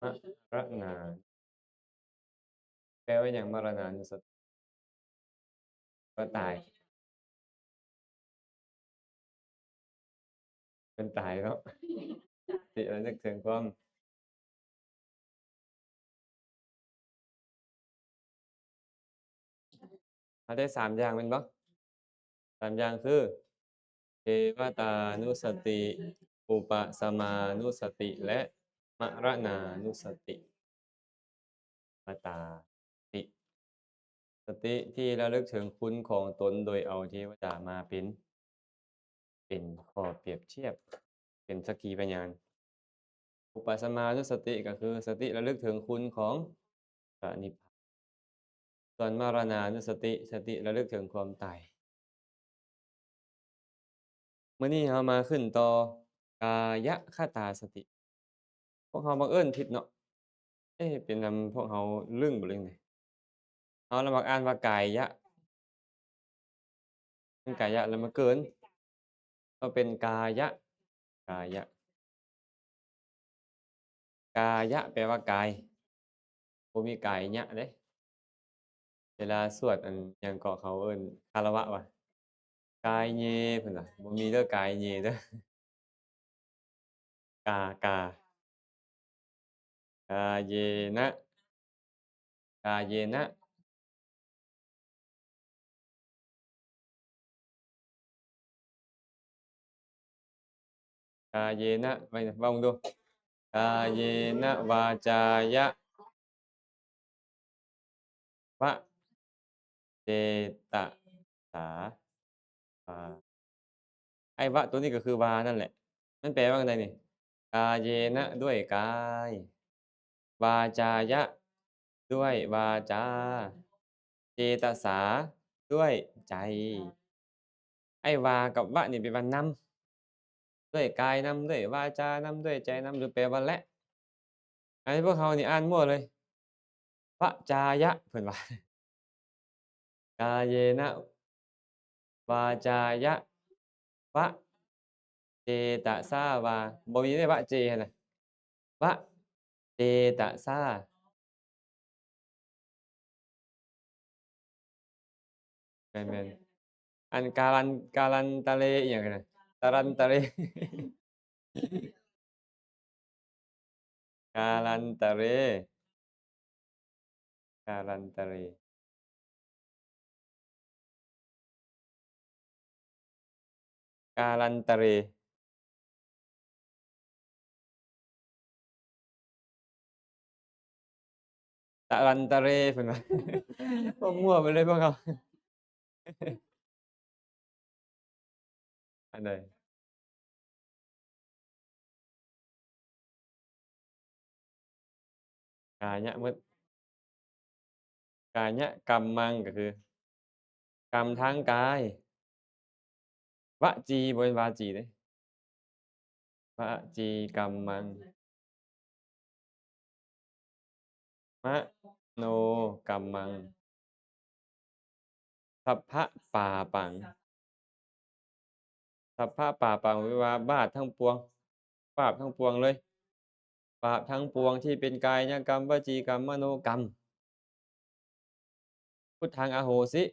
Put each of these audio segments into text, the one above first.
ມະລະນາ ແປວ່າຫຍັງ? ມະລະນານຸສະຕິ ວ່າຕາຍ ເປັນຕາຍເນາະ ສະຕິລະນຶກເຖິງຄວາມ ເຮົາໄດ້ສາມຢ່າງແມ່ນບໍ່? ສາມຢ່າງຄື ເທວະຕານຸສະຕິ, ອຸປະສະມານຸສະຕິ ແລະ ມະລະນານຸສະຕິ. ເທວະຕາສະຕິ ສະຕິທີ່ລະລຶກເຖິງຄຸນຂອງຕົນໂດຍເອົາເທວະດາມາເປັນ ເປັນຂໍ້ປຽບທຽບ ເປັນສັກຂີພະຍານ. ອຸປະສະມານຸສະຕິ ກໍຄືສະຕິລະລຶກເຖິງຄຸນຂອງພະນິບພານ. ສ່ວນມະລະນານຸສະຕິ ສະຕິລະລຶກເຖິງຄວາມຕາຍ. ມື້ນີ້ເຮົາມາຂຶ້ນຕໍ່ ກາຍະຄະຕາສະຕິ. ພວກເຮົາບັງເອີນຜິດເນາະ. ເອ ເປັນນຳພວກເຮົາລຶ້ງບໍ່ ຫຼືຈັ່ງໃດ? ເຮົາລະມັກອ່ານວ່າກາຍະ ມັນກາຍະລະມາເກີນ ກໍເປັນກາຍະ ກາຍະ ກາຍະແປວ່າກາຍ ບໍ່ມີກາຍຍະເດ້. ເວລາສວດອັນຫຍັງເກາະ ເຂົາເອີ້ນຄາລະວະຫວາ? ກາຍເຍ ເພິ່ນວ່າ ບໍ່ມີເດີ ກາຍເຍເດີ. ກາ ກາ ກາເຍນະ ກາເຍນະ ກາເຍນະ ໄປເວົ້າເບິ່ງດູ ກາເຍນະວາຈາຍະ ວະເຈຕະສາ ວາ ໄອ້ວະໂຕນີ້ກໍຄືວານັ້ນແຫຼະ ມັນແປວ່າຈັ່ງໃດນີ້? ກາເຍນະ ດ້ວຍກາຍ ວາຈາຍະ ດ້ວຍວາຈາ ເຈຕະສາ ດ້ວຍໃຈ. ໄອ້ວາກັບວະນີ້ແປວ່ານຳ ດ້ວຍກາຍນຳ ດ້ວຍວາຈານຳ ດ້ວຍໃຈນຳ ຫຼືແປວ່າແລະ. ອັນນີ້ພວກເຮົານີ້ອ່ານມົ້ວເລີຍ ວະຈາຍະ ເພິ່ນວ່າ ກາເຍນະ ວາຈາຍະ ວະ ເຈຕະສາ ວາ ບໍ່ມີເດ້ ວະເຈຫັ້ນນະ ວະ ເຈຕະສາ. ແມ່ນໆ ອັນກາລັນ ກາລັນຕະເລ ອີ່ຫຍັງຫັ້ນນະ ຕະລັນຕະເລ ກາລັນຕະເລ ກາລັນຕະເລ ກາລັນຕະເລ ຕະລັນຕະເຣ ເພິ່ນວ່າ ໝົດມົ້ວໄປເລີຍພວກເຮົາ ອັນໃດ? ກາຍະໝົດ ກາຍະກຳມັງ ກໍຄືກຳທາງກາຍ ວະຈີ ບໍ່ແມ່ນວາຈີເດ້ ວະຈີກຳມັງ ມະໂນກຳມັງ ສັບພະປາປັງ ສັບພະປາປັງ ແປວ່າບາບທັງປວງ ບາບທັງປວງເລີຍ ບາບທັງປວງທີ່ເປັນກາຍະກຳ ວະຈີກຳ ມະໂນກຳ ພຸດທັງອະໂຫສິ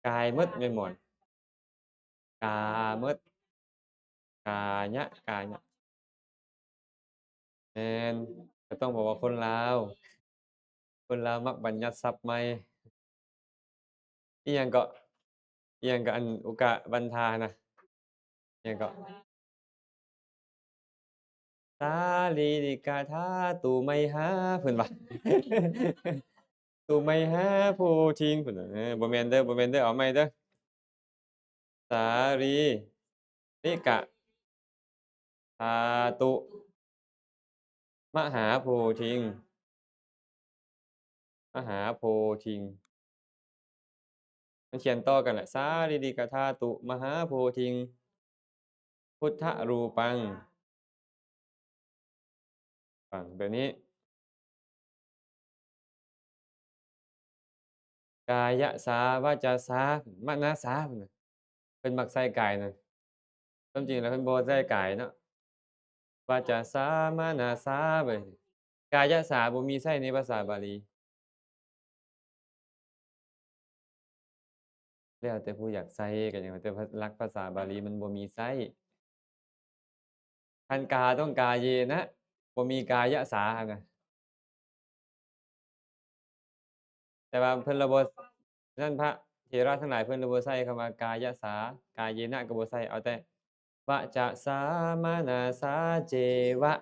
ກາຍໝົດແມ່ນບໍ່? ກາໝົດ ກາຍະ ກາຍະ ແມ່ນ ກໍຕ້ອງບອກວ່າຄົນລາວ ຄົນລາວມັກບັນຍັດສັບໃໝ່ ອີ່ຫຍັງເກາະ ອີ່ຫຍັງເກາະ ອັນອຸກະບັນທານະ ອີ່ຫຍັງເກາະ ສາລີລິກະທາຕຸໄມຫາ ເພິ່ນວ່າ ຕຸໄມຫາໂພທິງ ເພິ່ນວ່າ ເອີ ບໍ່ແມ່ນເດີ ບໍ່ແມ່ນເດີ ເອົາໃໝ່ເດີ ສາລີລິກະທາຕຸ ມະຫາໂພທິງ ມະຫາໂພທິງ ມັນຂຽນຕໍ່ກັນແຫຼະ ສາລີລິກະທາຕຸ ມະຫາໂພທິງ ພຸດທະຮູປັງ ຟັງແບບນີ້ ກາຍະສາ ວະຈະສາ ມະນະສາ ເພິ່ນມັກໃສ່ກາຍນະ ຄວາມຈິງແລ້ວເພິ່ນບໍ່ໃຊ້ກາຍເນາະ ວາຈາສາ ມະນະສາ ໄປ ກາຍະສາບໍ່ມີໃຊ້ໃນພາສາບາລີ. ແລ້ວແຕ່ຜູ້ຢາກໃຊ້ ກໍຫຍັງ ແຕ່ຫຼັກພາສາບາລີມັນບໍ່ມີໃຊ້. ຄັນກາຕ້ອງກາເຍນະ ບໍ່ມີກາຍະສາຫັ້ນນະ. ແຕ່ວ່າເພິ່ນລະບໍ່ ນັ້ນ ພະເຖລະທັງຫຼາຍເພິ່ນລະບໍ່ໃຊ້ຄຳວ່າກາຍະສາ ກາເຍນະກໍບໍ່ໃຊ້ ເອົາແຕ່ ວະຈະສາ ມະນະສາ ເຈວະ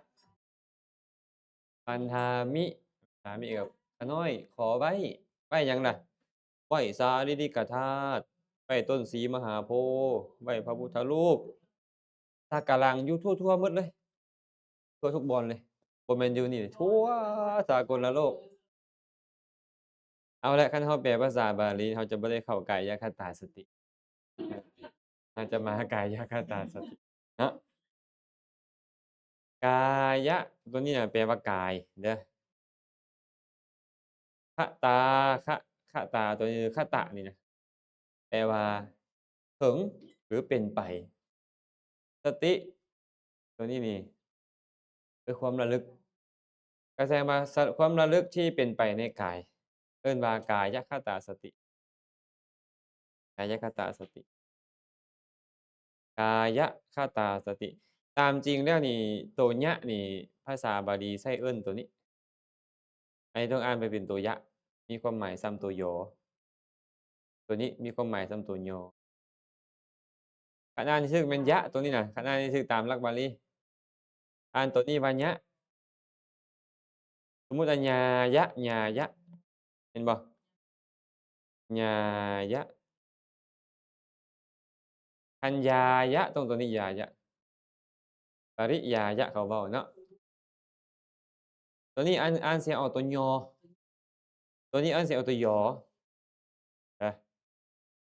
ພັນທາມິ ພັນທາມິກໍຂ້ານ້ອຍຂໍໄວ້ ໄວ້ຫຍັງລະ? ໄວ້ສາລີລິກະທາດ ໄວ້ຕົ້ນສີມະຫາໂພ ໄວ້ພະພຸດທະຮູບ ສັກກາລາງຢູ່ທົ່ວໆໝົດເລີຍ ທົ່ວທຸກບ່ອນເລີຍ ບໍ່ແມ່ນຢູ່ນີ້ ທົ່ວສາກົນລະໂລກ. ເອົາລະ ຄັນເຮົາແປພາສາບາລີ ເຮົາຈະບໍ່ໄດ້ເຂົ້າກາຍະຄະຕາສະຕິ ເຮົາຈະມາກາຍະຄະຕາສະຕິເນາະ. ກາຍະ ຕົວນີ້ນະແປວ່າກາຍເດີ. ຄະຕາ ຄະ ຄະຕາ ຕົວນີ້ ຄະຕະນີ້ນະ ແປວ່າເຖິງ ຫຼື ເປັນໄປ. ສະຕິ ຕົວນີ້ນີ້ ຄືຄວາມລະລຶກ ກໍແສດງວ່າ ສະ ຄວາມລະລຶກທີ່ເປັນໄປໃນກາຍ ເອີ້ນວ່າກາຍະຄະຕາສະຕິ ກາຍະຄະຕາສະຕິ ກາຍະຄະຕາສະຕິ. ຕາມຈິງແລ້ວນີ້ ໂຕຍະນີ້ ພາສາບາລີໃຊ້ເອີ້ນໂຕນີ້ ອັນນີ້ຕ້ອງອ່ານໄປເປັນໂຕຍະ ມີຄວາມໝາຍສ່ຳໂຕຢໍ ໂຕນີ້ມີຄວາມໝາຍສ່ຳໂຕຍໍ. ຄັນອ່ານທີ່ຖືກແມ່ນຍະ ໂຕນີ້ນະ ຄັນອ່ານທີ່ຖືກຕາມຫຼັກບາລີ ອ່ານໂຕນີ້ວ່າຍະ. ສົມມຸດວ່າຍາຍະ ຍາຍະ ເຫັນບໍ່? ຍາຍະ ຄັນຢາຍະ ຕ້ອງໂຕນີ້ຢາຍະ ປະລິຢາຍະ ເຂົາເວົ້າເນາະ. ໂຕນີ້ອ່ານ ອ່ານສຽງອອກໂຕຍໍ ໂຕນີ້ອ່ານສຽງອອກໂຕຢໍ.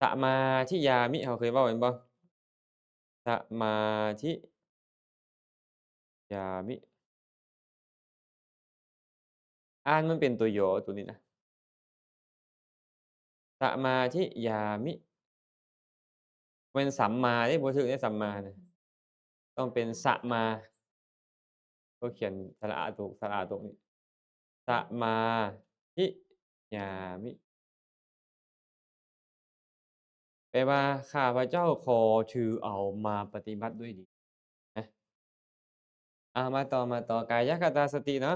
ສະມາທິຍາມິ ເຮົາເຄີຍເວົ້າແມ່ນບໍ່? ສະມາທິ ຢາມິ ອ່ານມັນເປັນໂຕຢໍໂຕນີ້ນະ ສະມາທິຍາມິ ບໍ່ແມ່ນສຳມາເດ້ ບໍ່ຖືກເດ້ ສຳມານະ ຕ້ອງເປັນສະມາ ກໍຂຽນສະຫຼະອາຕົກ ສະຫຼະອາຕົກນີ້ ສະມາທິຍາມິ ແປວ່າ ຂ້າພະເຈົ້າຂໍຖືເອົາມາປະຕິບັດດ້ວຍດີນະ. ເອົາ ມາຕໍ່ ມາຕໍ່ ກາຍະຄະຕາສະຕິເນາະ.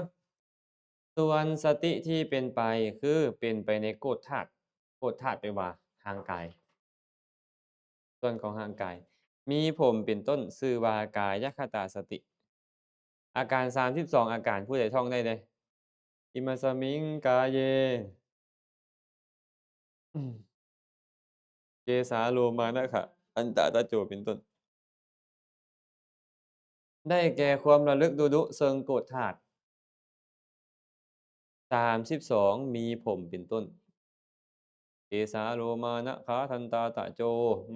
ສ່ວນສະຕິທີ່ເປັນໄປ ຄືເປັນໄປໃນໂກດທາດ ໂກດທາດແປວ່າຮ່າງກາຍ ສ່ວນຂອງຮ່າງກາຍ ມີຜົມເປັນຕົ້ນ ຊື່ວ່າກາຍະຄະຕາສະຕິ. ອາການສາມສິບສອງອາການ ຜູ້ໃດທ່ອງໄດ້ເດ? ອິມະສະມິງກາເຍ ເກສາໂລມານະຂະ ທັນຕາຕະໂຈ ເປັນຕົ້ນ ໄດ້ແກ່ຄວາມລະລຶກດຸໆເຊິ່ງໂກດທາດ. ສາມສິບສອງ ມີຜົມເປັນຕົ້ນ ເກສາໂລມານະຂາທັນຕາຕະໂຈ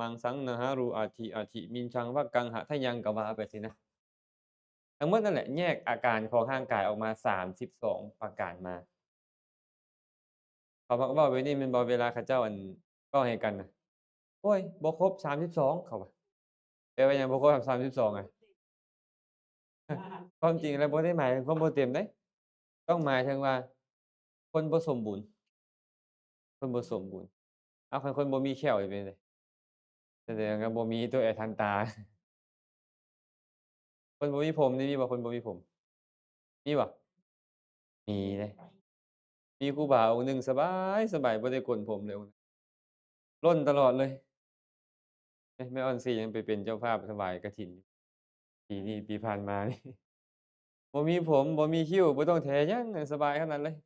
ມັງສັງນະຫາຣູອັດຖິອັດຖິ ມິນຊັງວັກກັງຫະທະຍັງ ກະວ່າໄປຊີ້ນະ. ທັງໝົດນັ້ນແຫຼະ ແຍກອາການຂອງຮ່າງກາຍອອກມາສາມສິບສອງປະການມາ. ເຂົາມັກເວົ້າແບບນີ້ແມ່ນບໍ່? ເວລາເຂົາເຈົ້າ ອັນ ເວົ້າໃຫ້ກັນນະ ໂອ້ຍ ບໍ່ຄົບສາມສິບສອງ ເຂົາວ່າ. ແປວ່າຫຍັງ ບໍ່ຄົບສາມສິບສອງ ອະ? ຄວາມຈິງແລ້ວບໍ່ໄດ້ໝາຍເຖິງຄວາມບໍ່ເຕັມເດ້ ຕ້ອງໝາຍເຖິງວ່າຄົນບໍ່ສົມບູນ ຄົນບໍ່ສົມບູນ. ເອົາ ຄັນຄົນບໍ່ມີແຂ້ວຊິເປັນຈັ່ງໃດ? ສະແດງວ່າບໍ່ມີຕົວແອທັນຕາ. ຄົນບໍ່ມີຜົມນີ້ມີບໍ່? ຄົນບໍ່ມີຜົມ ມີບໍ່? ມີເດ້. ມີຄູບາອົງໜຶ່ງສະບາຍ ສະບາຍ ບໍ່ໄດ້ໂກນຜົມເລີຍ ລົນຕະຫຼອດເລີຍ. ເອີ ແມ່ອອນຊີຍັງໄປເປັນເຈົ້າພາບຖວາຍກະຖິນ ປີນີ້ ປີຜ່ານມານີ້ ບໍ່ມີຜົມ ບໍ່ມີຄິ້ວ ບໍ່ຕ້ອງແຖຫຍັງ ສະບາຍຂະໜາດເລີຍ.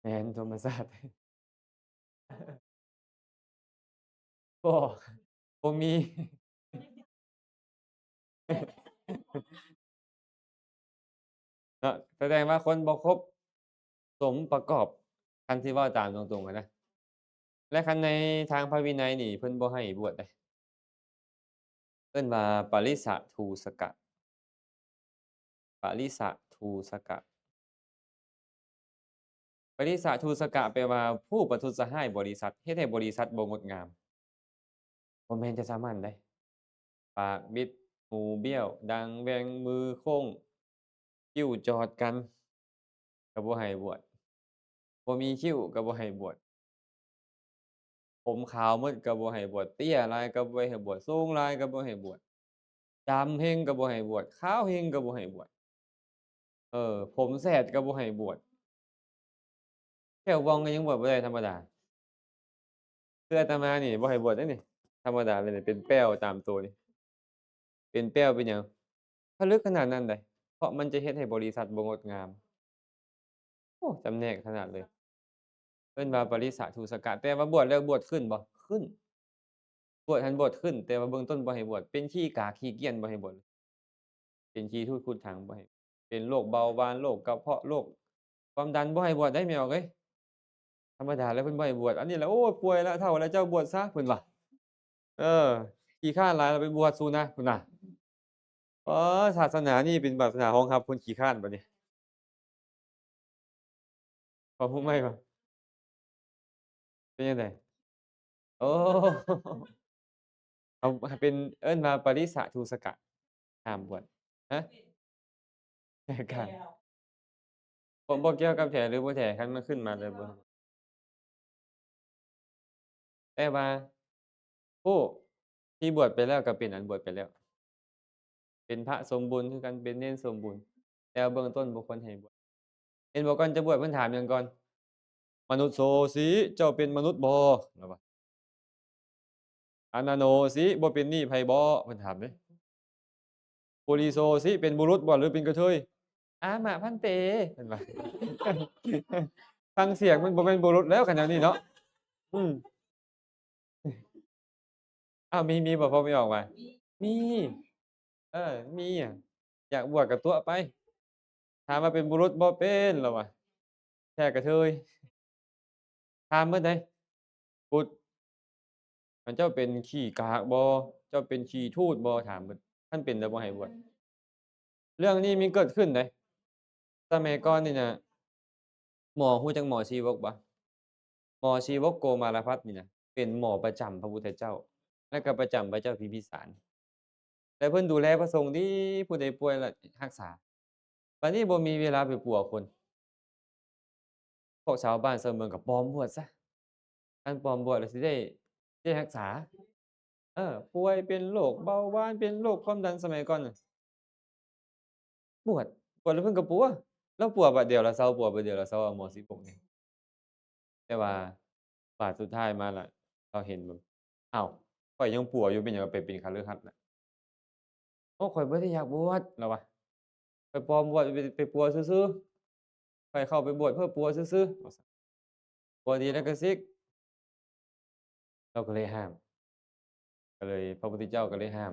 ແມ່ນ ທຳມະຊາດ ບໍ່ ບໍ່ມີ ເນາະ ສະແດງວ່າຄົນບໍ່ຄົບສົມປະກອບ ຄັນຊິເວົ້າຕາມຕົງໆ ຫັ້ນນະ. ແລະ ຄັນໃນທາງພະວິໄນນີ້ ເພິ່ນບໍ່ໃຫ້ບວດເດ້ ເອີ້ນວ່າປະລິສະທູສະກະ ປະລິສະທູສະກະ. ປະລິສະທູສະກະ ແປວ່າຜູ້ປະທຸດສະຮ້າຍບໍລິສັດ ເຮັດໃຫ້ບໍລິສັດບໍ່ງົດງາມ. ບໍ່ແມ່ນຈະສາມັນໃດ. ປາກບິດ, ຫູບ້ຽວ, ດັງແຫວ່ງ, ມືໂຄ້ງ, ຄິ້ວຈອດກັນ ກໍບໍ່ໃຫ້ບວດ. ບໍ່ມີຄິ້ວກໍບໍ່ໃຫ້ບວດ. ຜົມຂາວໝົດກໍບໍ່ໃຫ້ບວດ, ເຕ້ຍຫຼາຍກໍບໍ່ໃຫ້ບວດ, ສູງຫຼາຍກໍບໍ່ໃຫ້ບວດ, ດຳເຮັງກໍບໍ່ໃຫ້ບວດ, ຂາວເຮັງກໍບໍ່ໃຫ້ບວດ. ເອີ ຜົມແສດກໍບໍ່ໃຫ້ບວດ. ແຂ້ວວ່ອງກໍຍັງບວດບໍ່ໄດ້ ທຳມະດາ. ຄືອາດຕະມານີ້ບໍ່ໃຫ້ບວດເດ້ນີ້ ທຳມະດາເລີຍນີ້ ເປັນແປ້ວຕາມໂຕນີ້. ເປັນແປ້ວເປັນຫຍັງ? ຜະລຶກຂະໜາດນັ້ນໃດ໋ ເພາະມັນຈະເຮັດໃຫ້ບໍລິສັດບໍ່ງົດງາມ. ໂອ້ ຈຳແນກຂະໜາດເລີຍ. ເອີ້ນວ່າປະລິສະທຸສະກະ. ແຕ່ວ່າບວດແລ້ວບວດຂຶ້ນບໍ່? ຂຶ້ນ. ບວດຫັ້ນບວດຂຶ້ນ, ແຕ່ວ່າເບື້ອງຕົ້ນບໍ່ໃຫ້ບວດ. ເປັນຂີ້ກາກຂີ້ກ້ຽນບໍ່ໃຫ້ບວດ. ເປັນຂີ້ທູດຂຸດຖັງບໍ່ໃຫ້, ເປັນໂລກເບົາຫວານ, ໂລກກະເພາະ, ໂລກຄວາມດັນ ບໍ່ໃຫ້ບວດໄດ໋ ແມ່ອອກເອີຍ. ທຳມະດາແລ້ວເພິ່ນບໍ່ໃຫ້ບວດ. ອັນນີ້ແຫຼະ ໂອ້ຍ ປ່ວຍແລ້ວ ເຖົ້າແລ້ວ ເຈົ້າບວດຊະ ເພິ່ນວ່າ. ເອີ ຂີ້ຄ້ານຫຼາຍແລ້ວ ໄປບວດສູນນະ ພຸ້ນນະ. ເອີ ສາສະໜານີ້ເປັນສາສະໜາຮອງຮັບຄົນຂີ້ຄ້ານບັດນີ້. ຄວາມຮູ້ໃໝ່ວ່າ ເປັນຈັ່ງໃດ? ໂອ້ ເອົາໃຫ້ເປັນ ເອີ້ນວ່າປະລິສະທຸສະກະ ຫ້າມບວດ. ຮະ? ແຕ່ກະ ບໍ່ ບໍ່ກ່ຽວກັບແທ້ຫຼືບໍ່ແທ້ ຄັນມັນຂຶ້ນມາແລ້ວບໍ່ ແຕ່ວ່າຜູ້ທີ່ບວດໄປແລ້ວກໍເປັນອັນບວດໄປແລ້ວ, ເປັນພະສົມບູນຄືກັນ, ເປັນເນນສົມບູນ, ແຕ່ເບື້ອງຕົ້ນບໍ່ຄວນໃຫ້ບວດ. ເຫັນບໍ່ ກ່ອນຈະບວດເພິ່ນຖາມຫຍັງກ່ອນ? ມະນຸດໂສຊິ ເຈົ້າເປັນມະນຸດບໍ່? ລາວວ່າ ອານາໂນຊິ ບໍ່ເປັນໜີ້ໃຜບໍ່? ເພິ່ນຖາມເດ້. ປຸລິໂສຊິ ເປັນບຸລຸດບໍ່ ຫຼືເປັນກະເທີຍ? ອາມະພັນເຕ ເພິ່ນວ່າ. ຟັງສຽງມັນບໍ່ແມ່ນບຸລຸດແລ້ວ ຄັນແນວນີ້ເນາະ. ອືມ ອ້າວ ມີ ມີບໍ່? ພໍມີອອກວ່າ ມີ ເອີ ມີ ຢາກບວດກໍຕົວະໄປ. ຖາມວ່າເປັນບຸລຸດບໍ່? ເປັນ ລາວວ່າ ແທ້ກະເທີຍ. ຖາມເບິດໃດ໋ ພຸດ ເຈົ້າເປັນຂີ້ກາກບໍ່? ເຈົ້າເປັນຂີ້ທູດບໍ່? ຖາມເບິດ. ຄັນເປັນແລ້ວບໍ່ໃຫ້ບວດ. ເລື່ອງນີ້ມີເກີດຂຶ້ນໃດ໋. ສະໄໝກ່ອນນີ້ນະ ໝໍ ຮູ້ຈັກໝໍຊີວົກບໍ່? ໝໍຊີວົກໂກມາລະພັດນີ້ນະ ເປັນໝໍປະຈຳພະພຸດທະເຈົ້າ ແລະ ກໍປະຈຳພະເຈົ້າພິມພິສານ. ແຕ່ເພິ່ນດູແລພະສົງດີ, ຜູ້ໃດປ່ວຍລະຮັກສາ. ບັດນີ້ບໍ່ມີເວລາໄປປົວຄົນ. ພວກຊາວບ້ານຊາວເມືອງກໍປອມບວດຊະ. ຄັນປອມບວດແລ້ວຊິໄດ້ ໄດ້ຮັກສາ. ເອີ ປ່ວຍເປັນໂລກເບົາຫວານ, ເປັນໂລກຄວາມດັນ ສະໄໝກ່ອນນະ ບວດ, ບວດແລ້ວເພິ່ນກໍປົວ. ລາວປົວບາດດຽວລາວເຊົາ, ປົວບາດດຽວລາວເຊົາ ໝໍຊີວົກນີ້. ແຕ່ວ່າບາດສຸດທ້າຍມາລະ ລາວເຫັນແບບ ອ້າວ ຂ້ອຍຍັງປົວຢູ່ ເປັນຫຍັງໄປເປັນຄະລືຫັດລະ? ໂອ້ ຂ້ອຍບໍ່ໄດ້ຢາກບວດ ລາວວ່າ. ຂ້ອຍປອມບວດໄປ ໄປປົວຊື່ໆ. ຂ້ອຍເຂົ້າໄປບວດເພື່ອປົວຊື່ໆ ວ່າຊັ້ນ. ປົວດີແລ້ວກໍສິກ. ລາວກໍເລີຍຫ້າມ. ກໍເລີຍ ພະພຸດທະເຈົ້າກໍເລີຍຫ້າມ.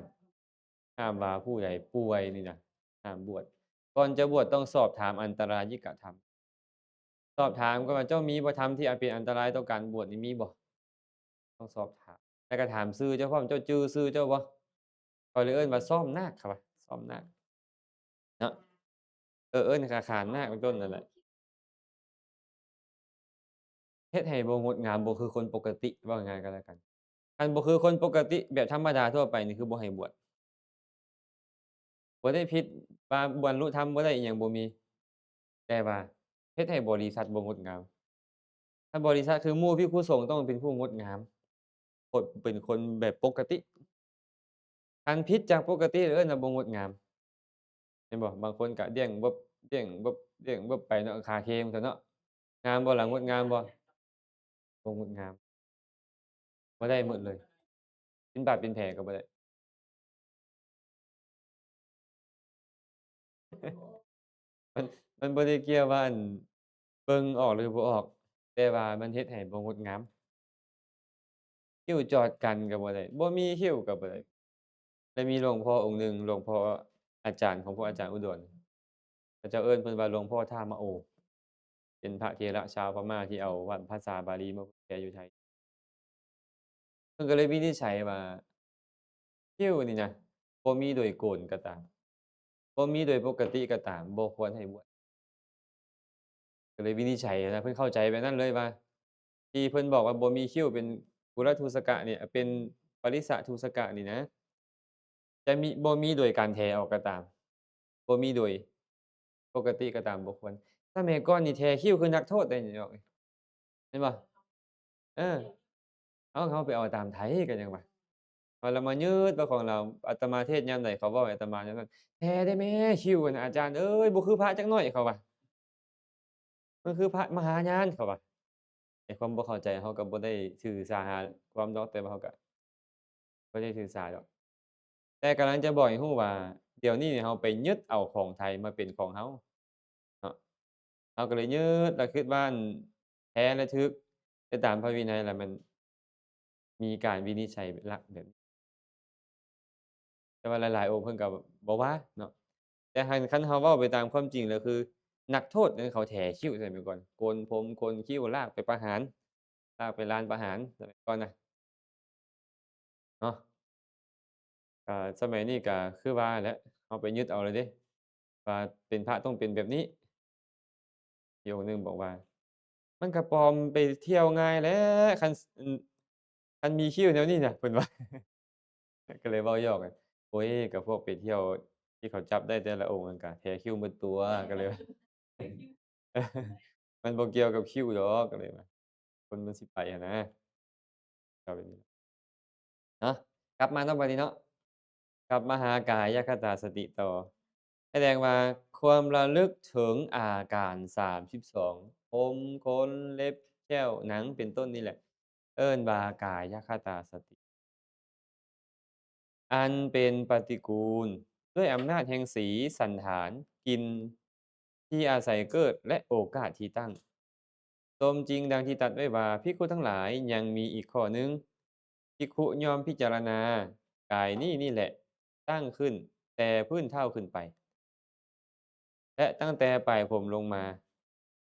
ຫ້າມວ່າຜູ້ໃດປ່ວຍນີ້ນະ ຫ້າມບວດ. ກ່ອນຈະບວດຕ້ອງສອບຖາມອັນຕະລາຍິກະທຳ. ສອບຖາມກ່ອນວ່າ ເຈົ້າມີບໍ່ທຳທີ່ອາດເປັນອັນຕະລາຍຕໍ່ການບວດນີ້ ມີບໍ່? ຕ້ອງສອບຖາມ. ແລ້ວກໍຖາມຊື່ເຈົ້າພ້ອມ, ເຈົ້າຈື່ຊື່ເຈົ້າບໍ່? ເຂົາເລີຍເອີ້ນວ່າຊ້ອມນາກ ເຂົາວ່າຊ້ອມນາກເນາະ. ເອີ ເອີ້ນຂານນາກເປັນຕົ້ນນັ້ນແຫຼະ. ເຮັດໃຫ້ບໍ່ງົດງາມ, ບໍ່ຄືຄົນປົກກະຕິ, ເວົ້າງ່າຍໆກໍແລ້ວກັນ. ຄັນບໍ່ຄືຄົນປົກກະຕິ ແບບທຳມະດາທົ່ວໄປນີ້ ຄືບໍ່ໃຫ້ບວດ. ບໍ່ໄດ້ຜິດວ່າບັນລຸທຳບໍ່ໄດ້ ອີ່ຫຍັງບໍ່ມີ, ແຕ່ວ່າເຮັດໃຫ້ບໍລິສັດບໍ່ງົດງາມ. ຖ້າບໍລິສັດຄືໝູ່ພິກຂຸສົງຕ້ອງເປັນຜູ້ງົດງາມ, ຄົນ ເປັນຄົນແບບປົກກະຕິ. ຄັນຜິດຈາກປົກກະຕິ ເອີ້ນວ່າບໍ່ງົດງາມ. ເຫັນບໍ່? ບາງຄົນກະດ້ຽງເວີບ ດ້ຽງເວີບ ດ້ຽງເວີບໄປເນາະ, ຂາເຄງຊັ້ນເນາະ. ງາມບໍ່ລະ? ງົດງາມບໍ່? ບໍ່ງົດງາມ. ບໍ່ໄດ້ໝົດເລີຍ. ເປັນບາດເປັນແຜກໍບໍ່ໄດ້. ມັນ ມັນບໍ່ໄດ້ກ່ຽວວ່າ ອັນ ເບິ່ງອອກຫຼືບໍ່ອອກ, ແຕ່ວ່າມັນເຮັດໃຫ້ບໍ່ງົດງາມ. ຄິ້ວຈອດກັນກໍບໍ່ໄດ້, ບໍ່ມີຄິ້ວກໍບໍ່ໄດ້. ແລະ ມີຫຼວງພໍ່ອົງໜຶ່ງ, ຫຼວງພໍ່ອາຈານຂອງພວກອາຈານອຸດອນ, ເຂົາເຈົ້າເອີ້ນເພິ່ນວ່າຫຼວງພໍ່ທ່າມະໂອ, ເປັນພະເຖລະຊາວພະມ້າທີ່ເອົາວັນພາສາບາລີມາເຜີຍແຜ່ຢູ່ໄທ. ເພິ່ນກໍເລີຍວິນິດໄສວ່າ ຄິ້ວນີ້ນະ ບໍ່ມີໂດຍໂກນກໍຕາມ, ບໍ່ມີໂດຍປົກກະຕິກໍຕາມ, ບໍ່ຄວນໃຫ້ບວດ. ກໍເລີຍວິນິດໄສນະ, ເພິ່ນເຂົ້າໃຈແບບນັ້ນເລີຍວ່າ ທີ່ເພິ່ນບອກວ່າບໍ່ມີຄິ້ວເປັນກຸລະທຸສະກະນີ້ ເປັນ ປະລິສະທຸສະກະນີ້ນະ ຈະມີ ບໍ່ມີໂດຍການແຖອອກກໍຕາມ ບໍ່ມີໂດຍປົກກະຕິກໍຕາມ ບໍ່ຄວນ. ສະໄໝກ່ອນນີ້ແຖຄິ້ວຄືນັກໂທດໄດ້ນີ້ດອກ ເຫັນບໍ່? ເອີ ເອົາ ເຮົາໄປເອົາຕາມໄທກໍຍັງວ່າ ເຮົາລະມາຍຶດວ່າຂອງລາວ. ອາດຕະມາເທດຍາມໃດ ເຂົາເວົ້າໃຫ້ອາດຕະມາຍາມນັ້ນ ແຖໄດ້ແມ້ຄິ້ວນະ ອາຈານເອີຍ ບໍ່ຄືພະຈັກໜ້ອຍ ເຂົາວ່າ. ມັນຄືພະມະຫາຍານ ເຂົາວ່າ. ໃນຄວາມບໍ່ເຂົ້າໃຈ ເຮົາກໍບໍ່ໄດ້ຖືສາຫາຄວາມດອກ ແຕ່ວ່າເຮົາກໍບໍ່ໄດ້ຖືສາດອກ. ແຕ່ກຳລັງຈະບອກໃຫ້ຮູ້ວ່າ ດຽວນີ້ເຮົາໄປຍຶດເອົາຂອງໄທມາເປັນຂອງເຮົາເນາະ. ເຮົາກໍເລີຍຍຶດ ແລ້ວຄິດວ່າອັນແທ້ ແລະ ຖືກ ແຕ່ຕາມພະວິໄນລະມັນມີການວິນິດໄສລະແບບ ແຕ່ວ່າຫຼາຍໆອົງເພິ່ນກໍບໍ່ວ່າເນາະ. ແຕ່ຄັນ ຄັນເຮົາເວົ້າໄປຕາມຄວາມຈິງແລ້ວ ຄືນັກໂທດນັ້ນເຂົາແຖຄິ້ວສະໄໝກ່ອນ ໂກນຜົມ ໂກນຄິ້ວ ລາກໄປປະຫານ ລາກໄປລານປະຫານສະໄໝກ່ອນນະເນາະ. ກະສະໄໝນີ້ກະຄືວ່າແຫຼະ ເຮົາໄປຍຶດເອົາເລີຍເດ້ ວ່າເປັນພະຕ້ອງເປັນແບບນີ້. ອີກອົງໜຶ່ງບອກວ່າ ມັນກະປອມໄປທ່ຽວງ່າຍແຫຼະ ຄັນ ຄັນມີຄິ້ວແນວນີ້ນະ ເພິ່ນວ່າ. ກໍເລີຍເວົ້າຢອກກັນ ໂອ້ຍ ກໍພວກໄປທ່ຽວທີ່ເຂົາຈັບໄດ້ແຕ່ລະອົງນັ້ນກະແຖຄິ້ວໝົດຕົວ ກໍເລີຍ ມັນບໍ່ກ່ຽວກັບຄິ້ວດອກ ກໍເລີຍວ່າ ຄົນມັນຊິໄປຫັ້ນນະ ກໍເປັນ ເນາະ. ກັບມາເນາະ ບັດນີ້ເນາະ ກັບມາຫາກາຍະຄະຕາສະຕິຕໍ່. ສະແດງວ່າຄວາມລະລຶກເຖິງອາການສາມສິບສອງ ຜົມ ຂົນ ເລັບ ແຂ້ວ ໜັງ ເປັນຕົ້ນນີ້ແຫຼະ ເອີ້ນວ່າກາຍະຄະຕາສະຕິ ອັນເປັນປະຕິກູນ ດ້ວຍອຳນາດແຫ່ງສີ ສັນຖານ ກິ່ນ ທີ່ອາໄສເກີດ ແລະ ໂອກາດທີ່ຕັ້ງ. ສົມຈິງດັ່ງທີ່ຕັດໄວ້ວ່າ ພິກຂຸທັງຫຼາຍ ຍັງມີອີກຂໍ້ໜຶ່ງ ພິກຂຸຍ່ອມພິຈາລະນາ ກາຍນີ້ນີ້ແຫຼະ ຕັ້ງຂຶ້ນແຕ່ພື້ນເທົ້າຂຶ້ນໄປ ແລະ ຕັ້ງແຕ່ປາຍຜົມລົງມາ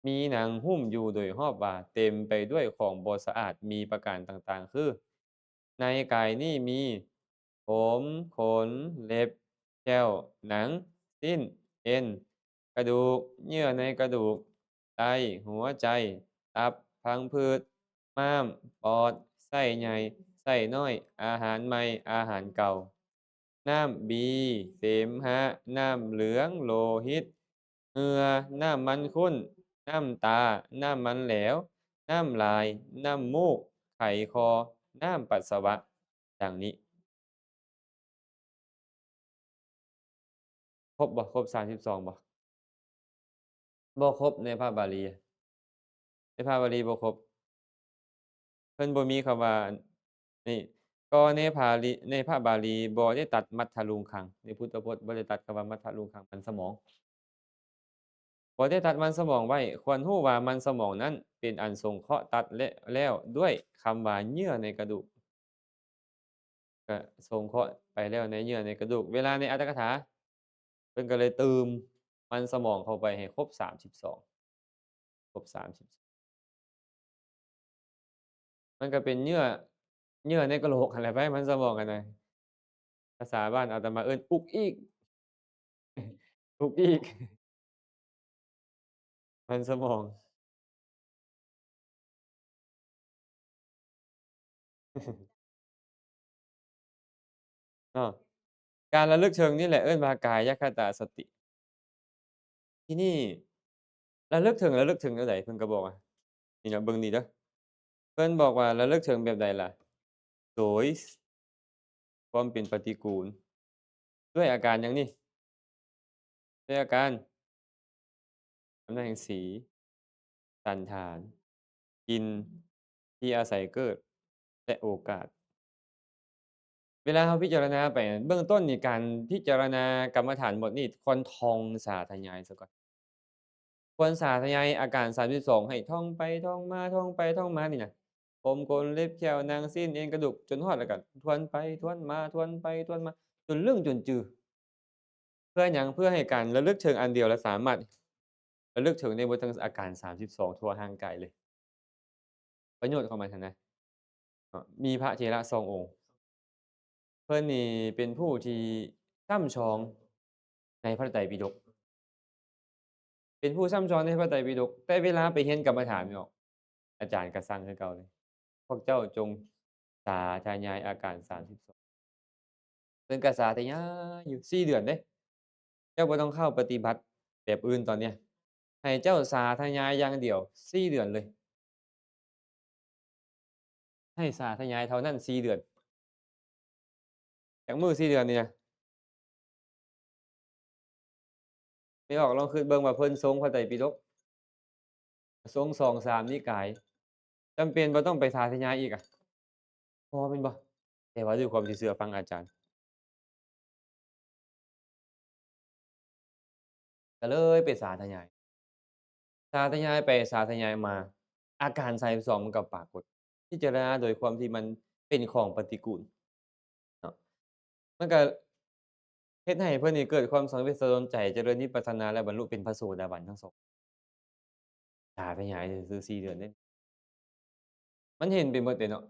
ມີໜັງຫຸ້ມຢູ່ໂດຍຮອບວ່າ ເຕັມໄປດ້ວຍຂອງບໍ່ສະອາດ ມີປະການຕ່າງໆ ຄື ໃນກາຍນີ້ມີ ຜົມ ຂົນ ເລັບ ແຂ້ວ ໜັງ ຊີ້ນ ເອັນ ກະດູກ ເຍື່ອໃນກະດູກ ໄຕ ຫົວໃຈ ຕັບ ພັງຜືດ ມ້າມ ປອດ ໄສ້ໃຫຍ່ ໄສ້ນ້ອຍ ອາຫານໃໝ່ ອາຫານເກົ່າ ນ້ຳບີ ເສມຫະ ນ້ຳເຫຼືອງ ໂລຫິດ ເຫື່ອ ນ້ຳມັນຂຸ້ນ ນ້ຳຕາ ນ້ຳມັນແຫຼວ ນ້ຳລາຍ ນ້ຳມູກ ໄຂຄໍ ນ້ຳປັດສະວະ ດັ່ງນີ້. ຄົບບໍ່? ຄົບສາມສິບສອງບໍ່? ບໍ່ຄົບໃນພະບາລີ. ໃນພະບາລີບໍ່ຄົບ. ເພິ່ນບໍ່ມີຄຳວ່າ ນີ້ ກໍໃນພາລີ ໃນພະບາລີບໍ່ໄດ້ຕັດມັດທະລຸງຄັງ. ໃນພຸດທະພົດບໍ່ໄດ້ຕັດຄຳວ່າມັດທະລຸງຄັງ ມັນສະໝອງ. ບໍ່ໄດ້ຕັດມັນສະໝອງໄວ້. ຄວນຮູ້ວ່າມັນສະໝອງນັ້ນເປັນອັນສົງເຄາະຕັດແລະ ແລ້ວດ້ວຍຄຳວ່າເຍື່ອໃນກະດູກ. ກະສົງເຄາະໄປແລ້ວໃນເຍື່ອໃນກະດູກ. ເວລາໃນອັດຖະກະຖາ ເພິ່ນກໍເລີຍຕື່ມມັນສະໝອງເຂົ້າໄປໃຫ້ຄົບສາມສິບສອງ ຄົບສາມສິບສອງ ມັນກໍເປັນເຍື່ອ ເຍື່ອໃນກະໂຫຼກຫັ້ນແຫຼະໄປ ມັນສະໝອງຫັ້ນນະ. ພາສາບ້ານອາດຕະມາເອີ້ນອຸກອີກ ອຸກອີກ ມັນສະໝອງ ເນາະ. ການລະລຶກເຖິງນີ້ແຫຼະເອີ້ນວ່າກາຍະຄະຕາສະຕິ. ທີນີ້ລະລຶກເຖິງ ລະລຶກເຖິງແນວໃດ? ເພິ່ນກໍບອກວ່າ ນີ້ນະ ເບິ່ງນີ້ເດີ ເພິ່ນບອກວ່າລະລຶກເຖິງແບບໃດລະ? ໂດຍຄວາມເປັນປະຕິກູນ ດ້ວຍອາການຫຍັງນີ້? ດ້ວຍອາການ ອຳນາດແຫ່ງສີ ສັນຖານ ກິ່ນ ທີ່ອາໄສເກີດ ແລະ ໂອກາດ. ເວລາເຮົາພິຈາລະນາໄປ ເບື້ອງຕົ້ນນີ້ ການພິຈາລະນາກຳມະຖານບົດນີ້ ຄວນທ່ອງສາທະຍາຍສາກ່ອນ. ຄວນສາທະຍາຍອາການສາມສິບສອງ ໃຫ້ທ່ອງໄປທ່ອງມາ ທ່ອງໄປທ່ອງມານີ້ນະ ຜົມ ຂົນ ເລັບ ແຂ້ວ ໜັງ ຊີ້ນ ເອັນ ກະດູກ ຈົນຮອດ ແລ້ວກໍທວນໄປທວນມາ ທວນໄປທວນມາ ຈົນລຶ້ງ ຈົນຈື່. ເພື່ອຫຍັງ? ເພື່ອໃຫ້ການລະລຶກເຖິງອັນດຽວ ແລະ ສາມາດລະລຶກເຖິງໄດ້ໝົດທັງອາການສາມສິບສອງທົ່ວຮ່າງກາຍເລີຍ. ປະໂຫຍດຂອງມັນຫັ້ນນະ ເນາະ ມີພະເຖລະສອງອົງ ເພິ່ນນີ້ເປັນຜູ້ທີ່ຊ່ຳຊອງໃນພະໄຕປິດົກ ເປັນຜູ້ຊ່ຳຊອງໃນພະໄຕປິດົກ ແຕ່ເວລາໄປຮຽນກຳມະຖານເນາະ ອາຈານກໍສັ່ງຄືເກົ່າເລີຍ ພວກເຈົ້າຈົ່ງ ສາທະຍາຍອາການສາມສິບສອງ ເພິ່ນກໍສາທະຍາຍຢູ່ສີ່ເດືອນເດ້. ເຈົ້າບໍ່ຕ້ອງເຂົ້າປະຕິບັດແບບອື່ນຕອນເນີ້ຍ ໃຫ້ເຈົ້າສາທະຍາຍຢ່າງດຽວສີ່ເດືອນເລີຍ. ໃຫ້ສາທະຍາຍເທົ່ານັ້ນສີ່ເດືອນ. ຈັກມື້ສີ່ເດືອນນີ້ນະ? ແມ່ອອກລອງຄິດເບິ່ງວ່າເພິ່ນຊົງພະໄຕປິດົກ ຊົງສອງສາມນິກາຍ ຈຳເປັນບໍ່ຕ້ອງໄປສາທະຍາຍອີກອະ ພໍແມ່ນບໍ່? ແຕ່ວ່າດ້ວຍຄວາມທີ່ເຊື່ອຟັງອາຈານ ກໍເລີຍໄປສາທະຍາຍ ສາທະຍາຍໄປສາທະຍາຍມາ ອາການສາມສິບສອງມັນກໍປາກົດ. ພິຈາລະນາໂດຍຄວາມທີ່ມັນເປັນຂອງປະຕິກູນເນາະ ມັນກໍເຮັດໃຫ້ເພິ່ນນີ້ເກີດຄວາມສັງເວດສະຫຼອນໃຈ ຈະເລີນວິປັດສະນາ ແລະ ບັນລຸເປັນພະໂສດາບັນທັງສອງ. ສາທະຍາຍຊື່ໆ ສີ່ເດືອນເດ້ ມັນເຫັນໄປໝົດເດ້ເນາະ.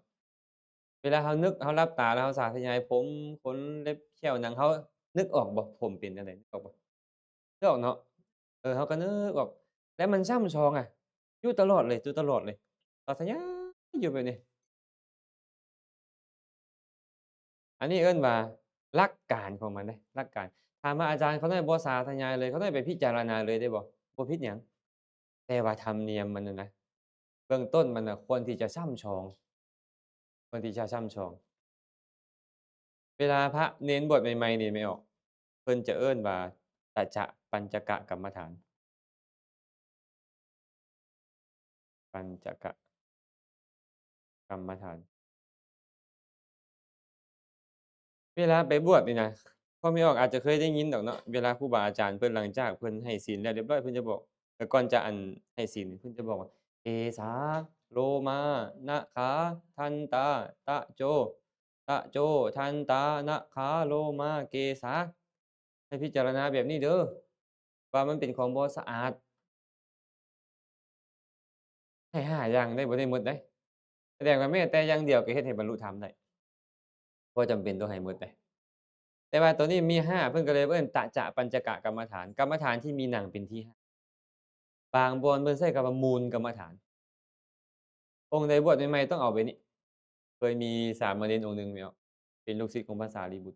ເວລາເຮົານຶກ ເຮົາຫຼັບຕາແລ້ວເຮົາສາທະຍາຍຜົມ ຂົນ ເລັບ ແຂ້ວ ໜັງ ເຮົານຶກອອກບໍ່ ຜົມເປັນຈັ່ງໃດ ນຶກອອກບໍ່? ນຶກອອກເນາະ. ເອີ ເຮົາກໍນຶກອອກ ແລ້ວມັນຊ່ຳຊອງອະ ຢູ່ຕະຫຼອດເລີຍ ຢູ່ຕະຫຼອດເລີຍ ສາທະຍາຍຢູ່ແບບນີ້. ອັນນີ້ເອີ້ນວ່າຫຼັກການຂອງມັນເດ້ ຫຼັກການ. ຖາມວ່າອາຈານຂ້ານ້ອຍບໍ່ສາທະຍາຍເລີຍ ຂ້ານ້ອຍໄປພິຈາລະນາເລີຍໄດ້ບໍ່? ບໍ່ຜິດຫຍັງ. ແຕ່ວ່າທຳນຽມມັນນະ ເບື້ອງຕົ້ນມັນນະ ຄວນທີ່ຈະຊ່ຳຊອງ ຄວນທີ່ຈະຊ່ຳຊອງ. ເວລາພະເນນບວດໃໝ່ໆນີ້ ແມ່ອອກ ເພິ່ນຈະເອີ້ນວ່າ ຕະຈະປັນຈະກະກຳມະຖານ. ປັນຈະກະກຳມະຖານ. ເວລາໄປບວດນີ້ນະ ພໍ່ແມ່ອອກອາດຈະເຄີຍໄດ້ຍິນດອກເນາະ ເວລາຄູບາອາຈານເພິ່ນ ຫຼັງຈາກເພິ່ນໃຫ້ສິນແລ້ວຮຽບຮ້ອຍ ເພິ່ນຈະບອກ ແຕ່ກ່ອນຈະອັນໃຫ້ສິນ ເພິ່ນຈະບອກວ່າ ເກສາ ໂລມາ ນະຄາ ທັນຕາ ຕະໂຈ ຕະໂຈ ທັນຕາ ນະຄາ ໂລມາ ເກສາ. ໃຫ້ພິຈາລະນາແບບນີ້ເດີ ວ່າມັນເປັນຂອງບໍ່ສະອາດ. ໃຫ້ຫ້າຢ່າງໄດ້ ບໍ່ໄດ້ໝົດເດ້. ສະແດງວ່າແມ້ແຕ່ຢ່າງດຽວກໍເຮັດໃຫ້ບັນລຸທຳໄດ້ ບໍ່ຈຳເປັນຕ້ອງໃຫ້ໝົດເດ້. ແຕ່ວ່າໂຕນີ້ມີຫ້າ ເພິ່ນກໍເລີຍເອີ້ນ ຕະຈະປັນຈະກະກຳມະຖານ ກຳມະຖານທີ່ມີໜັງເປັນທີ່ຫ້າ. ບາງບ່ອນເພິ່ນໃຊ້ຄຳວ່າມູນກຳມະຖານ. ອົງໃດບວດໃໝ່ໆຕ້ອງເອົາແບບນີ້. ເຄີຍມີສາມະເນນອົງໜຶ່ງແມ່ນບໍ່ ເປັນລູກສິດຂອງພະສາລີບຸດ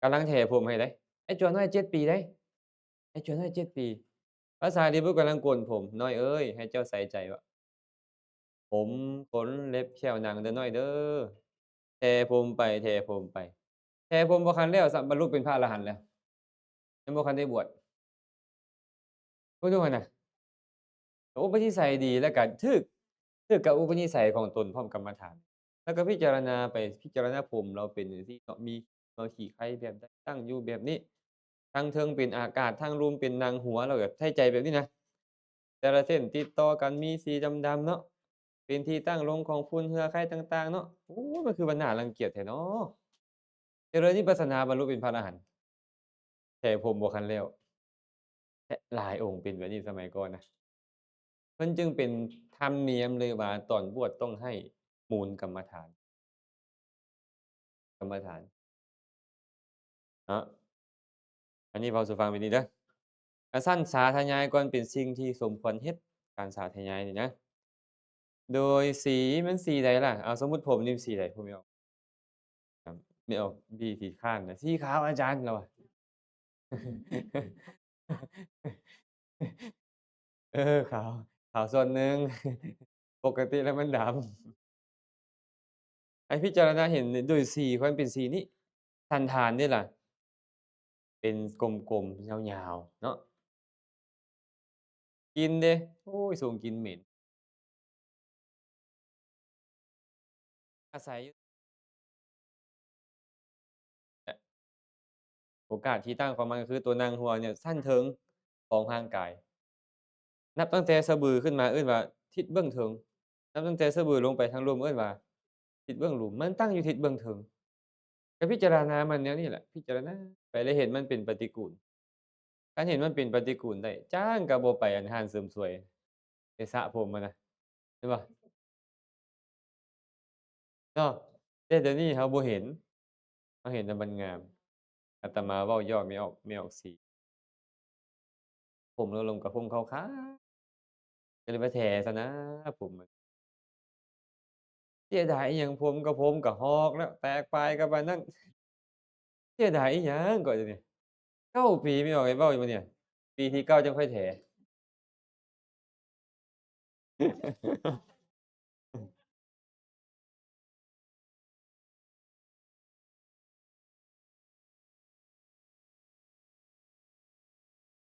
ກຳລັງແຖຜົມໃຫ້ເດ້. ໄອ້ຈົວນ້ອຍເຈັດປີເດ້ ໄອ້ຈົວນ້ອຍເຈັດປີ. ພະສາລີບຸດກຳລັງໂກນຜົມ. ນ້ອຍເອີຍ ໃຫ້ເຈົ້າໃສ່ໃຈວ່າ ຜົມ ຂົນ ເລັບ ແຂ້ວ ໜັງເດີນ້ອຍເດີ. ແຖຜົມໄປ ແຖຜົມໄປ ແຖຜົມບໍ່ທັນແລ້ວຊ້ຳ ບັນລຸເປັນພະອະລະຫັນແລ້ວ ຍັງບໍ່ທັນໄດ້ບວດ. ເບິ່ງດູຫັ້ນນະ ອຸປະນິໄສດີ ແລ້ວກະຖືກ ຖືກກັບອຸປະນິໄສຂອງຕົນພ້ອມກຳມະຖານ. ແລ້ວກໍພິຈາລະນາໄປ ພິຈາລະນາຜົມລາວເປັນຈັ່ງຊີ້ເນາະ ມີ ເຮົາຂີ້ໄຄແບບໃດ ຕັ້ງຢູ່ແບບນີ້ ທາງເທິງເປັນອາກາດ ທາງລຸ່ມເປັນໜັງຫົວ ແລ້ວກໍໃສ່ໃຈແບບນີ້ນະ. ແຕ່ລະເສັ້ນຕິດຕໍ່ກັນມີສີດຳໆເນາະ ເປັນທີ່ຕັ້ງລົງຂອງຝຸ່ນເຫື່ອໄຄຕ່າງໆເນາະ. ໂອ້ຍ ມັນຄືວ່າໜ້າລັງກຽດແທ້ເນາະ. ຈະເລີນວິປັດສະນາບັນລຸເປັນພະອະລະຫັນ ແຖຜົມບໍ່ທັນແລ້ວ. ແລະ ຫຼາຍອົງເປັນແບບນີ້ສະໄໝກ່ອນນະ. ເພິ່ນຈຶ່ງເປັນທຳນຽມເລີຍວ່າ ຕອນບວດຕ້ອງໃຫ້ມູນກຳມະຖານ ກຳມະຖານເນາະ. ອັນນີ້ເວົ້າສູ່ຟັງແບບນີ້ເດີ. ກະຊັ້ນສາທະຍາຍກ່ອນເປັນສິ່ງທີ່ສົມຄວນເຮັດ ການສາທະຍາຍນີ້ນະ. ໂດຍສີມັນສີໃດລະ? ເອົາ ສົມມຸດຜົມນີ້ມັນສີໃດ? ຜົມແມ່ອອກ ແມ່ອອກບີຂີ້ຄ້ານນະ ສີຂາວອາຈານ ລາວວ່າ. ເອີ ຂາວ ຂາວສ່ວນໜຶ່ງ ປົກກະຕິແລ້ວມັນດຳ. ໃຫ້ພິຈາລະນາເຫັນໂດຍສີ ຄວາມເປັນສີນີ້ ສັນຖານເດ້ລະ ເປັນກົມໆ ຍາວໆເນາະ. ກິ່ນເດ້ ໂອ້ຍ ສົ່ງກິ່ນເໝັນ. ອາໄສຢູ່ ແລະ ໂອກາດທີ່ຕັ້ງຂອງມັນກໍຄືຕົວໜັງຫົວນີ້ ຊັ້ນເທິງຂອງຮ່າງກາຍ. ນັບຕັ້ງແຕ່ສະບືຂຶ້ນມາເອີ້ນວ່າທິດເບື້ອງເທິງ, ນັບຕັ້ງແຕ່ສະບືລົງໄປທາງລຸ່ມເອີ້ນວ່າທິດເບື້ອງລຸ່ມ. ມັນຕັ້ງຢູ່ທິດເບື້ອງເທິງ. ກໍພິຈາລະນາມັນແນວນີ້ແຫຼະ, ພິຈາລະນາໄປ ແລ້ວເຫັນມັນເປັນປະຕິກູນ. ຄັນເຫັນມັນເປັນປະຕິກູນໄດ້, ຈ້າງກໍບໍ່ໄປອັນຮ້ານເສີມສວຍ ໄປສະຜົມຫັ້ນນະ, ເຫັນບໍ່? ເນາະ ແຕ່ດຽວນີ້ເຮົາບໍ່ເຫັນ, ເຮົາເຫັນແຕ່ມັນງາມ. ອາດຕະມາເວົ້າຢອກແມ່ອອກ ແມ່ອອກສີ ຜົມລົງ ລົງກະຜົມຂາວໆ ກໍເລີຍວ່າແຖຊະນະ ຜົມ. ເສຍດາຍອີ່ຫຍັງ ຜົມກໍຜົມກໍຫອກແລ້ວ ແຕກປາຍກໍປານນັ້ນ ເສຍດາຍອີ່ຫຍັງກໍດຽວນີ້ ເກົ້າປີ ມີອອກໃຫ້ເວົ້າຢູ່ບໍ່ນີ້ ປີທີເກົ້າຈັ່ງຄ່ອຍແຖ.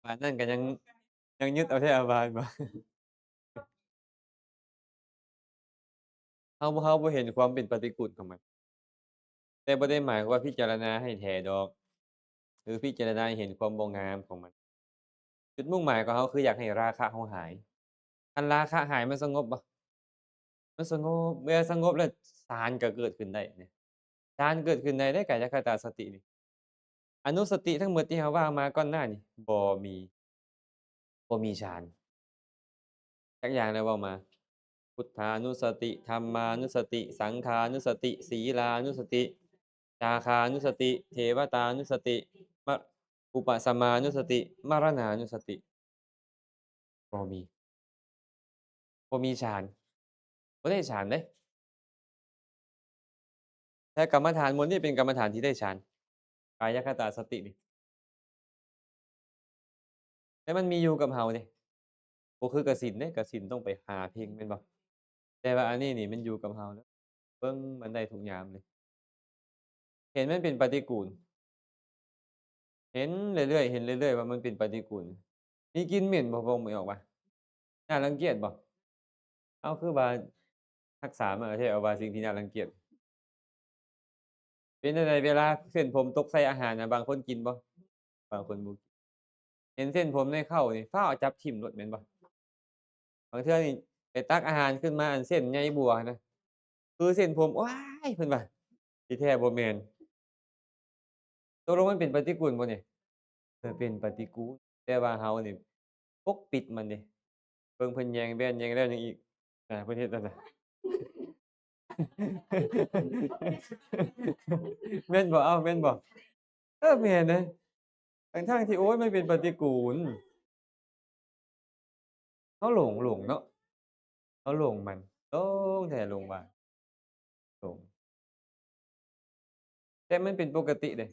ປານນັ້ນກໍຍັງ ຍັງຍຶດເອົາແທ້ເອົາວ່າແມ່ນບໍ່? ເຮົາ ເຮົາບໍ່ເຫັນຄວາມເປັນປະຕິກູນຂອງມັນ ແຕ່ບໍ່ໄດ້ໝາຍຄວາມວ່າພິຈາລະນາໃຫ້ແທ້ດອກ ຫຼື ພິຈາລະນາໃຫ້ເຫັນຄວາມບໍ່ງາມຂອງມັນ. ຈຸດມຸ່ງໝາຍຂອງເຮົາຄືຢາກໃຫ້ລາຄະເຮົາຫາຍ. ຄັນລາຄະຫາຍມັນສະຫງົບບໍ່? ມັນສະຫງົບ. ເມື່ອສະຫງົບແລ້ວ ຊານກໍເກີດຂຶ້ນໄດ້ເດ. ຊານເກີດຂຶ້ນໄດ້ເດ້ ກາຍະຄະຕາສະຕິນີ້. ອະນຸສະຕິທັງໝົດທີ່ເຮົາວ່າມາກ່ອນໜ້ານີ້ ບໍ່ມີ ບໍ່ມີຊານຈັກຢ່າງແລ້ວ. ເວົ້າມາ ພຸດທານຸສະຕິ ທຳມານຸສະຕິ ສັງຄານຸສະຕິ ສີລານຸສະຕິ ຈາຄານຸສະຕິ ເທວະຕານຸສະຕິ ມະ ອຸປະສະມານຸສະຕິ ມະລະນານຸສະຕິ ບໍ່ມີ ບໍ່ມີຊານ ບໍ່ໄດ້ຊານເດ້. ແຕ່ກຳມະຖານໝົດນີ້ເປັນກຳມະຖານທີ່ໄດ້ຊານ ກາຍະຄະຕາສະຕິນີ້ ແຕ່ມັນມີຢູ່ກັບເຮົາເດ້ ບໍ່ຄືກະສິນເດ້. ກະສິນຕ້ອງໄປຫາເພັ່ງແມ່ນບໍ່? ແຕ່ວ່າອັນນີ້ນີ້ມັນຢູ່ກັບເຮົາເລີຍ ເບິ່ງມັນໄດ້ທຸກຍາມເລີຍ. ເຫັນມັນເປັນປະຕິກູນ ເຫັນເລື້ອຍໆ ເຫັນເລື້ອຍໆ ວ່າມັນເປັນປະຕິກູນ. ມີກິ່ນເໝັນບໍ່? ບໍ່ອອກວ່າ ໜ້າລັງກຽດບໍ່? ເອົາ ຄືວ່າຮັກສາມາແທ້ ເອົາວ່າສິ່ງທີ່ໜ້າລັງກຽດ. ເປັນຈັ່ງໃດເວລາເສັ້ນຜົມຕົກໃສ່ອາຫານນະ ບາງຄົນກິນບໍ່? ບາງຄົນບໍ່ກິນ. ເຫັນເສັ້ນຜົມໃນເຂົ້ານີ້ ຟ້າວເອົາຈັບຖິ້ມໂລດແມ່ນບໍ່? ບາງເທື່ອນີ້ໄປຕັກອາຫານຂຶ້ນມາ ອັນເສັ້ນໃຍບົວຫັ້ນນະ ຄືເສັ້ນຜົມ ໂອ້ຍ ເພິ່ນວ່າ ທີ່ແທ້ບໍ່ແມ່ນ. ຕົກລົງມັນເປັນປະຕິກູນບໍ່ນີ້? ເອີ ເປັນປະຕິກູນ ແຕ່ວ່າເຮົານີ້ປົກປິດມັນເດ້. ເບິ່ງເພິ່ນແຍງແວ່ນແຍງແລ້ວຫຍັງອີກ ອ່າ ເພິ່ນເຮັດນັ້ນນະ ແມ່ນບໍ່? ເອົ້າ ແມ່ນບໍ່? ເອີ ແມ່ນເດ້ ທັງໆທີ່ ໂອ້ຍ ມັນເປັນປະຕິກູນ. ເຮົາຫຼົງ ຫຼົງເນາະ ເຮົາຫຼົງມັນ ຫຼົງແທ້ຫຼົງວ່າ ຫຼົງ ແຕ່ມັນເປັນປົກກະຕິເດ້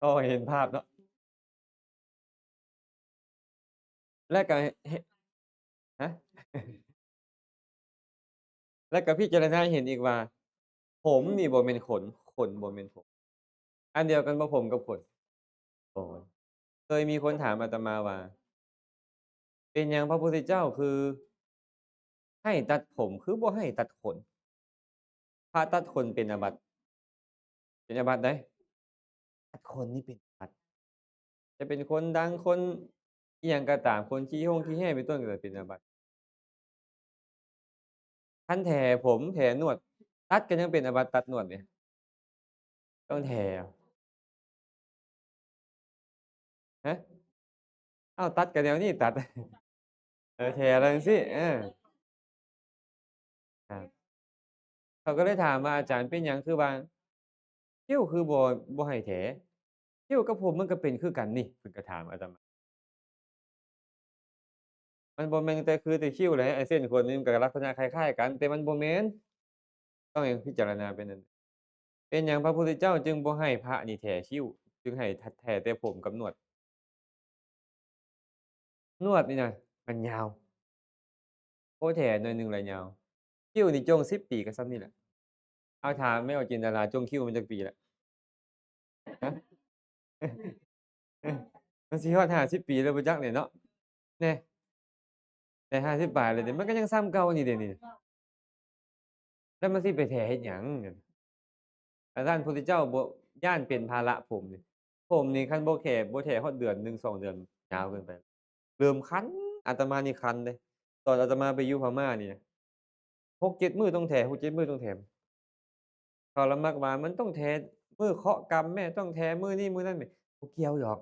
ພໍເຫັນພາບເນາະ. ແລ້ວກະເຫັນ ຮະ ແລ້ວກະພິຈາລະນາເຫັນອີກວ່າ ຜົມນີ້ບໍ່ແມ່ນຂົນ ຂົນບໍ່ແມ່ນຜົມ. ອັນດຽວກັນບໍ່ ຜົມກັບຂົນ? ໂອ້ຍ ເຄີຍມີຄົນຖາມອາດຕະມາວ່າ ເປັນຫຍັງພະພຸດທະເຈົ້າຄືໃຫ້ຕັດຜົມ ຄືບໍ່ໃຫ້ຕັດຂົນ? ພະຕັດຂົນເປັນອາບັດ ເປັນອາບັດໃດ໋ ຕັດຂົນນີ້ເປັນອາບັດ. ຈະເປັນຄົນດັງ ຄົນອີ່ຫຍັງກໍຕາມ ຄົນຂີ້ຫົ່ງຂີ້ແຮ່ເປັນຕົ້ນ ກໍເປັນອາບັດ. ຄັນແຖຜົມ ແຖໜວດ ຕັດກໍຍັງເປັນອາບັດ ຕັດໜວດນີ້ ຕ້ອງແຖ ຮະ ເອົ້າ ຕັດກໍແນວນີ້ຕັດ ເອີ ແຖຈັ່ງຊີ້ ເອີ ຄັບ ເຂົາກໍເລີຍຖາມວ່າ ອາຈານ ເປັນຫຍັງຄືວ່າ ຄິ້ວຄືບໍ່ ບໍ່ໃຫ້ແຖ? ຄິ້ວກັບຜົມມັນກໍເປັນຄືກັນນີ້ ເພິ່ນກໍຖາມອາດຕະມາ. ມັນບໍ່ແມ່ນແຕ່ຄືແຕ່ຄິ້ວແຫຼະ ໄອ້ເສັ້ນຂົນນີ້ມັນກໍລັກສະນະຄ້າຍໆກັນ ແຕ່ມັນບໍ່ແມ່ນ ຕ້ອງໃຫ້ພິຈາລະນາເປັນນັ້ນ. ເປັນຫຍັງພະພຸດທະເຈົ້າຈຶ່ງບໍ່ໃຫ້ພະນີ້ແຖຄິ້ວ ຈຶ່ງໃຫ້ແຖແຕ່ຜົມກັບໜວດ? ໜວດນີ້ນະມັນຍາວ ໂອ້ ແຖໜ້ອຍໜຶ່ງລະຍາວ. ຄິ້ວນີ້ຈົ່ງສິບປີກໍສ່ຳນີ້ແຫຼະ. ເອົາ ຖາມແມ່ອອກຈິນດາລາ ຈົ່ງຄິ້ວມາຈັກປີລະ? ຮະ ມັນຊິຮອດຫ້າສິບປີແລ້ວບໍ່ຈັກນີ້ເນາະ ແນ່ ໄດ້ຫ້າສິບປາຍແລ້ວເດ ມັນກໍຍັງສ່ຳເກົ່ານີ້ເດນີ້ ແລ້ວມັນຊິໄປແຖເຮັດຫຍັງ? ອາຈານ ພຸດທະເຈົ້າບໍ່ຢ້ານເປັນພາລະຜົມນີ້ ຜົມນີ້ຄັນບໍ່ແຖ ບໍ່ແຖຮອດເດືອນໜຶ່ງສອງເດືອນ ຍາວເກີນໄປ ເລີ່ມຄັນ. ອາດຕະມານີ້ຄັນເດ້ ຕອນອາດຕະມາໄປຢູ່ພະມ້ານີ້ນະ ຫົກເຈັດມື້ຕ້ອງແຖ ຫົກເຈັດມື້ຕ້ອງແຖ. ເຂົາລະມັກວ່າມັນຕ້ອງແຖມື້ເຄາະກຳແມ້ ຕ້ອງແຖມື້ນີ້ມື້ນັ້ນແມ້ ບໍ່ກ່ຽວດອກ.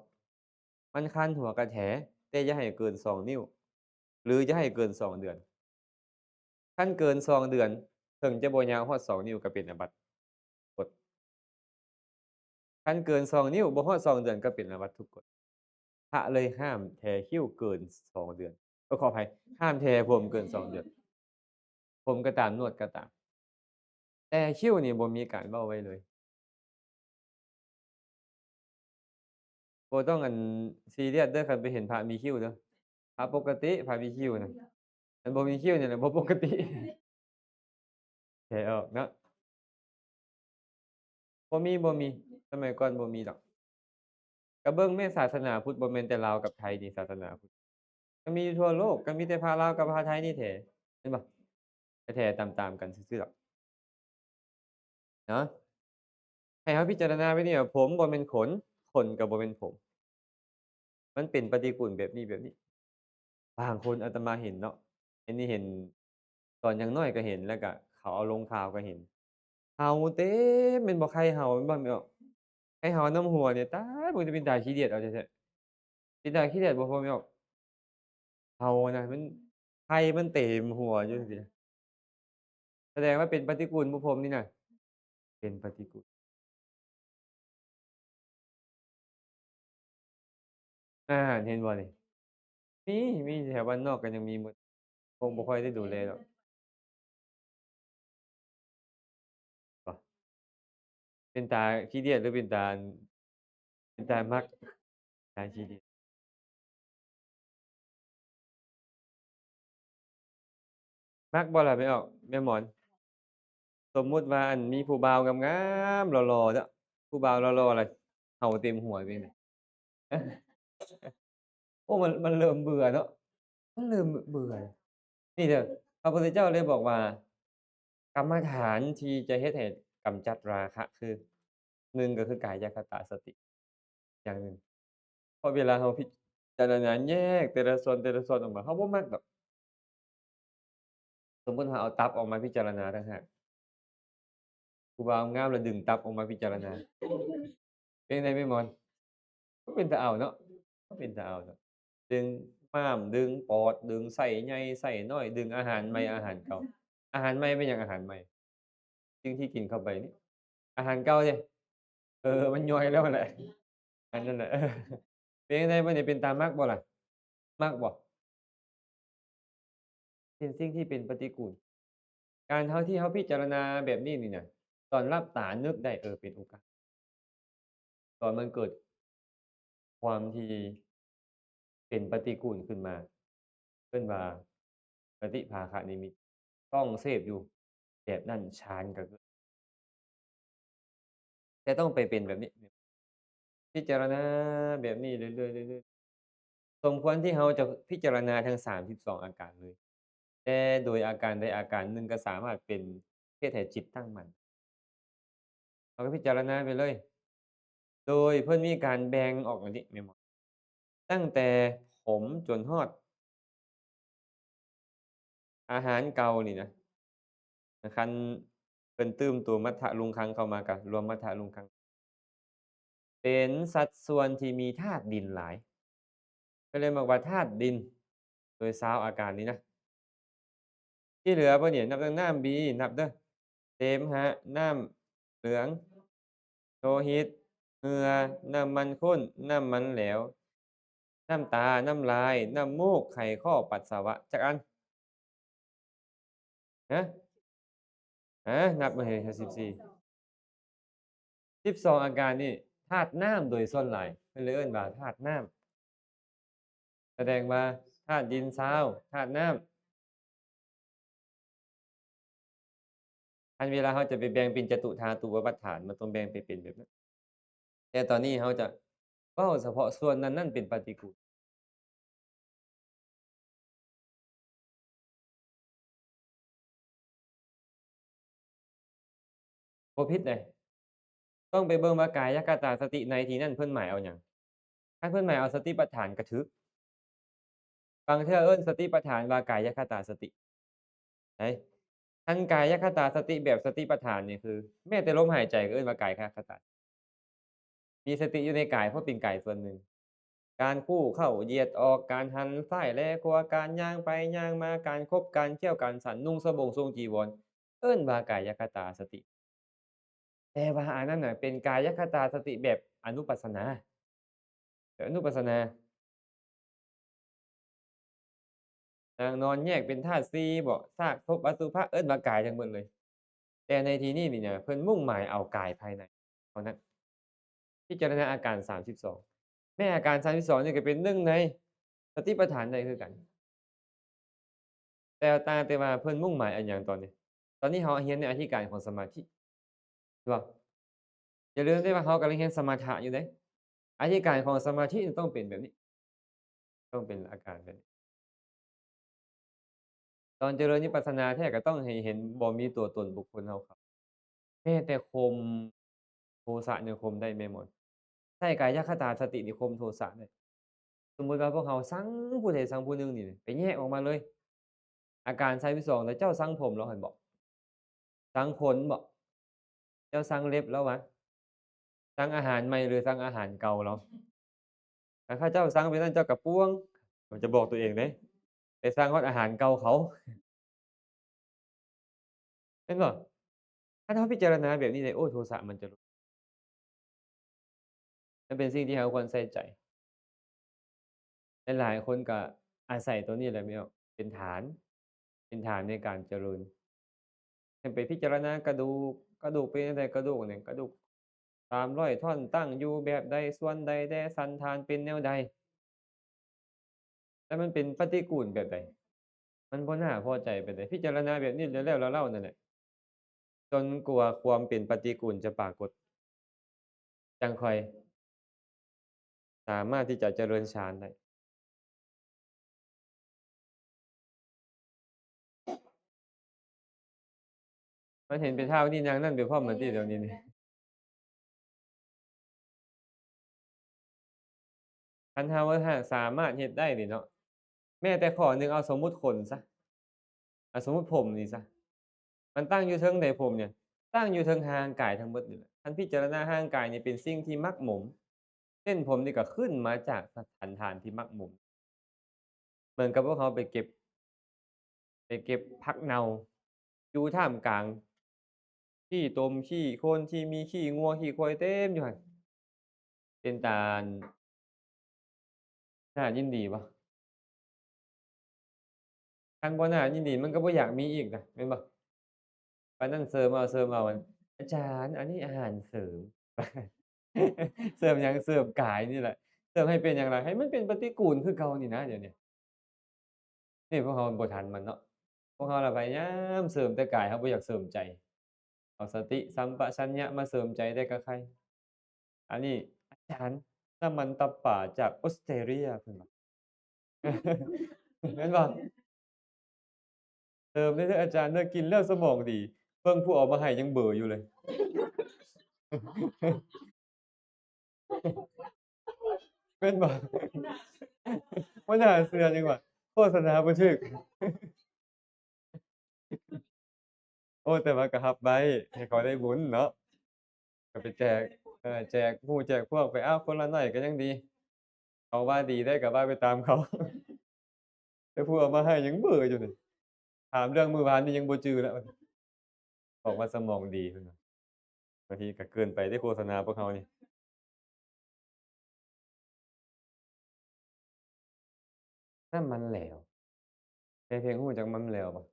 ມັນຄັນຫົວກະແຖ ແຕ່ຢ່າໃຫ້ເກີນສອງນິ້ວ ຫຼື ຢ່າໃຫ້ເກີນສອງເດືອນ. ຄັນເກີນສອງເດືອນ ເຖິງຈະບໍ່ຍາວຮອດສອງນິ້ວກໍເປັນອາບັດກົດ. ຄັນເກີນສອງນິ້ວ ບໍ່ຮອດສອງເດືອນກໍເປັນອາບັດທຸກກົດ. ພະເລີຍຫ້າມແຖຄິ້ວເກີນສອງເດືອນ. ເອີ ຂໍອະໄພ, ຫ້າມແທ້ຜົມເກີນສອງເດືອນ. ຜົມກໍຕາມ, ໜວດກໍຕາມ, ແຕ່ຄິ້ວນີ້ບໍ່ມີການເວົ້າໄວ້ເລີຍ. ບໍ່ຕ້ອງອັນຊີຣຽສເດີ ຄັນໄປເຫັນພະມີຄິ້ວເດີ. ພະປົກກະຕິ, ພະມີຄິ້ວນະ. ອັນບໍ່ມີຄິ້ວນີ້ແຫຼະບໍ່ປົກກະຕິ. ແທ້ອອກເນາະ. ບໍ່ມີ, ບໍ່ມີ. ສະໄໝກ່ອນບໍ່ມີດອກ. ກະເບິ່ງແມ້ ສາສະໜາພຸດ ບໍ່ແມ່ນແຕ່ລາວກັບໄທນີ້, ສາສະໜາພຸດ ມັນມີຢູ່ທົ່ວໂລກ, ກໍມີແຕ່ພະລາວກັບພະໄທນີ້ແທ້, ເຫັນບໍ່? ແທ້ໆ ຕາມໆ ກັນຊື່ໆ ດອກເນາະ. ໃຫ້ເຮົາພິຈາລະນາແບບນີ້ວ່າ ຜົມບໍ່ແມ່ນຂົນ, ຂົນກໍບໍ່ແມ່ນຜົມ. ມັນເປັນປະຕິກູນແບບນີ້, ແບບນີ້. ບາງຄົນອາດຕະມາເຫັນເນາະ, ອັນນີ້ເຫັນຕອນຍັງນ້ອຍກໍເຫັນ, ແລ້ວກໍເຂົາເອົາລົງຂ່າວກໍເຫັນ. ເຫົ່າເຕັມແມ່ນບໍ່? ໄຂ່ເຫົ່າແມ່ນບໍ່? ໄຂ່ເຫົ່ານຳຫົວນີ້, ຕາຍ, ເບິ່ງແຕ່ເປັນຕາຂີ້ດຽດເອົາແທ້ໆ. ເປັນຕາຂີ້ດຽດບໍ່ ພໍ່ແມ່ອອກ? ເຫົ່ານະ, ມັນ ໄຂ່ມັນເຕັມຫົວຢູ່ຈັ່ງຊີ້ນະ. ສະແດງວ່າເປັນປະຕິກູນບໍ່ ຜົມນີ້ນະ, ເປັນປະຕິກູນ. ອ່າ ເຫັນບໍ່ນີ້? ມີ, ມີແຖວບ້ານນອກກໍຍັງມີໝົດ, ຄົງບໍ່ຄ່ອຍໄດ້ດູແລດອກ. ເປັນຕາຂີ້ດຽດ ຫຼື ເປັນຕາ ເປັນຕາມັກ? ຕາຂີ້ດຽດ. ມັກບໍ່ລະແມ່ອອກ ແມ່ໝອນ? ສົມມຸດວ່າ ອັນ ມີຜູ້ບ່າວງາມໆ ຫຼໍ່ໆ ເນາະ, ຜູ້ບ່າວຫຼໍ່ໆ ລະເຫົ່າເຕັມຫົວເປັນໃດ? ໂອ້ ມັນ ມັນເລີ່ມເບື່ອເນາະ, ມັນເລີ່ມເບື່ອ. ນີ້ເດີ ພະພຸດທະເຈົ້າເລີຍບອກວ່າ ກຳມະຖານທີ່ຈະເຮັດໃຫ້ກຳຈັດລາຄະ ຄື ໜຶ່ງ ກໍຄືກາຍະຄະຕາສະຕິ ຢ່າງໜຶ່ງ. ເພາະເວລາເຮົາພິຈາລະນາແຍກແຕ່ລະສ່ວນ ແຕ່ລະສ່ວນອອກມາ ເຮົາບໍ່ມັກດອກ. ສົມມຸດວ່າເອົາຕັບອອກມາພິຈາລະນາຕ່າງຫາກ, ຜູ້ບ່າວງາມແລ້ວດຶງຕັບອອກມາພິຈາລະນາ, ເປັນໃດແມ່ໝອນ? ມັນເປັນຕາເອົາເນາະ, ມັນເປັນຕາເອົາເນາະ. ດຶງມ້າມ, ດຶງປອດ, ດຶງໄສ້ໃຫຍ່ໄສ້ນ້ອຍ, ດຶງອາຫານໃໝ່ອາຫານເກົ່າ. ອາຫານໃໝ່ແມ່ນຫຍັງ? ອາຫານໃໝ່ ສິ່ງທີ່ກິນເຂົ້າໄປນີ້. ອາຫານເກົ່າເດ? ເອີ ມັນຍ່ອຍແລ້ວແຫຼະ, ອັນນັ້ນແຫຼະ. ເອີ ເປັນຈັ່ງໃດບັດນີ້? ເປັນຕາມັກບໍ່ລະ? ມັກບໍ່? ເປັນສິ່ງທີ່ເປັນປະຕິກູນ. ການເຮົາ ທີ່ເຮົາພິຈາລະນາແບບນີ້ນີ້ນະ, ຕອນຫຼັບຕານຶກໄດ້, ເອີ ເປັນໂອກາດ. ຕອນມັນເກີດຄວາມທີ່ເປັນປະຕິກູນຂຶ້ນມາ, ເອີ້ນວ່າປະຕິພາຄະນິມິດ, ຕ້ອງເສບຢູ່ແບບນັ້ນ, ຊານກໍເກີດ. ແຕ່ຕ້ອງໄປເປັນແບບນີ້, ພິຈາລະນາແບບນີ້ເລື້ອຍໆ ເລື້ອຍໆ. ສົມຄວນທີ່ເຮົາຈະພິຈາລະນາທັງສາມສິບສອງອາການເລີຍ, ແຕ່ໂດຍອາການໃດອາການໜຶ່ງກໍສາມາດເປັນ ເຮັດໃຫ້ຈິດຕັ້ງໝັ້ນ. ເຮົາກໍພິຈາລະນາໄປເລີຍ. ໂດຍເພິ່ນມີການແບ່ງອອກອັນນີ້ແມ່ນບໍ່? ຕັ້ງແຕ່ຜົມຈົນຮອດອາຫານເກົ່ານີ້ນະ, ຄັນເພິ່ນຕື່ມຕົວມັດທະລຸງຄັງເຂົ້າມາ ກໍລວມມັດທະລຸງຄັງ ເປັນສັດສ່ວນທີ່ມີທາດດິນຫຼາຍ, ກໍເລີຍບອກວ່າທາດດິນ ໂດຍຊາວອາການນີ້ນະ. ທີ່ເຫຼືອບໍ່ນີ້ ນັບຕັ້ງນ້ຳບີ ນັບເດີ, ເສມຫະ, ນ້ຳເຫຼືອງ, ໂລຫິດ, ເຫື່ອ, ນ້ຳມັນຂຸ້ນ, ນ້ຳມັນແຫຼວ, ນ້ຳຕາ, ນ້ຳລາຍ, ນ້ຳມູກ, ໄຂ່, ຄໍ, ປັດສະວະ. ຈັກອັນ? ຮະ? ອາ ນັບມາເຫັນ ສິບສີ່ ສິບສອງອາການນີ້ ທາດນ້ຳໂດຍສ່ວນຫຼາຍ ເພິ່ນເລີຍເອີ້ນວ່າທາດນ້ຳ. ສະແດງວ່າທາດດິນຊາວ ທາດນ້ຳ. ຄັນເວລາເຮົາຈະໄປແບ່ງເປັນຈະຕຸທາຕຸປະທານ ມັນຕ້ອງແບ່ງໄປເປັນແບບນັ້ນ. ແຕ່ຕອນນີ້ເຮົາຈະເວົ້າສະເພາະສ່ວນນັ້ນໆ ເປັນປະຕິກູນ. ບໍ່ຜິດເດ້. ຕ້ອງໄປເບິ່ງວ່າກາຍະຄະຕາສະຕິໃນທີ່ນັ້ນເພິ່ນໝາຍເອົາຫຍັງ. ຄັນເພິ່ນໝາຍເອົາສະຕິປັດຖານກະຖືກ. ບາງເທື່ອເອີ້ນສະຕິປັດຖານວ່າກາຍະຄະຕາສະຕິ. ໄດ້. ຄັນກາຍະຄະຕາສະຕິແບບສະຕິປັດຖານນີ້ຄື ແມ້ແຕ່ລົມຫາຍໃຈກໍເອີ້ນວ່າກາຍະຄະຕາ. ມີສະຕິຢູ່ໃນກາຍ ເພາະເປັນກາຍສ່ວນໜຶ່ງ. ການຄູ່ເຂົ້າຢຽດອອກ, ການຫັນຊ້າຍແລຂວາ, ການຍ່າງໄປຍ່າງມາ, ການຂົບການຄ້ຽວ, ການສັນ, ນຸ່ງສະບົງ, ສົງຈີວອນ, ເອີ້ນວ່າກາຍະຄະຕາສະຕິ. ແຕ່ວ່າອັນນັ້ນນະ ເປັນກາຍະຄະຕາສະຕິແບບອະນຸປັດສະນາ. ແບບອະນຸປັດສະນາ. ນາງນອນແຍກເປັນທາດສີ່ບໍ ຊາກສົບອະສຸພະ ເອີ້ນວ່າກາຍທັງໝົດເລີຍ. ແຕ່ໃນທີ່ນີ້ນີ້ນະ ເພິ່ນມຸ່ງໝາຍເອົາກາຍພາຍໃນເທົ່ານັ້ນ. ພິຈາລະນາອາການສາມສິບສອງ ແມ່ນອາການສາມສິບສອງນີ້ກໍເປັນໜຶ່ງໃນສະຕິປະທານໄດ້ຄືກັນ. ແຕ່ຕ່າງແຕ່ວ່າເພິ່ນມຸ່ງໝາຍອັນຫຍັງຕອນນີ້? ຕອນນີ້ເຮົາຮຽນໃນອະທິການຂອງສະມາທິ ແມ່ນບໍ່? ຢ່າລືມເດ້ວ່າເຮົາກຳລັງຮຽນສະມະຖະຢູ່ເດ້. ອະທິການຂອງສະມາທິນີ້ຕ້ອງເປັນແບບນີ້ ຕ້ອງເປັນອາການແບບນີ້. ຕອນຈະເລີນວິປັດສະນາແທ້ກໍຕ້ອງໃຫ້ເຫັນບໍ່ມີຕົວຕົນບຸກຄົນເຮົາເຂົ້າ. ແມ້ແຕ່ຂົ່ມໂທສະຍັງຂົ່ມໄດ້ແມ່ນບໍ່? ໃຊ້ກາຍະຄະຕາສະຕິນີ້ຂົ່ມໂທສະໄດ້. ສົມມຸດວ່າພວກເຮົາຊັງຜູ້ໃດຊັງຜູ້ໜຶ່ງນີ້ ໄປແຍກອອກມາເລີຍ. ອາການສາມສິບສອງ ແລ້ວເຈົ້າຊັງຜົມລາວຫັ້ນບໍ? ຊັງຂົນບໍ? ເຈົ້າຊັງເລັບລາວຫວາ? ຊັງອາຫານໃໝ່ ຫຼື ຊັງອາຫານເກົ່າລາວ? ຖ້າເຂົາເຈົ້າຊັງແບບນັ້ນ ເຈົ້າກໍປ່ວງ, ເຈົ້າຈະບອກຕົວເອງເດ້, ໄປຊັງຮອດອາຫານເກົ່າເຂົາ. ແມ່ນບໍ່? ຄັນເຮົາພິຈາລະນາແບບນີ້ໄດ້ ໂອ້ ໂທສະມັນຈະຫຼຸດ. ມັນເປັນສິ່ງທີ່ເຮົາຄວນໃສ່ໃຈ. ຫຼາຍໆຄົນກໍອາໄສຕົວນີ້ແຫຼະແມ່ນເປັນຖານ, ເປັນຖານໃນການຈະເລີນ. ເຊັ່ນໄປພິຈາລະນາກະດູກ, ກະດູກເປັນຈັ່ງໃດ? ກະດູກນີ້, ກະດູກສາມຮ້ອຍທ່ອນ ຕັ້ງຢູ່ແບບໃດ, ສ່ວນໃດແດ່, ສັນຖານເປັນແນວໃດ? ແລ້ວມັນເປັນປະຕິກູນແບບໃດ? ມັນບໍ່ໜ້າພໍໃຈປານໃດ. ພິຈາລະນາແບບນີ້ແລ້ວໆເລົ່າໆນັ້ນແຫຼະ, ຈົນກວ່າຄວາມເປັນປະຕິກູນຈະປາກົດ, ຈັ່ງຄ່ອຍສາມາດທີ່ຈະຈະເລີນฌານໄດ້. ມັນເຫັນເປັນທ້າວນີ້ນາງນັ້ນໄປພ້ອມກັນຕິດຽວນີ້ນີ້. ຄັນເຮົາຫາກສາມາດເຮັດໄດ້ນີ້ເນາະ, ແມ້ແຕ່ຂໍ້ໜຶ່ງ ເອົາສົມມຸດຂົນຊະ, ເອົາສົມມຸດຜົມນີ້ຊະ, ມັນຕັ້ງຢູ່ເທິງໃດ? ຜົມນີ້ຕັ້ງຢູ່ເທິງຮ່າງກາຍທັງໝົດນີ້ແຫຼະ. ຄັນພິຈາລະນາຮ່າງກາຍນີ້ເປັນສິ່ງທີ່ໝັກໝົມ, ເສັ້ນຜົມນີ້ກໍຂຶ້ນມາຈາກສັນຖານທີ່ໝັກໝົມ. ເໝືອນກັບພວກເຮົາໄປເກັບ, ໄປເກັບຜັກເນົ່າຢູ່ທ່າມກາງຂີ້ຕົມ, ຂີ້ຄົນ, ທີ່ມີຂີ້ງົວ, ຂີ້ຄວາຍເຕັມຢູ່ຫັ້ນ, ເປັນຕາໜ້າຍິນດີບໍ່? ຄັນບໍ່ໜ້າຍິນດີ ມັນກໍບໍ່ຢາກມີອີກນະ, ແມ່ນບໍ່? ປານນັ້ນເສີມເອົາ, ເສີມເອົາ, ອາຈານ, ອັນນີ້ອາຫານເສີມ. ເສີມຫຍັງ? ເສີມກາຍນີ້ແຫຼະ. ເສີມໃຫ້ເປັນຫຍັງລະ? ໃຫ້ມັນເປັນປະຕິກູນຄືເກົ່ານີ້ນະ ດຽວນີ້. ນີ້ພວກເຮົາບໍ່ທັນມັນເນາະ. ພວກເຮົາລະພະຍາຍາມເສີມແຕ່ກາຍ, ເຮົາບໍ່ຢາກເສີມໃຈ. ເອົາສະຕິສຳປະຊັນຍະມາເສີມໃຈໄດ້ກະໄຄ. ອັນນີ້ອາຈານ ນ້ຳມັນຕັບປາຈາກອົດສະເຕຣເລຍ ເພິ່ນວ່າ. ແມ່ນບໍ່? ເຕີມໄດ້ເດີອາຈານເດີ, ກິນແລ້ວສະໝອງດີ. ເບິ່ງຜູ້ເອົາມາໃຫ້ຍັງເບີຢູ່ເລີຍ. ແມ່ນບໍ່? ບໍ່ໜ້າເຊື່ອຫຍັງວ່າ ໂຄສະນາບໍ່ຖືກ. ໂອ້ ແຕ່ວ່າກໍຮັບໄວ້ ໃຫ້ເຂົາໄດ້ບຸນເນາະ, ກໍໄປແຈກ ເອີ ແຈກໝູ່ແຈກພວກໄປ. ອ້າວ ຄົນລະໜ້ອຍກໍຍັງດີ, ເຂົາວ່າດີໄດ້ກໍວ່າໄປຕາມເຂົາ. ແຕ່ຜູ້ເອົາມາໃຫ້ຍັງເບີຢູ່ນີ້, ຖາມເລື່ອງມື້ວານນີ້ຍັງບໍ່ຈື່ແລ້ວ. ບອກວ່າສະໝອງດີເພິ່ນວ່າ. ບາງທີກໍເກີນໄປເດ້ໂຄສະນາພວກເຮົານີ້. ນ້ຳມັນແຫຼວ. ແມ່ເພັງຮູ້ຈັກນ້ຳມັນແຫຼວບໍ່?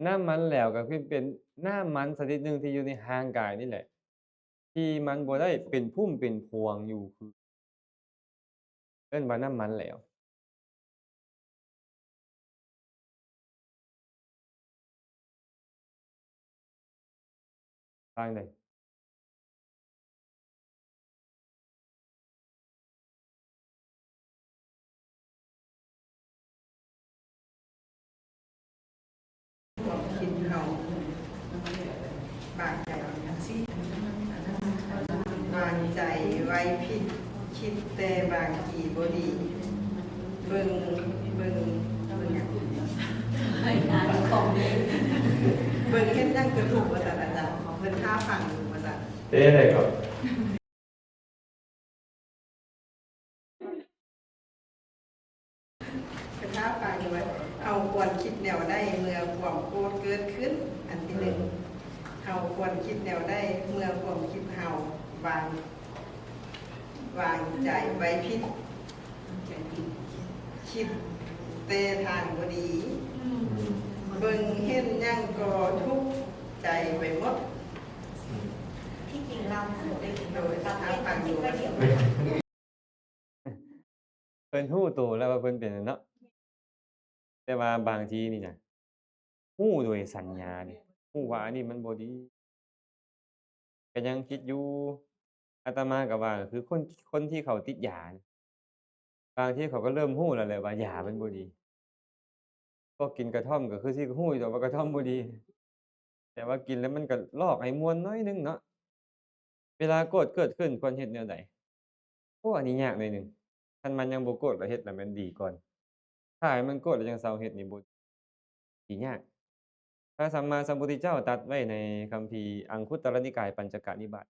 ນ້ຳມັນແຫຼວກໍຄືເປັນນ້ຳມັນຊະນິດໜຶ່ງທີ່ຢູ່ໃນຮ່າງກາຍນີ້ແຫຼະ, ທີ່ມັນບໍ່ໄດ້ເປັນພຸ້ມເປັນພວງຢູ່ ຄື ເອີ້ນວ່ານ້ຳມັນແຫຼວ. ທາງໃດ? ຄວາມຄິດເຮົາ ບາງໃຈ ວາງໃຈໄວ້ຜິດ ຄິດແຕ່ບາງທີບໍ່ດີ ເບິ່ງ ເບິ່ງ ເບິ່ງຫຍັງ? ເບິ່ງເຮັດຫຍັງກະທຸກວ່າຊັ້ນອາຈານ, ເພິ່ນຖ້າຟັງຢູ່ວ່າຊັ້ນ. ເປັນຈັ່ງໃດກໍ ເພິ່ນຖ້າຟັງຢູ່ວ່າ ເຮົາຄວນຄິດແນວໃດເມື່ອຄວາມໂກດເກີດຂຶ້ນ? ອັນທີໜຶ່ງ ເຮົາຄວນຄິດແນວໃດເມື່ອຄວາມຄິດເຮົາວາງ ວາງໃຈໄວ້ຜິດ ຄິດແຕ່ທາງບໍ່ດີ ເບິ່ງເຫັນຫຍັງກໍທຸກໃຈໄປໝົດ. ທີ່ຈິງລາວຮູ້ໄດ້ ໂດຍ ເພິ່ນຮູ້ໂຕແລ້ວວ່າເພິ່ນເປັນເນາະ ແຕ່ວ່າບາງທີນີ້ນະ ຮູ້ໂດຍສັນຍາເດ້ ຮູ້ວ່າອັນນີ້ມັນບໍ່ດີ ກໍຍັງຄິດຢູ່. ອາດຕະມາກໍວ່າ ຄືຄົນ ຄົນທີ່ເຂົາຕິດຢານະ ບາງທີເຂົາກໍເລີ່ມຮູ້ແລ້ວແຫຼະວ່າຢາມັນບໍ່ດີ. ພວກກິນກະທ່ອມກໍຄືຊິຮູ້ຢູ່ດອກວ່າກະທ່ອມບໍ່ດີ ແຕ່ວ່າກິນແລ້ວມັນກໍລອກໃຫ້ມ່ວນໜ້ອຍໜຶ່ງເນາະ. ເວລາໂກດເກີດຂຶ້ນຄວນເຮັດແນວໃດ? ໂອ້ ອັນນີ້ຍາກໜ້ອຍໜຶ່ງ. ຄັນມັນຍັງບໍ່ໂກດ ແລ້ວເຮັດລະແມ່ນດີກ່ອນ. ຖ້າໃຫ້ມັນໂກດແລ້ວຈັ່ງເຊົາເຮັດນີ້ບໍ່ ທີ່ຍາກ. ພະສຳມາສຳພຸດທະເຈົ້າຕັດໄວ້ໃນຄຳພີອັງຄຸດຕະລະນິກາຍ ປັນຈະກະນິບາດ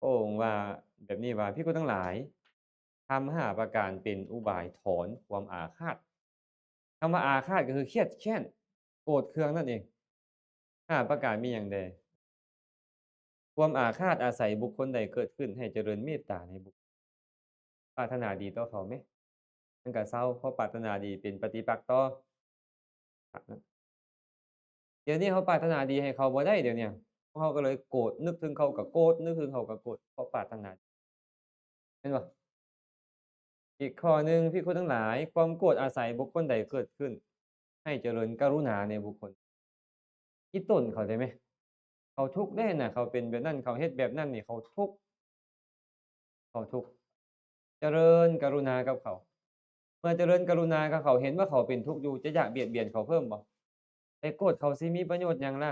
ພະອົງວ່າແບບນີ້ວ່າ ພິກຂຸທັງຫຼາຍ, ທຳຫ້າປະການເປັນອຸບາຍຖອນຄວາມອາຄາດ. ຄຳວ່າອາຄາດກໍຄືຄຽດແຄ້ນ, ໂກດເຄືອງນັ້ນເອງ. ຫ້າປະການມີຫຍັງແດ່? ຄວາມອາຄາດອາໄສບຸກຄົນໃດເກີດຂຶ້ນ ໃຫ້ຈະເລີນເມດຕາໃນບຸກ ປາດຖະໜາດີຕໍ່ເຂົາແມ ມັນກະເຊົາ ເພາະປາດຖະໜາດີເປັນປະຕິປັກຕໍ່. ດຽວນີ້ເຮົາປາດຖະໜາດີໃຫ້ເຂົາບໍ່ໄດ້ ດຽວນີ້ພວກເຮົາກໍເລີຍໂກດ, ນຶກເຖິງເຂົາກໍໂກດ, ນຶກເຖິງເຂົາກໍໂກດ ເພາະປາດຖະໜາ ແມ່ນບໍ່? ອີກຂໍ້ໜຶ່ງ ພິກຂຸທັງຫຼາຍ, ຄວາມໂກດອາໄສບຸກຄົນໃດເກີດຂຶ້ນ ໃຫ້ຈະເລີນກະລຸນາໃນບຸກຄົນ. ອີ່ຕົນເຂົາໄດ້ແມ? ເຂົາທຸກເດ້ນະ, ເຂົາເປັນແບບນັ້ນ, ເຂົາເຮັດແບບນັ້ນນີ້ ເຂົາທຸກ, ເຂົາທຸກ. ຈະເລີນກະລຸນາກັບເຂົາ. ເມື່ອຈະເລີນກະລຸນາກັບເຂົາ, ເຫັນວ່າເຂົາເປັນທຸກຢູ່, ຈະຢາກບຽດບຽນເຂົາເພີ່ມບໍ່? ໄປໂກດເຂົາຊິມີປະໂຫຍດຫຍັງລະ?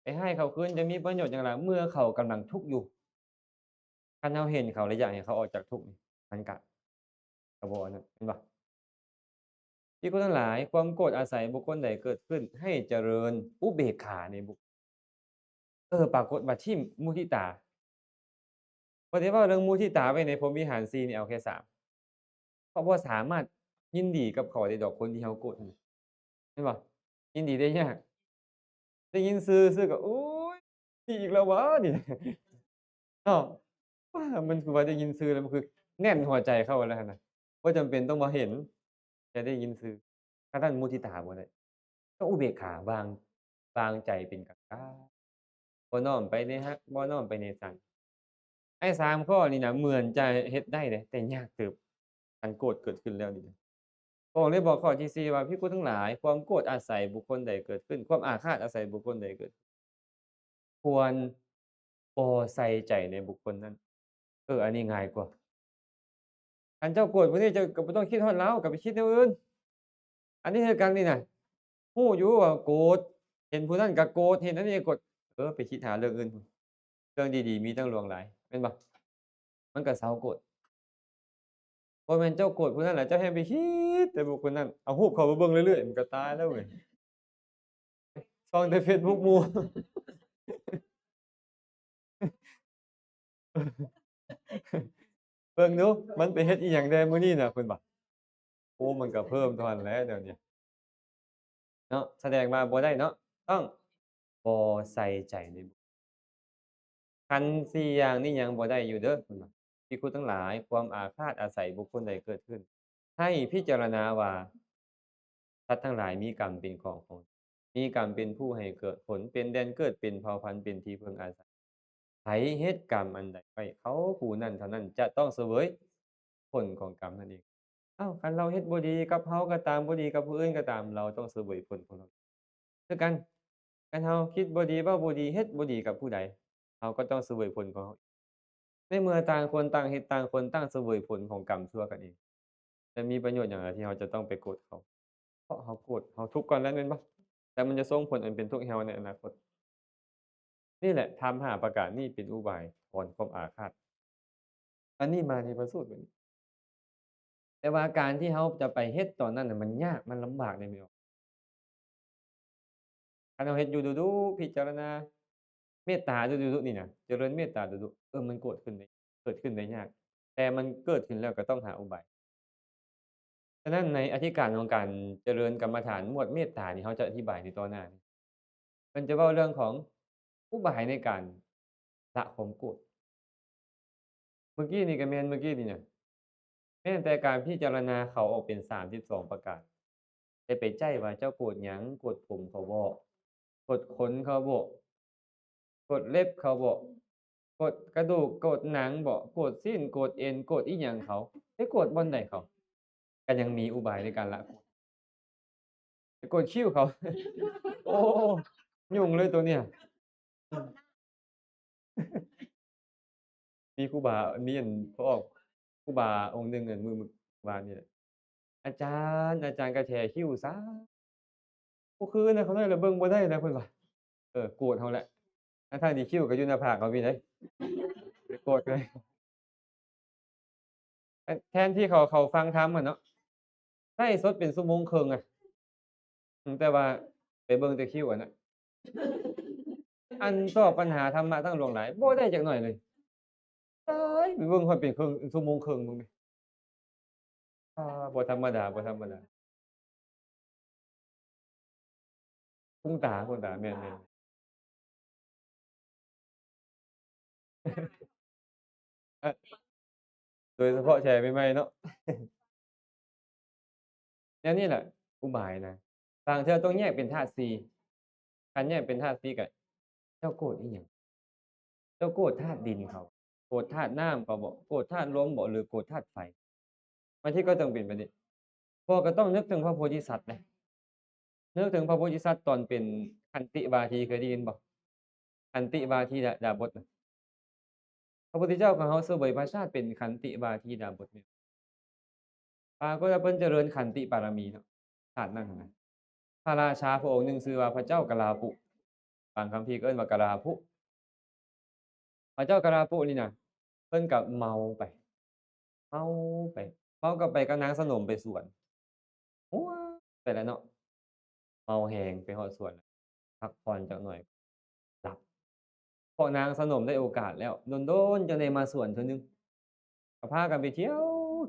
ໄປຮ້າຍເຂົາຄືນຈະມີປະໂຫຍດຫຍັງລະ? ເມື່ອເຂົາກຳລັງທຸກຢູ່. ຄັນເຮົາເຫັນເຂົາແລ້ວຢາກໃຫ້ເຂົາອອກຈາກທຸກນີ້ ມັນກະ ກະບໍ່ອັນນັ້ນ ແມ່ນບໍ່? ພິກຂຸທັງຫຼາຍ, ຄວາມໂກດອາໄສບຸກຄົນໃດເກີດຂຶ້ນ ໃຫ້ຈະເລີນອຸເບກຂາໃນບຸກ ເອີ ປາກົດວ່າຖິ້ມມຸທິຕາ. ບໍ່ໄດ້ເວົ້າເລື່ອງມຸທິຕາໄວ້ໃນພົມວິຫານສີ່ນີ້ ເອົາແຄ່ສາມ. ເພາະບໍ່ສາມາດຍິນດີກັບເຂົາໄດ້ດອກ ຄົນທີ່ເຮົາໂກດຫັ້ນ ແມ່ນບໍ່? ຍິນດີໄດ້ຍາກ. ໄດ້ຍິນຊື່ຊື່ກໍ ໂອ້ຍ ນີ້ອີກແລ້ວຫວານີ້ ເນາະ. ວ້າ ມັນຄືວ່າໄດ້ຍິນຊື່ແລ້ວ ມັນຄືແໜ້ນຫົວໃຈເຂົາແລ້ວຫັ້ນນະ. ບໍ່ຈຳເປັນຕ້ອງມາເຫັນ ແຄ່ໄດ້ຍິນຊື່. ຄັນທ່ານມຸທິຕາບໍ່ໄດ້ ຕ້ອງອຸເບກຂາ ວາງ ວາງໃຈເປັນກາງໆ. ບໍ່ນ້ອມໄປໃນຮັກ, ບໍ່ນ້ອມໄປໃນຊັງ. ໄອ້ສາມຂໍ້ນີ້ນະ ເໝືອນຈະເຮັດໄດ້ເດ້ ແຕ່ຍາກເຕີບ. ອັນໂກດເກີດຂຶ້ນແລ້ວນີ້ນະ. ພະອົງໄດ້ບອກຂໍ້ທີສີ່ວ່າ ພິກຂຸທັງຫຼາຍ, ຄວາມໂກດອາໄສບຸກຄົນໃດເກີດຂຶ້ນ, ຄວາມອາຄາດອາໄສບຸກຄົນໃດເກີດຂຶ້ນ, ຄວນບໍ່ໃສ່ໃຈໃນບຸກຄົນນັ້ນ. ເອີ ອັນນີ້ງ່າຍກວ່າ. ຄັນເຈົ້າໂກດຜູ້ນີ້ ເຈົ້າກໍບໍ່ຕ້ອງຄິດຮອດລາວ, ກໍໄປຄິດແນວອື່ນ. ອັນນີ້ຄືກັນນີ້ນະ, ຮູ້ຢູ່ວ່າໂກດ, ເຫັນຜູ້ນັ້ນກໍໂກດ, ເຫັນອັນນີ້ກໍໂກດ, ເອີ ໄປຄິດຫາເລື່ອງອື່ນພຸ້ນ. ເລື່ອງດີໆມີຕັ້ງຫຼວງຫຼາຍ ແມ່ນບໍ່? ມັນກໍເຊົາໂກດ. ບໍ່ແມ່ນເຈົ້າໂກດຜູ້ນັ້ນແຫຼະ ເຈົ້າແຮ່ງໄປຄິດແຕ່ບຸກຄົນນັ້ນ, ເອົາຮູບເຂົາມາເບິ່ງເລື້ອຍໆ ມັນກໍຕາຍແລ້ວເວີຍ. ສ່ອງແຕ່ເຟສບຸກໝູ່ ເບິ່ງດູ ມັນໄປເຮັດອີ່ຫຍັງແດ່ມື້ນີ້ນະ ເພິ່ນວ່າ. ໂອ້ ມັນກໍເພີ່ມເທົ່ານັ້ນແຫຼະດຽວນີ້ເນາະ. ສະແດງວ່າບໍ່ໄດ້ເນາະ, ຕ້ອງບໍ່ໃສ່ໃຈໃນບຸກ ຄັນສີ່ຢ່າງນີ້ຍັງບໍ່ໄດ້ຢູ່ເດີ ເພິ່ນວ່າ. ພິກຂຸທັງຫຼາຍ, ຄວາມອາຄາດອາໄສບຸກຄົນໃດເກີດຂຶ້ນ, ໃຫ້ພິຈາລະນາວ່າ ສັດທັງຫຼາຍມີກຳເປັນຂອງຂອງ ມີກຳເປັນຜູ້ໃຫ້ເກີດຜົນ, ເປັນແດນເກີດ, ເປັນເຜົ່າພັນ, ເປັນທີ່ເພິ່ງອາໄສ. ໃຜເຮັດກຳອັນໃດໄວ້, ເຂົາຜູ້ນັ້ນເທົ່ານັ້ນຈະຕ້ອງສະເຫວີຍຜົນຂອງກຳນັ້ນເອງ. ເອົ້າ ຄັນລາວເຮັດບໍ່ດີກັບເຮົາກໍຕາມ, ບໍ່ດີກັບຜູ້ອື່ນກໍຕາມ, ລາວຕ້ອງສະເຫວີຍຜົນຂອງລາວຄືກັນ. ຄັນເຮົາຄິດບໍ່ດີ, ເວົ້າບໍ່ດີ, ເຮັດບໍ່ດີກັບຜູ້ໃດ, ເຮົາກໍຕ້ອງສະເຫວີຍຜົນຂອງເຮົາ. ໃນເມື່ອຕ່າງຄົນຕ່າງເຮັດ, ຕ່າງຄົນຕ່າງສະເຫວີຍຜົນຂອງກຳຊົ່ວກັນເອງ, ແລະ ມີປະໂຫຍດຫຍັງລະທີ່ເຮົາຈະຕ້ອງໄປໂກດເຂົາ? ເພາະເຮົາໂກດ, ເຮົາທຸກກ່ອນແລ້ວແມ່ນບໍ່? ແລ້ວມັນຈະສົ່ງຜົນອັນເປັນທຸກໃຫ້ເຮົາໃນອະນາຄົດ. ນີ້ແຫຼະ ທຳຫ້າປະການນີ້ເປັນອຸບາຍຖອນຄວາມອາຄາດ. ອັນນີ້ມາໃນພະສູດນີ້. ແຕ່ວ່າການທີ່ເຮົາຈະໄປເຮັດຕອນນັ້ນນະ ມັນຍາກ, ມັນລຳບາກເດ້ແມ່ນບໍ່? ຄັນເຮົາເຮັດຢູ່ດຸໆ, ພິຈາລະນາເມດຕາດຸໆນີ້ນະ, ຈະເລີນເມດຕາດຸໆ, ເອີ ມັນເກີດຂຶ້ນໄດ້, ເກີດຂຶ້ນໄດ້ຍາກ, ແຕ່ມັນເກີດຂຶ້ນແລ້ວກໍຕ້ອງຫາອຸບາຍ. ສະນັ້ນໃນອະທິການຂອງການຈະເລີນກຳມະຖານໝວດເມດຕານີ້ ເຮົາຈະອະທິບາຍໃນຕໍ່ໜ້ານີ້. ເພິ່ນຈະເວົ້າເລື່ອງຂອງອຸບາຍໃນການລະຄວາມໂກດ. ເມື່ອກີ້ນີ້ກໍແມ່ນ, ເມື່ອກີ້ນີ້ນະ, ແມ່ນແຕ່ການພິຈາລະນາເຂົາອອກເປັນສາມສິບສອງປະການ. ແຕ່ໄປໃຈວ່າເຈົ້າໂກດຫຍັງ? ໂກດຜົມເຂົາບໍ? ໂກດຂົນເຂົາບໍ? ໂກດເລັບເຂົາບໍ? ໂກດກະດູກ ໂກດໜັງບໍ? ໂກດຊີ້ນ ໂກດເອັນ ໂກດອີ່ຫຍັງເຂົາ? ໄປໂກດບ່ອນໃດເຂົາ? ກໍຍັງມີອຸບາຍໃນການລະໂກດ. ໄປໂກດຄິ້ວເຂົາ. ໂອ້ ຫຍຸ້ງເລີຍໂຕເນີ້ຍ. ມີຄູບາ ມີອັນ ເຂົາອອກ ຄູບາອົງໜຶ່ງ ອັນ ມື້ ມື້ວານນີ້ແຫຼະ ອາຈານ ອາຈານກະແຖຄິ້ວຊ້າ ບໍ່ຄືນະ ຂ້ານ້ອຍລະເບິ່ງບໍ່ໄດ້ນະ ເພິ່ນວ່າ ເອີ ໂກດເຮົາແຫຼະ ທັງໆທີ່ຄິ້ວກໍຢູ່ໜ້າຜາກເຮົາພີ້ເດ້ ໄປໂກດເລີຍ. ແທນທີ່ເຂົາ ເຂົາຟັງທຳຫັ້ນເນາະ ໄລຟ໌ສົດເປັນຊົ່ວໂມງເຄິ່ງອະ ອືມ ແຕ່ວ່າໄປເບິ່ງແຕ່ຄິວອັນນະ ອັນຕອບບັນຫາທຳມະຕັ້ງຫຼວງຫຼາຍ ບໍ່ໄດ້ຈັກໜ້ອຍເລີຍ. ຕາຍ ໄປເບິ່ງຮອດເປັນເຄິ່ງ ຊົ່ວໂມງເຄິ່ງເບິ່ງແມະ ອ່າ ບໍ່ທຳມະດາ ບໍ່ທຳມະດາ. ຄຸນຕາ ຄຸນຕາ ແມ່ນໆ ໂດຍສະເພາະແຊໃໝ່ໆເນາະ ແນວນີ້ແຫຼະ ອຸບາຍນະ ບາງເທື່ອຕ້ອງແຍກເປັນທາດສີ່ ຄັນແຍກເປັນທາດສີ່ກະ ເຈົ້າໂກດອີ່ຫຍັງ? ເຈົ້າໂກດທາດດິນເຂົາ ໂກດທາດນ້ຳເຂົາບໍ? ໂກດທາດລົມບໍ? ຫຼືໂກດທາດໄຟ? ບາງທີກໍຕ້ອງເປັນແບບນີ້ ເພາະວ່າກໍຕ້ອງນຶກເຖິງພະໂພທິສັດເດ້ ນຶກເຖິງພະໂພທິສັດຕອນເປັນຂັນຕິວາທີ ເຄີຍໄດ້ຍິນບໍ່? ຂັນຕິວາທີດາ ດາບົດນະ ພະພຸດທະເຈົ້າຂອງເຮົາສະເຫວີຍພະຊາດເປັນຂັນຕິວາທີດາບົດແມ່ນ ປາກົດວ່າເພິ່ນຈະເລີນຂັນຕິປາລະມີເນາະ ຊາດນັ້ນນະ ພະລາຊາພະອົງໜຶ່ງຊື່ວ່າພະເຈົ້າກະລາປຸ ບາງຄຳພີກໍເອີ້ນວ່າກະລາປຸ ພະເຈົ້າກະລາປຸນີ້ນະ ເພິ່ນກໍເມົາໄປ ເມົາໄປ ເມົາກໍໄປກັບນາງສະໜົມໄປສວນ ໂອ້ຍ ໄປແລ້ວເນາະ ເມົາແຮງໄປຮອດສວນ ພັກຜ່ອນຈັກໜ້ອຍ ຫຼັບ ເພາະນາງສະໜົມໄດ້ໂອກາດແລ້ວ ດົນໆຈຶ່ງໄດ້ມາສວນເທື່ອໜຶ່ງ ກໍພາກັນໄປທ່ຽວ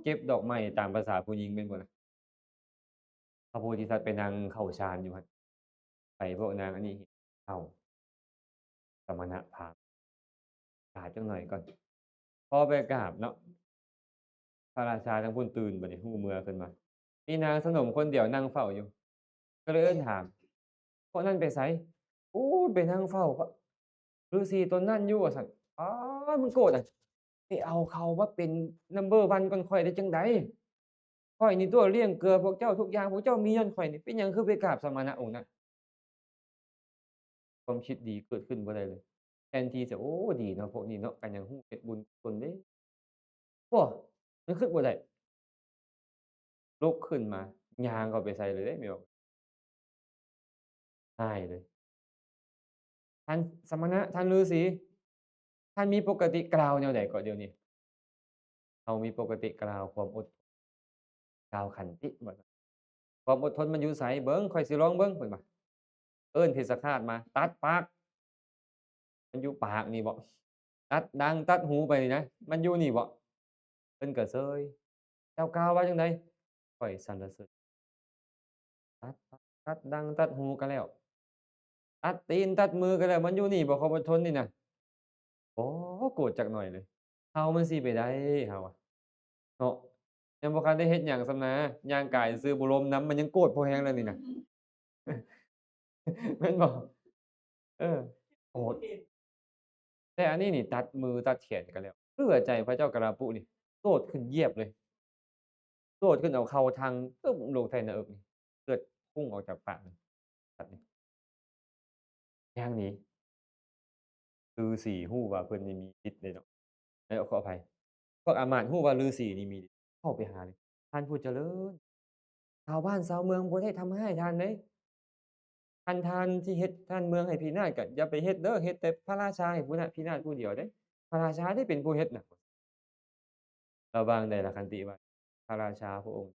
ເກັບດອກໄມ້ຕາມພາສາຜູ້ຍິງແມ່ນບໍ່ລະ? ພະໂພທິສັດໄປນັ່ງເຂົ້າຊານຢູ່ຫັ້ນ ໄປພວກນາງອັນນີ້ເຂົ້າ ສະມະນະພາມ ກາບຈັກໜ້ອຍກ່ອນ ພໍໄປກາບເນາະ ພະລາຊາທາງພຸ້ນຕື່ນ ບາດນີ້ຮູ້ເມືອຂຶ້ນມາ ມີນາງສະໜົມຄົນດຽວນັ່ງເຝົ້າຢູ່ ກໍເລີຍເອີ້ນຖາມ ພວກນັ້ນໄປໃສ? ໂອ້ ໄປນັ່ງເຝົ້າ ລືສີຕົນນັ້ນຢູ່ ວ່າຊັ້ນ ອ້າ ມັນໂກດນະ ໄປເອົາເຂົາມາເປັນນຳເບີວັນກ່ອນຂ້ອຍໄດ້ຈັ່ງໃດ? ຂ້ອຍນີ້ຕົວລ້ຽງເກືອພວກເຈົ້າທຸກຢ່າງ ພວກເຈົ້າມີຍ້ອນຂ້ອຍນີ້ ເປັນຫຍັງຄືໄປກາບສະມະນະອົງນັ້ນ? ຄວາມຄິດດີເກີດຂຶ້ນບໍ່ໄດ້ເລີຍ ແທນທີ່ຈະ ໂອ້ ດີເນາະ ພວກນີ້ເນາະ ກໍຍັງຮູ້ເຮັດບຸນກຸສົນເດ້ ບໍ່ ມັນຄິດບໍ່ໄດ້ ລຸກຂຶ້ນມາ ຍ່າງເຂົ້າໄປໃສ່ເລີຍເດ້ ແມ່ນບໍ່? ຫາຍເລີຍ ທ່ານສະມະນະ ທ່ານລືສີ ທ່ານມີປົກກະຕິກ່າວແນວໃດເກາະດຽວນີ້? ເຮົາມີປົກກະຕິກ່າວຄວາມອົດ ກ່າວຂັນຕິ ວ່າ ຄວາມອົດທົນມັນຢູ່ໃສ? ເບິ່ງ ຂ້ອຍຊິລອງເບິ່ງ ເພິ່ນວ່າ ເອີ້ນເພດສະຄາດມາ ຕັດປາກ ມັນຢູ່ປາກນີ້ບໍ? ຕັດດັງຕັດຫູໄປນີ້ນະ ມັນຢູ່ນີ້ບໍ? ເພິ່ນກໍເຊີຍ ເຈົ້າກ່າວວ່າຈັ່ງໃດ? ຂ້ອຍສັນລະເສີນ ຕັດປາກ ຕັດດັງຕັດຫູກໍແລ້ວ ຕັດຕີນຕັດມືກໍແລ້ວ ມັນຢູ່ນີ້ບໍ? ຄວາມອົດທົນນີ້ນະ ບໍ່ໂກດຈັກໜ້ອຍເລີຍ ເຮົາມັນຊິໄປໄດ້ ເຮົາອະ ເນາະ ຍັງບໍ່ທັນໄດ້ເຮັດຫຍັງຊ້ຳນາ ຍ່າງກາຍຊື່ບໍ່ລົມນຳ ມັນຍັງໂກດພໍແຮງແລ້ວນີ້ນະ ແມ່ນບໍ່? ເອີ ໂກດ ແຕ່ອັນນີ້ນີ້ຕັດມືຕັດແຂນກໍແລ້ວ ເຫຼືອໃຈພະເຈົ້າກະລາປຸນີ້ ໂດດຂຶ້ນຢຽບເລີຍ ໂດດຂຶ້ນເອົາເຂົ່າທັງປຶ້ມລົງໃສ່ໜ້າເອິກນີ້ ເລືອດພຸ່ງອອກຈາກປາກນີ້ ສັດນີ້ ຍ່າງໜີ ລືສີຮູ້ວ່າເພິ່ນນີ້ມີລິດເດ້ເນາະ ເອີ ຂໍອະໄພ ພວກອາມາດຮູ້ວ່າລືສີນີ້ມີລິດ ເຂົ້າໄປຫາເລີຍ ທ່ານຜູ້ຈະເລີນ ຊາວບ້ານຊາວເມືອງບໍ່ໄດ້ທຳຮ້າຍທ່ານເດ້ ຄັນທ່ານຊິເຮັດທ່ານເມືອງໃຫ້ພິນາດກໍຢ່າໄປເຮັດເດີ ເຮັດແຕ່ພະລາຊາໃຫ້ຜູ້ນະ ພິນາດຜູ້ດຽວເດ້ ພະລາຊາເດ້ເປັນຜູ້ເຮັດນະ. ລະຫວ່າງໃດລະ ຂັນຕິວ່າ ພະລາຊາພະອົງ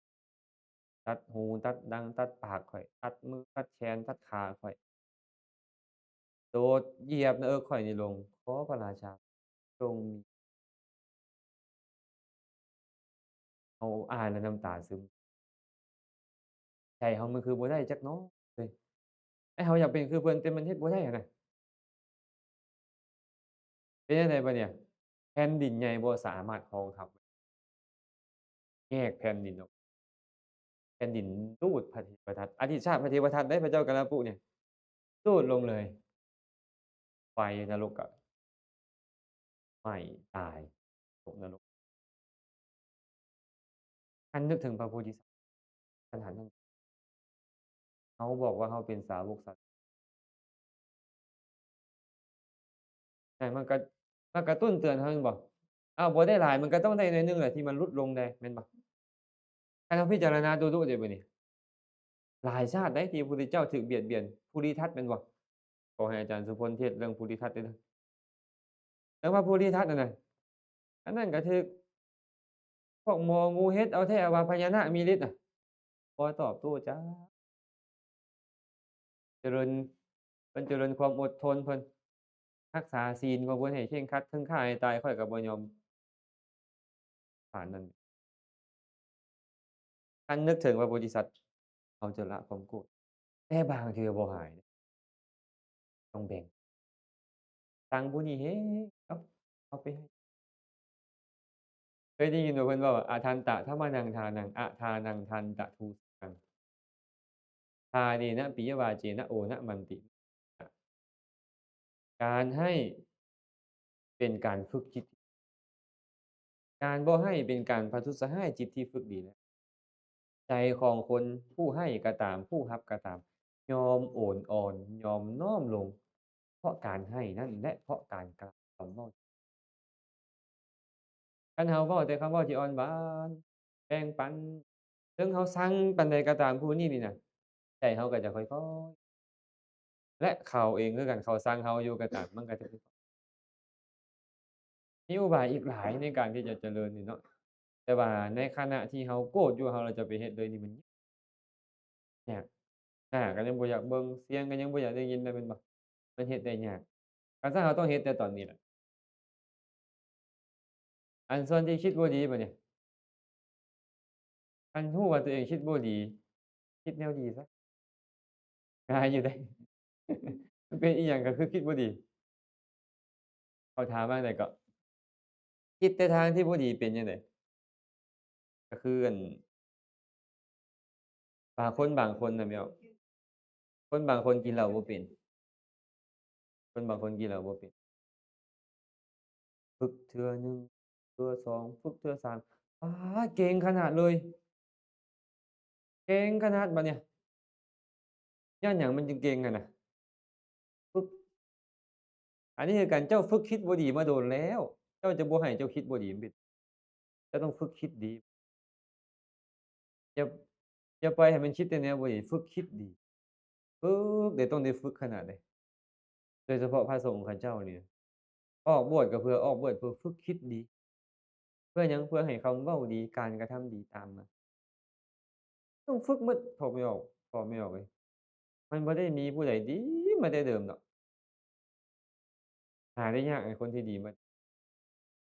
ຕັດຫູ ຕັດດັງ ຕັດປາກຂ້ອຍ ຕັດມື ຕັດແຂນ ຕັດຂາຂ້ອຍ ໂດດຢຽບໜ້າເອິກຂ້ອຍນີ້ລົງ ຂໍພະລາຊາ ຈົ່ງມີ ເຮົາອ່ານແລ້ວນ້ຳຕາຊຶມ ໃຈເຮົາມັນຄືບໍ່ໄດ້ຈັກໜ້ອຍເລີຍ ໄອ້ເຮົາຢາກເປັນຄືເພິ່ນ ແຕ່ມັນເຮັດບໍ່ໄດ້ຫັ້ນນະ ເປັນຈັ່ງໃດບາດນີ້ ແຜ່ນດິນໃຫຍ່ບໍ່ສາມາດຮອງຮັບ ແຍກແຜ່ນດິນອອກ ແຜ່ນດິນດູດພະເທວະທັດ ອະທິຊາດພະເທວະທັດເດ້ ພະເຈົ້າກັນລະປຸນີ້ ດູດລົງເລີຍ ໄຟນະລົກກະໄໝ້ຕາຍ ຕົກນະລົກ. ທ່ານນຶກເຖິງພະໂພທິສັດຂະໜາດນັ້ນ ເຮົາບອກວ່າເຮົາເປັນສາວົກສາ ໃຫ້ມັນກະ ມັນກະຕຸ້ນເຕືອນເຮົາແມ່ນບໍ່? ເອົາ ບໍ່ໄດ້ຫຼາຍ ມັນກະຕ້ອງໄດ້ໜ້ອຍໜຶ່ງແຫຼະທີ່ມັນຫຼຸດລົງແດ່ ແມ່ນບໍ່? ຄັນເຮົາພິຈາລະນາດຸໆເດ ບາດນີ້ ຫຼາຍຊາດໃດທີ່ພະພຸດທະເຈົ້າຖືກບຽດບຽນ ພູລິທັດແມ່ນບໍ່? ຂໍໃຫ້ອາຈານສຸພົນເທດເລື່ອງພູລິທັດເດີ. ແຕ່ວ່າພູລິທັດນັ້ນນະ ອັນນັ້ນກະຖືກພວກໝໍງູເຮັດເອົາແທ້ວ່າພະຍານະມີລິດນະ ບໍ່ຕອບໂຕ້ຈ້າ ຈະເລີນ ເພິ່ນຈະເລີນຄວາມອົດທົນ ເພິ່ນຮັກສາສິນຂອງເພິ່ນໃຫ້ເຄັ່ງຄັດ ເຖິງຂ້າໃຫ້ຕາຍຂ້ອຍກໍບໍ່ຍອມ ປານນັ້ນ. ຄັນນຶກເຖິງພະໂພທິສັດ ເຮົາຈະລະຄວາມໂກດ ແຕ່ບາງເທື່ອບໍ່ຫາຍ ຕ້ອງແບ່ງ ສັງຜູ້ນີ້ແຮງ ເອົາ ເອົາໄປໃຫ້ ເຄີຍໄດ້ຍິນບໍ່ເພິ່ນເວົ້າ ອະທັນຕະທຳມະນັງທານັງ ອະທານັງທັນຕະທູສະນັງ ທາເນນະປິຍະວາເຈນະໂອນະມັນຕິ ການໃຫ້ເປັນການຝຶກຈິດ ການບໍ່ໃຫ້ເປັນການປະທຸດສະຮ້າຍຈິດທີ່ຝຶກດີແລ້ວ. ໃຈຂອງຄົນຜູ້ໃຫ້ກໍຕາມ ຜູ້ຮັບກໍຕາມ ຍອມໂອນອ່ອນ ຍອມນ້ອມລົງ ເພາະການໃຫ້ນັ້ນ ແລະ ເພາະການກ່າວຄຳເວົ້າ ຄັນເຮົາເວົ້າແຕ່ຄຳເວົ້າທີ່ອ່ອນຫວານ ແບ່ງປັນ ເຖິງເຮົາຊັງປານໃດກໍຕາມຜູ້ນີ້ນີ້ນະ ໃຈເຮົາກໍຈະຄ່ອຍໆ ແລະ ເຂົາເອງຄືກັນ ເຂົາຊັງເຮົາຢູ່ກໍຕາມ ມັນກໍຈະ ມີອຸບາຍອີກຫຼາຍໃນການທີ່ຈະຈະເລີນນີ້ເນາະ ແຕ່ວ່າໃນຂະນະທີ່ເຮົາໂກດຢູ່ ເຮົາລະຈະໄປເຮັດເລີຍນີ້ມັນຍາກ ໜ້າກໍຍັງບໍ່ຢາກເບິ່ງ ສຽງກໍຍັງບໍ່ຢາກໄດ້ຍິນນະ ແມ່ນບໍ່? ມັນເຮັດໄດ້ຍາກ ຄັນຊັ້ນເຮົາຕ້ອງເຮັດແຕ່ຕອນນີ້ແຫຼະ. ອັນສ່ວນທີ່ຄິດບໍ່ດີບາດນີ້ ຄັນຮູ້ວ່າຕົວເອງຄິດບໍ່ດີ ຄິດແນວດີຊະ ງ່າຍຢູ່ເດ້. ມັນເປັນອີ່ຫຍັງກໍຄືຄິດບໍ່ດີ ເຂົາຖາມວ່າໃດເກາະ ຄິດແຕ່ທາງທີ່ບໍ່ດີເປັນຈັ່ງໃດ? ກໍຄືອັນ ບາງຄົນ ບາງຄົນນະແມ່ນບໍ່ ຄົນບາງຄົນກິນເຫຼົ້າບໍ່ເປັນ ຄົນບາງຄົນກິນເຫຼົ້າບໍ່ເປັນ ຝຶກເທື່ອໜຶ່ງ ເທື່ອສອງ ຝຶກເທື່ອສາມ ປາດ ເກັ່ງຂະໜາດເລີຍ ເກັ່ງຂະໜາດບາດນີ້ ຍ້ອນຫຍັງມັນຈຶ່ງເກັ່ງຫັ້ນນະ? ຝຶກ ອັນນີ້ຄືກັນ ເຈົ້າຝຶກຄິດບໍ່ດີມາດົນແລ້ວ ເຈົ້າຈະບໍ່ໃຫ້ເຈົ້າຄິດບໍ່ດີ ເຈົ້າຕ້ອງຝຶກຄິດດີ ຢ່າ ຢ່າປ່ອຍໃຫ້ມັນຄິດແຕ່ແນວບໍ່ດີ ຝຶກຄິດດີ ຝຶກເດ້ ຕ້ອງໄດ້ຝຶກຂະໜາດໃດ ໂດຍສະເພາະພະສົງເຂົາເຈົ້ານີ້ ອອກບວດກໍເພື່ອອອກບວດເພື່ອຝຶກຄິດດີ ເພື່ອຫຍັງ? ເພື່ອໃຫ້ຄຳເວົ້າດີ ການກະທຳດີຕາມມາ ຕ້ອງຝຶກໝົດ ຖອດບໍ່ອອກ ຖອດບໍ່ອອກເລີຍ ມັນບໍ່ໄດ້ມີຜູ້ໃດດີມາແຕ່ເດີມດອກ ຫາໄດ້ຍາກ ໄອ້ຄົນທີ່ດີມາ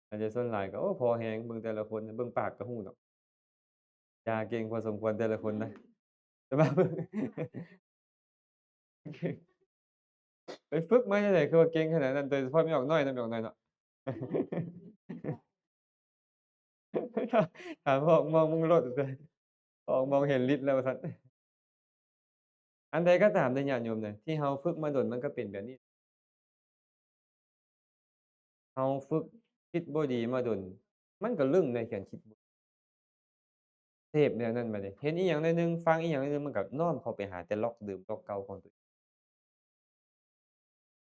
ແຕ່ສ່ວນຫຼາຍກໍ ໂອ້ ພໍແຮງ ເບິ່ງແຕ່ລະຄົນ ເບິ່ງປາກກໍຮູ້ດອກ ຢ່າເກັ່ງພໍສົມຄວນແຕ່ລະຄົນນະ ແຕ່ວ່າ ໄປຝຶກມາຈັ່ງໃດ ຄືວ່າເກັ່ງຂະໜາດນັ້ນ ໂດຍສະເພາະແມ່ອອກນ້ອຍນະ ແມ່ອອກນ້ອຍເນາະ ຖາມອອກມອງມຶງໂລດ ອອກມອງເຫັນລິດແລ້ວວ່າຊັ້ນ ອັນໃດກໍຕາມເດີຍ ຍາດໂຍມເດີ ທີ່ເຮົາຝຶກມາດົນ ມັນກໍເປັນແບບນີ້ ເຮົາຝຶກຄິດບໍ່ດີມາດົນ ມັນກໍລຶ້ງໃນການຄິດບໍ່ ເສບແນວນັ້ນບາດນີ້ ເຫັນອີ່ຫຍັງໜ້ອຍໜຶ່ງ ຟັງອີ່ຫຍັງໜ້ອຍໜຶ່ງ ມັນກໍນ້ອມເຂົ້າໄປຫາແຕ່ລັອກເດີມ ລັອກເກົ່າຂອງຕົວ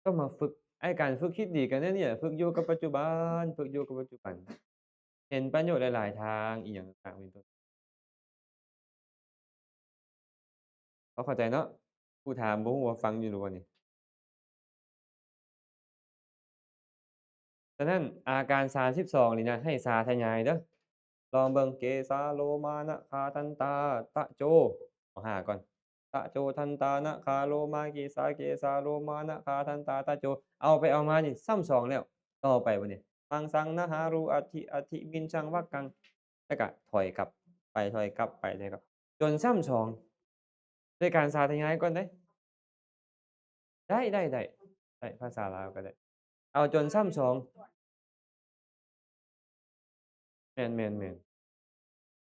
ເອງ ຕ້ອງມາຝຶກ ໄອ້ການຝຶກຄິດດີກໍແນວນີ້ແຫຼະ ຝຶກຢູ່ກັບປັດຈຸບັນ ຝຶກຢູ່ກັບປັດຈຸບັນ ເຫັນປະໂຫຍດຫຼາຍໆທາງ ອີ່ຫຍັງຕ່າງໆເປັນຕົ້ນ ພໍເຂົ້າໃຈເນາະ ຜູ້ຖາມບໍ່ຮູ້ວ່າຟັງຢູ່ຫຼືບໍ່ນີ້? ສະນັ້ນ ອາການສາມສິບສອງນີ້ນະ ໃຫ້ສາທະຍາຍເດີ ລອງເບິ່ງ ເກສາໂລມານະຄາທັນຕາຕະໂຈ ເອົາຫ້າກ່ອນ ຕະໂຈທັນຕານະຄາໂລມາເກສາ ເກສາໂລມານະຄາທັນຕາຕະໂຈ ເອົາໄປເອົາມານີ້ຊ້ຳສອງແລ້ວ ຕໍ່ໄປບາດນີ້ ມັງສັງນະຫາຣູອັດຖິອັດຖິວິນຊັງວັກກັງ ແລ້ວກະຖອຍກັບໄປ ຖອຍກັບໄປ ຖອຍກັບ ຈົນຊ້ຳສອງ ໂດຍການສາທະຍາຍກ່ອນເດ້ ໄດ້ ໄດ້ ໄດ້ ໄດ້ ພາສາລາວກໍໄດ້ ເອົາຈົນຊ້ຳສອງ ແມ່ນ ແມ່ນ ແມ່ນ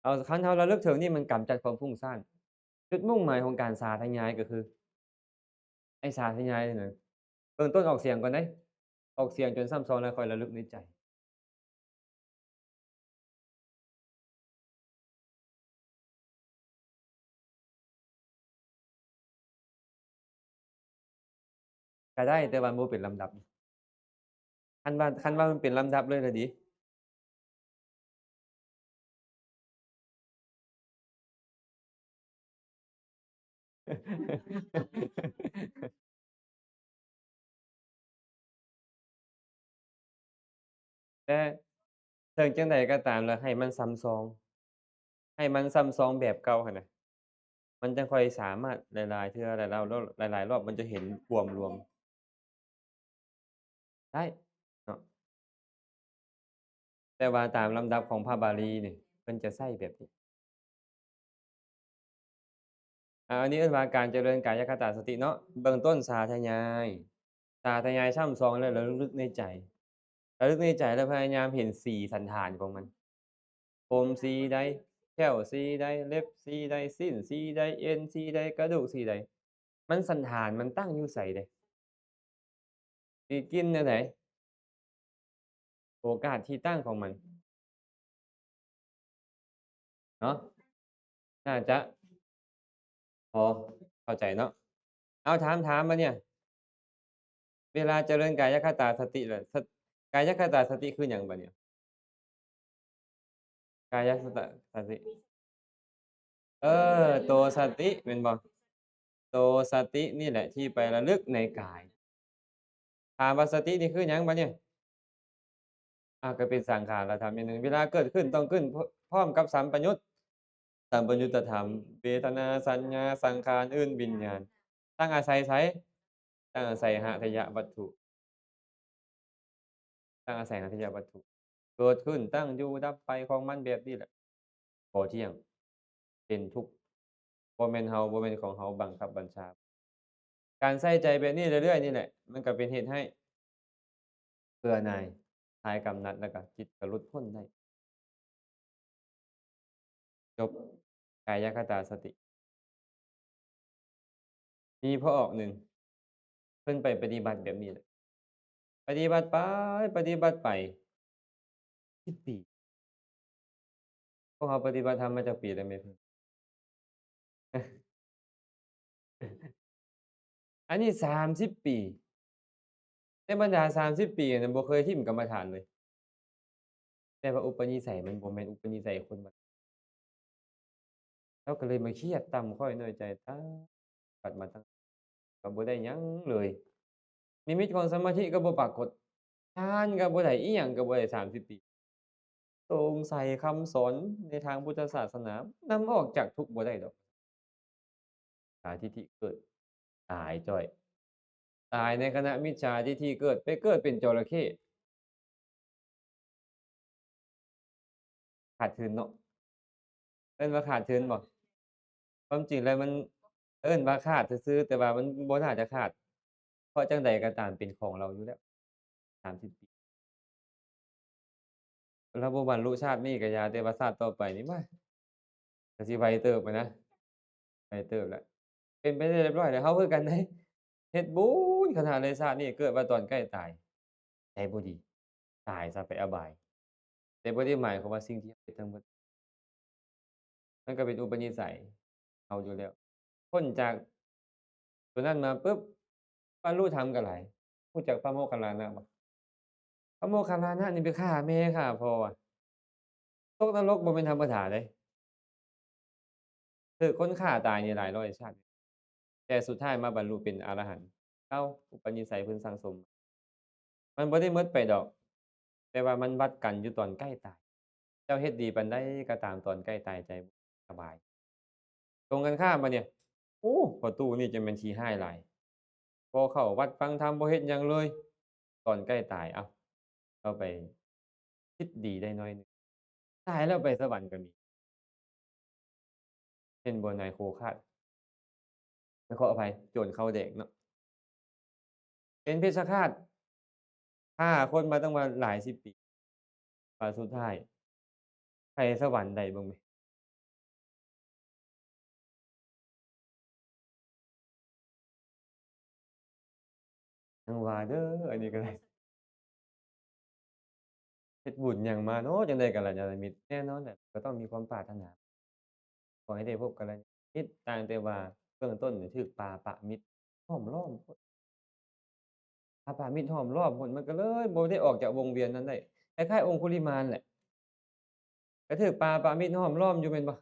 ເອົາ ຄັນເຮົາລະລຶກເຖິງນີ້ ມັນກຳຈັດຄວາມຟຸ້ງສ້ານ. ຈຸດມຸ່ງໝາຍຂອງການສາທະຍາຍກໍຄື ໄອ້ສາທະຍາຍນີ້ນະ ເບື້ອງຕົ້ນອອກສຽງກ່ອນເດ້ ອອກສຽງຈົນຊ້ຳຊອງ ແລ້ວຄ່ອຍລະລຶກໃນໃຈ. ກໍໄດ້ ແຕ່ວ່າມັນບໍ່ເປັນລຳດັບ. ຄັນວ່າ ຄັນວ່າມັນເປັນລຳດັບເລີຍລະດີ. ແຕ່ເຖິງຈັ່ງໃດກໍຕາມລະ ໃຫ້ມັນຊ້ຳຊອງ ໃຫ້ມັນຊ້ຳຊອງແບບເກົ່າຫັ້ນນະ ມັນຈັ່ງຄ່ອຍສາມາດຫຼາຍໆເທື່ອ ຫຼາຍໆລອບ ຫຼາຍໆລອບ ມັນຈະເຫັນຄວາມລວມໄດ້ເນາະ. ແຕ່ວ່າຕາມລຳດັບຂອງພະບາລີນີ້ ເພິ່ນຈະໃຊ້ແບບນີ້. ອາ ອັນນີ້ເອີ້ນວ່າການຈະເລີນກາຍະຄະຕາສະຕິເນາະ. ເບື້ອງຕົ້ນສາທະຍາຍ ສາທະຍາຍຊ້ຳຊອງແລ້ວລະລຶກໃນໃຈ. ລະລຶກໃນໃຈແລ້ວພະຍາຍາມເຫັນສີສັນຖານຂອງມັນ. ຜົມສີໃດ, ແຂ້ວສີໃດ, ເລັບສີໃດ, ຊີ້ນສີໃດ, ເອັນສີໃດ, ກະດູກສີໃດ. ມັນສັນຖານ ມັນຕັ້ງຢູ່ໃສເດ້? ມີກິ່ນແນວໃດ? ໂອກາດທີ່ຕັ້ງຂອງມັນເນາະ ໜ້າຈະພໍເຂົ້າໃຈເນາະ. ເອົາ ຖາມ ຖາມມານີ້ ເວລາຈະເລີນກາຍະຄະຕາສະຕິລະ ສະ ກາຍະຄະຕາສະຕິຄືຫຍັງບາດນີ້? ກາຍະສະຕະ ສະຕິ ເອີ ໂຕສະຕິແມ່ນບໍ່? ໂຕສະຕິນີ້ແຫຼະທີ່ໄປລະລຶກໃນກາຍ. ຖາມວ່າສະຕິນີ້ຄືຫຍັງບາດນີ້? ອາ ກໍເປັນສັງຂາລະທຳຢ່າງໜຶ່ງ ເວລາເກີດຂຶ້ນຕ້ອງຂຶ້ນ ພ້ອມກັບສຳປະຍຸດ ສຳປະຍຸດຕະທຳ ເວທະນາ ສັນຍາ ສັງຂານ ອື່ນ ວິນຍານ ຕັ້ງອາໄສໃສ? ຕັ້ງອາໄສຫາທະຍະວັດຖຸ ຕັ້ງອາໄສຫາທະຍະວັດຖຸ ເກີດຂຶ້ນ ຕັ້ງຢູ່ ດັບໄປຂອງມັນແບບນີ້ແຫຼະ. ບໍ່ທ່ຽງ ເປັນທຸກ ບໍ່ແມ່ນເຮົາ ບໍ່ແມ່ນຂອງເຮົາ ບັງຄັບບັນຊາ. ການໃສ່ໃຈແບບນີ້ເລື້ອຍໆນີ້ແຫຼະ ມັນກໍເປັນເຫດໃຫ້ເບື່ອໜ່າຍ ຄາຍກຳໜັດ ແລ້ວກໍຈິດກໍຫຼຸດພົ້ນໄດ້. ຈົບ ກາຍະຄະຕາສະຕິ. ມີພໍ່ອອກໜຶ່ງ ເພິ່ນໄປປະຕິບັດແບບນີ້ແຫຼະ ປະຕິບັດໄປ ປະຕິບັດໄປ ສິບປີ. ພວກເຮົາປະຕິບັດທຳມາຈັກປີແລ້ວແມ່ເພິ່ນ? ອັນນີ້ສາມສິບປີ ໃນບັນດາສາມສິບປີນັ້ນ ບໍ່ເຄີຍຖິ້ມກຳມະຖານເລີຍ. ແຕ່ວ່າອຸປະນິໄສມັນບໍ່ແມ່ນອຸປະນິໄສຄົນ ລາວກໍເລີຍມາຄຽດຕຳຂ້ອຍ ນ້ອຍໃຈ ຕາຍ ປະຕິບັດມາຕັ້ງ ກໍບໍ່ໄດ້ຫຍັງເລີຍ. ນິມິດຂອງສະມາທິກໍບໍ່ປາກົດ ທານກໍບໍ່ໄດ້ ອີ່ຫຍັງກໍບໍ່ໄດ້ ສາມສິບປີ. ສົງໄສຄຳສອນໃນທາງພຸດທະສາສະໜາ ນຳອອກຈາກທຸກບໍ່ໄດ້ດອກ. ສາທິດຖິເກີດ ຕາຍຈ້ອຍ ຕາຍໃນຂະນະມິດສາທິດຖິເກີດ ໄປເກີດເປັນຈໍລະເຂ້ ຂາດທຶນເນາະ. ເອີ້ນວ່າຂາດທຶນບໍ່? ຄວາມຈິງແລ້ວມັນເອີ້ນວ່າຂາດຊື່ໆ ແຕ່ວ່າມັນບໍ່ໜ້າຈະຂາດ ເພາະຈັ່ງໃດກໍຕາມເປັນຂອງລາວຢູ່ແລ້ວ ສາມສິບປີ. ລາວບໍ່ບັນລຸຊາດນີ້ກໍຢ່າ ແຕ່ວ່າຊາດຕໍ່ໄປນີ້ ມາ ກໍຊິໄວເຕີບນະ ໄວເຕີບແລ້ວ. ເປັນໄປໄດ້ຮຽບຮ້ອຍແລ້ວ ເຮົາຄືກັນເດ້ ເຮັດບຸນຂະໜາດເລີຍຊາດນີ້ ເກີດວ່າຕອນໃກ້ຕາຍ ໃຈບໍ່ດີ ຕາຍຊະ ໄປອະບາຍ. ແຕ່ບໍ່ໄດ້ໝາຍຄວາມວ່າສິ່ງທີ່ເຮັດທັງໝົດ ມັນກໍເປັນອຸປະນິໄສເຮົາຢູ່ແລ້ວ. ພົ້ນຈາກຕົວນັ້ນມາປຶບ ບັນລຸທຳກໍຫຼາຍ. ຮູ້ຈັກພະໂມກຄັນລານະບໍ່? ພະໂມກຄັນລານະນີ້ໄປຂ້າແມ່ຂ້າພໍ່ ຕົກນະລົກບໍ່ແມ່ນທຳມະດາເດ້. ຖືກຄົນຂ້າຕາຍນີ້ຫຼາຍຮ້ອຍຊາດ ແຕ່ສຸດທ້າຍມາບັນລຸເປັນອະລະຫັນ. ເອົາ ອຸປະນິໄສເພິ່ນສັ່ງສົມ ມັນບໍ່ໄດ້ໝົດໄປດອກ ແຕ່ວ່າມັນວັດກັນຢູ່ຕອນໃກ້ຕາຍ. ເຈົ້າເຮັດດີປານໃດກໍຕາມ ຕອນໃກ້ຕາຍໃຈບໍ່ສະບາຍ. ຕົງກັນຂ້າມບາດນີ້ ໂອ້ ພໍ່ຕູ້ນີ້ຈັ່ງແມ່ນຂີ້ຮ້າຍຫຼາຍ ບໍ່ເຂົ້າວັດຟັງທຳ ບໍ່ເຮັດຫຍັງເລີຍ. ຕອນໃກ້ຕາຍ ເອົ້າ ເອົາໄປຄິດດີໄດ້ໜ້ອຍໜຶ່ງ ຕາຍແລ້ວໄປສະຫວັນກໍມີ. ເຫັນບໍ່ ນາຍໂຄຄາດ ໄປ ຂໍອະໄພ ໂຈນເຂົ້າແດງເນາະ ເປັນເພັດຊະຄາດ ຂ້າຄົນມາຕັ້ງວ່າຫຼາຍສິບປີ ວ່າສຸດທ້າຍໄປສະຫວັນໄດ້ເບິ່ງແມະ. ຍັງວ່າເດີ ອັນນີ້ກໍໄດ້ ເຮັດບຸນຫຍັງມາເນາະ ຈັ່ງໄດ້ກັນລະຍານະມິດ? ແນ່ນອນແຫຼະ ກໍຕ້ອງມີຄວາມປາດຖະໜາ ຂໍໃຫ້ໄດ້ພົບກັນລະຍານະມິດ, ຕ່າງແຕ່ວ່າເບື້ອງຕົ້ນນີ້ຖືກປາປະມິດຫ້ອມລ້ອມພຸ້ນ ປາປະມິດຫ້ອມລ້ອມພຸ້ນ ມັນກໍເລີຍບໍ່ໄດ້ອອກຈາກວົງວຽນນັ້ນໄດ້. ຄ້າຍໆອົງຄຸລິມານແຫຼະ ກໍຖືກປາປະມິດຫ້ອມລ້ອມຢູ່ແມ່ນບໍ່?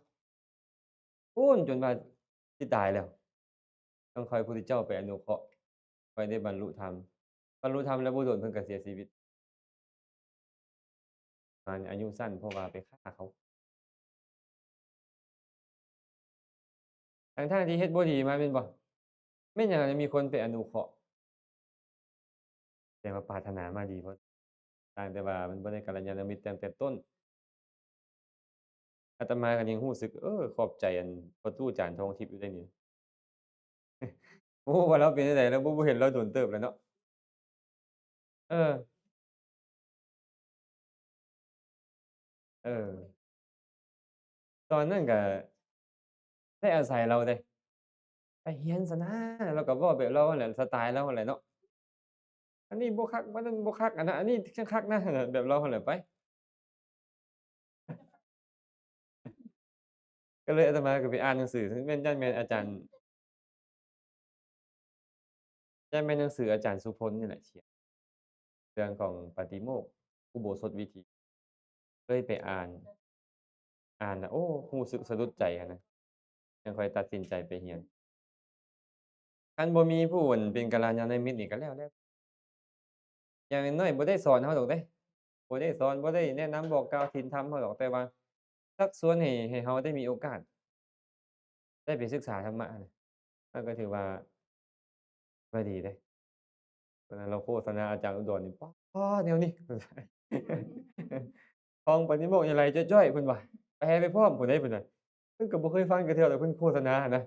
ພຸ້ນ ຈົນວ່າຊິຕາຍແລ້ວ ຕ້ອງຄ່ອຍ ພຸດທະເຈົ້າໄປອະນຸເຄາະ ຄ່ອຍໄດ້ບັນລຸທຳ. ບັນລຸທຳແລ້ວບໍ່ດົນເພິ່ນກໍເສຍຊີວິດ. ອາ ອາຍຸສັ້ນເພາະວ່າໄປຂ້າເຂົາ ທັງໆທີ່ເຮັດບໍ່ດີມາແມ່ນບໍ່? ແມ່ນຫຍັງລະມີຄົນໄປອະນຸເຄາະ? ແຕ່ວ່າປາດຖະໜາມາດີໂພດ ຕ່າງແຕ່ວ່າມັນບໍ່ໄດ້ກັນລະຍານະມິດຕັ້ງແຕ່ຕົ້ນ. ອາດຕະມາກໍຍັງຮູ້ສຶກ ເອີ ຂອບໃຈອັນພໍ່ຕູ້ຈານທອງທິບຢູ່ເດ້ນີ້. ໂອ້ ວ່າລາວເປັນຈັ່ງໃດແລ້ວ ບໍ່ ບໍ່ເຫັນລາວດົນເຕີບແລ້ວເນາະ. ເອີ ເອີ ຕອນນັ້ນກະໄດ້ອາໄສລາວເດ້ ໄປຮຽນຊັ້ນນາ ລາວກໍເວົ້າແບບລາວຫັ້ນແຫຼະ ສະໄຕລາວຫັ້ນແຫຼະເນາະ. ອັນນີ້ບໍ່ຄັກ ອັນນັ້ນບໍ່ຄັກ ອັນນັ້ນ ອັນນີ້ຈັ່ງຄັກນະ ແບບລາວຫັ້ນແຫຼະໄປ. ກໍເລີຍອາດຕະມາກໍໄປອ່ານໜັງສື ແມ່ນ ຢ້ານແມ່ນອາຈານ ຢ້ານແມ່ນໜັງສືອາຈານສຸພົນນີ້ແຫຼະຂຽນ ເລື່ອງຂອງປາຕິໂມກ ອຸໂບສົດວິທີ ເລີຍໄປອ່ານ ອ່ານແລ້ວ ໂອ້ ຮູ້ສຶກສະດຸດໃຈຫັ້ນນະ ຈັ່ງຄ່ອຍຕັດສິນໃຈໄປຮຽນ. ຄັນບໍ່ມີຜູ້ອັນເປັນກັນລະຍານະມິດນີ້ກໍແລ້ວແຫຼະ ຢ່າງໜ້ອຍບໍ່ໄດ້ສອນເຮົາດອກເດ້ ບໍ່ໄດ້ສອນ ບໍ່ໄດ້ແນະນຳບອກກ່າວສິນທຳເຮົາດອກ ແຕ່ວ່າຊັກຊວນໃຫ້ ໃຫ້ເຮົາໄດ້ມີໂອກາດໄດ້ໄປສຶກສາທຳມະຫັ້ນນະ ມັນກໍຖືວ່າ ວ່າດີເດ້. ຕອນນັ້ນລາວໂຄສະນາອາຈານອຸດອນນີ້ ປາດ ແນວນີ້ ທ່ອງປາຕິໂມກນີ້ໄຫຼຈ້ອຍໆ ເພິ່ນວ່າ ແປໄປພ້ອມພຸ້ນເດ້ ເພິ່ນວ່າ ເພິ່ນກໍບໍ່ເຄີຍຟັງຈັກເທື່ອດອກ ເພິ່ນໂຄສະນາຫັ້ນນະ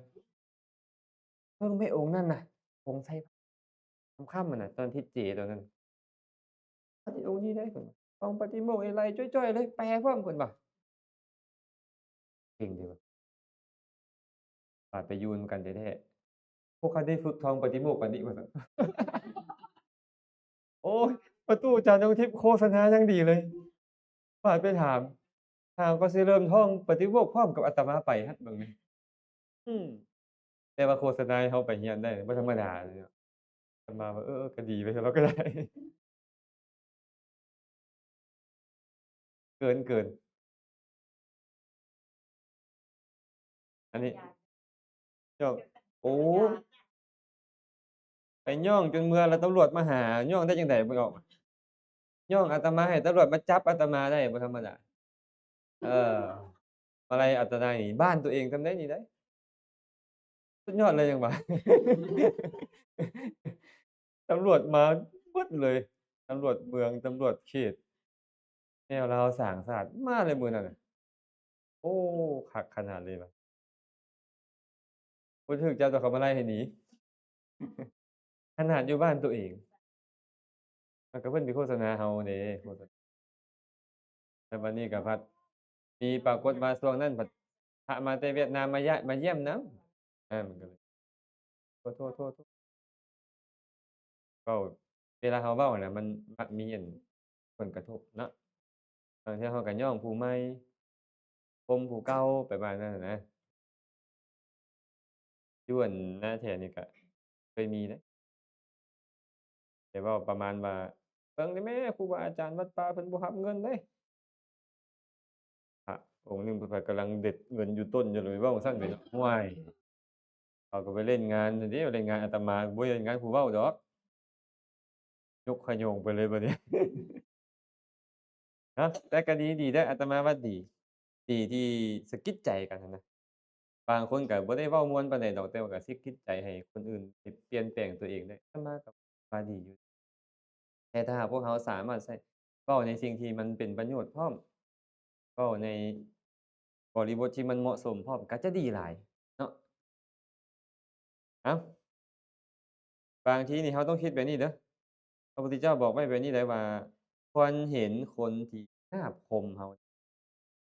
ເບິ່ງແມ່ອົງນັ້ນນະ ອົງໃສ່ຄຳໆຫັ້ນນະ ຕອນທິດເຈຕອນນັ້ນ ປາຕິ ອົງນີ້ເດ້ ທ່ອງປາຕິໂມກນີ້ໄຫຼຈ້ອຍໆເລີຍ ແປພ້ອມ ເພິ່ນວ່າ ເກັ່ງເດ້ວ່າ ບາດໄປຢູ່ນຳກັນແທ້ໆ ພວກຂ້າໄດ້ຝຶກທ່ອງປາຕິໂມກປານນີ້ວ່າຊັ້ນ. ໂອ້ຍ ປະຕູຈານດວງທິບໂຄສະນາຢ່າງດີເລີຍ ບາດໄປຖາມ ຫາກໍຊິເລີ່ມທ່ອງປາຕິໂມກພ້ອມກັບອາດຕະມາໄປຫັ້ນເບິ່ງນີ້. ອືມ ແຕ່ວ່າໂຄສະນາໃຫ້ເຮົາໄປຮຽນໄດ້ ບໍ່ທຳມະດາເລີຍເນາະ. ອາດຕະມາວ່າ ເອີ ເອີ ກໍດີໄປ ເຮົາກໍໄດ້ ເກີນ ເກີນ ອັນນີ້ ໂອ້ ໄປຍ້ອງຈົນເມື່ອລະຕຳຫຼວດມາຫາ ຍ້ອງໄດ້ຈັ່ງໃດບໍ່ອອກ ຍ້ອງອາດຕະມາໃຫ້ຕຳຫຼວດມາຈັບອາດຕະມາໄດ້ ບໍ່ທຳມະດາ. ເອີ ມາໄລ່ອາດຕະມານີ້ ບ້ານຕົວເອງສ່ຳໃດນີ້ໄດ໋ ສຸດຍອດເລີຍຫຍັງຫວາ ຕຳຫຼວດມາເບິດເລີຍ ຕຳຫຼວດເມືອງ ຕຳຫຼວດເຂດ ແນວລາວສ້າງຊາດມາເລີຍມື້ນັ້ນນະ. ໂອ້ ຄັກຂະໜາດເລີຍວ່າ ບໍ່ຖືກຈັບແຕ່ເຂົາມາໄລ່ໃຫ້ໜີ ຂະໜາດຢູ່ບ້ານຕົວເອງ ມັນກໍເພິ່ນໄປໂຄສະນາເຮົາເດ້ ໂຄສະນາ ແລ້ວບັດນີ້ກໍພັດມີປາກົດວ່າຊ່ວງນັ້ນພັດພະມາແຕ່ຫວຽດນາມມາຢະ ມາຢ້ຽມນຳ ອາ ມັນກໍເລີຍ ໂທດ ໂທດ ໂທດ ໂທດ ເວົ້າ ເວລາເຮົາເວົ້ານະ ມັນມັກມີອັນຜົນກະທົບເນາະ ບາງເທື່ອເຮົາກໍຍ້ອງຜູ້ໃໝ່ ຊົມຜູ້ເກົ່າ ໄປປະມານນັ້ນນະ. ຢູ່ອັນນາແຖວນີ້ກະເຄີຍມີເດ້ ແຕ່ເວົ້າປະມານວ່າ ເບິ່ງແດ່ແມ້ ຄູບາອາຈານວັດປ່າເພິ່ນບໍ່ຮັບເງິນເດ້ ພະອົງໜຶ່ງເພິ່ນກຳລັງເດັດເງິນຢູ່ຕົ້ນຢູ່ ລະໄປເວົ້າຊັ້ນເປັນ ຫ້ວຍ ເຂົາກໍໄປຫຼິ້ນງານເດ້ ໄປຫຼິ້ນງານອາດຕະມາ ບໍ່ໄດ້ຫຼິ້ນງານຜູ້ເວົ້າດອກ ຍົກຂະໂຍງໄປເລີຍບັດນີ້ ເນາະ ແຕ່ກໍດີ ດີເດີ ອາດຕະມາວ່າດີ ດີທີ່ສະກິດໃຈກັນຫັ້ນນະ ບາງຄົນກໍບໍ່ໄດ້ເວົ້າມ່ວນປານໃດດອກ ແຕ່ວ່າກໍສະກິດໃຈໃຫ້ຄົນອື່ນ ໃຫ້ປ່ຽນແປງຕົວເອງໄດ້ ອາດຕະມາກໍວ່າດີຢູ່ ແຕ່ຖ້າຫາກພວກເຮົາສາມາດໃຊ້ ເວົ້າໃນສິ່ງທີ່ມັນເປັນປະໂຫຍດພ້ອມ ເວົ້າໃນບໍລິບົດທີ່ມັນເໝາະສົມພ້ອມ ກໍຈະດີຫຼາຍເນາະ. ເອົ້າ ບາງທີນີ້ເຮົາຕ້ອງຄິດແບບນີ້ເດີ ພະພຸດທະເຈົ້າບອກໄວ້ແບບນີ້ໄດ໋ວ່າ ຄວນເຫັນຄົນທີ່ນາບຄົມເຮົາ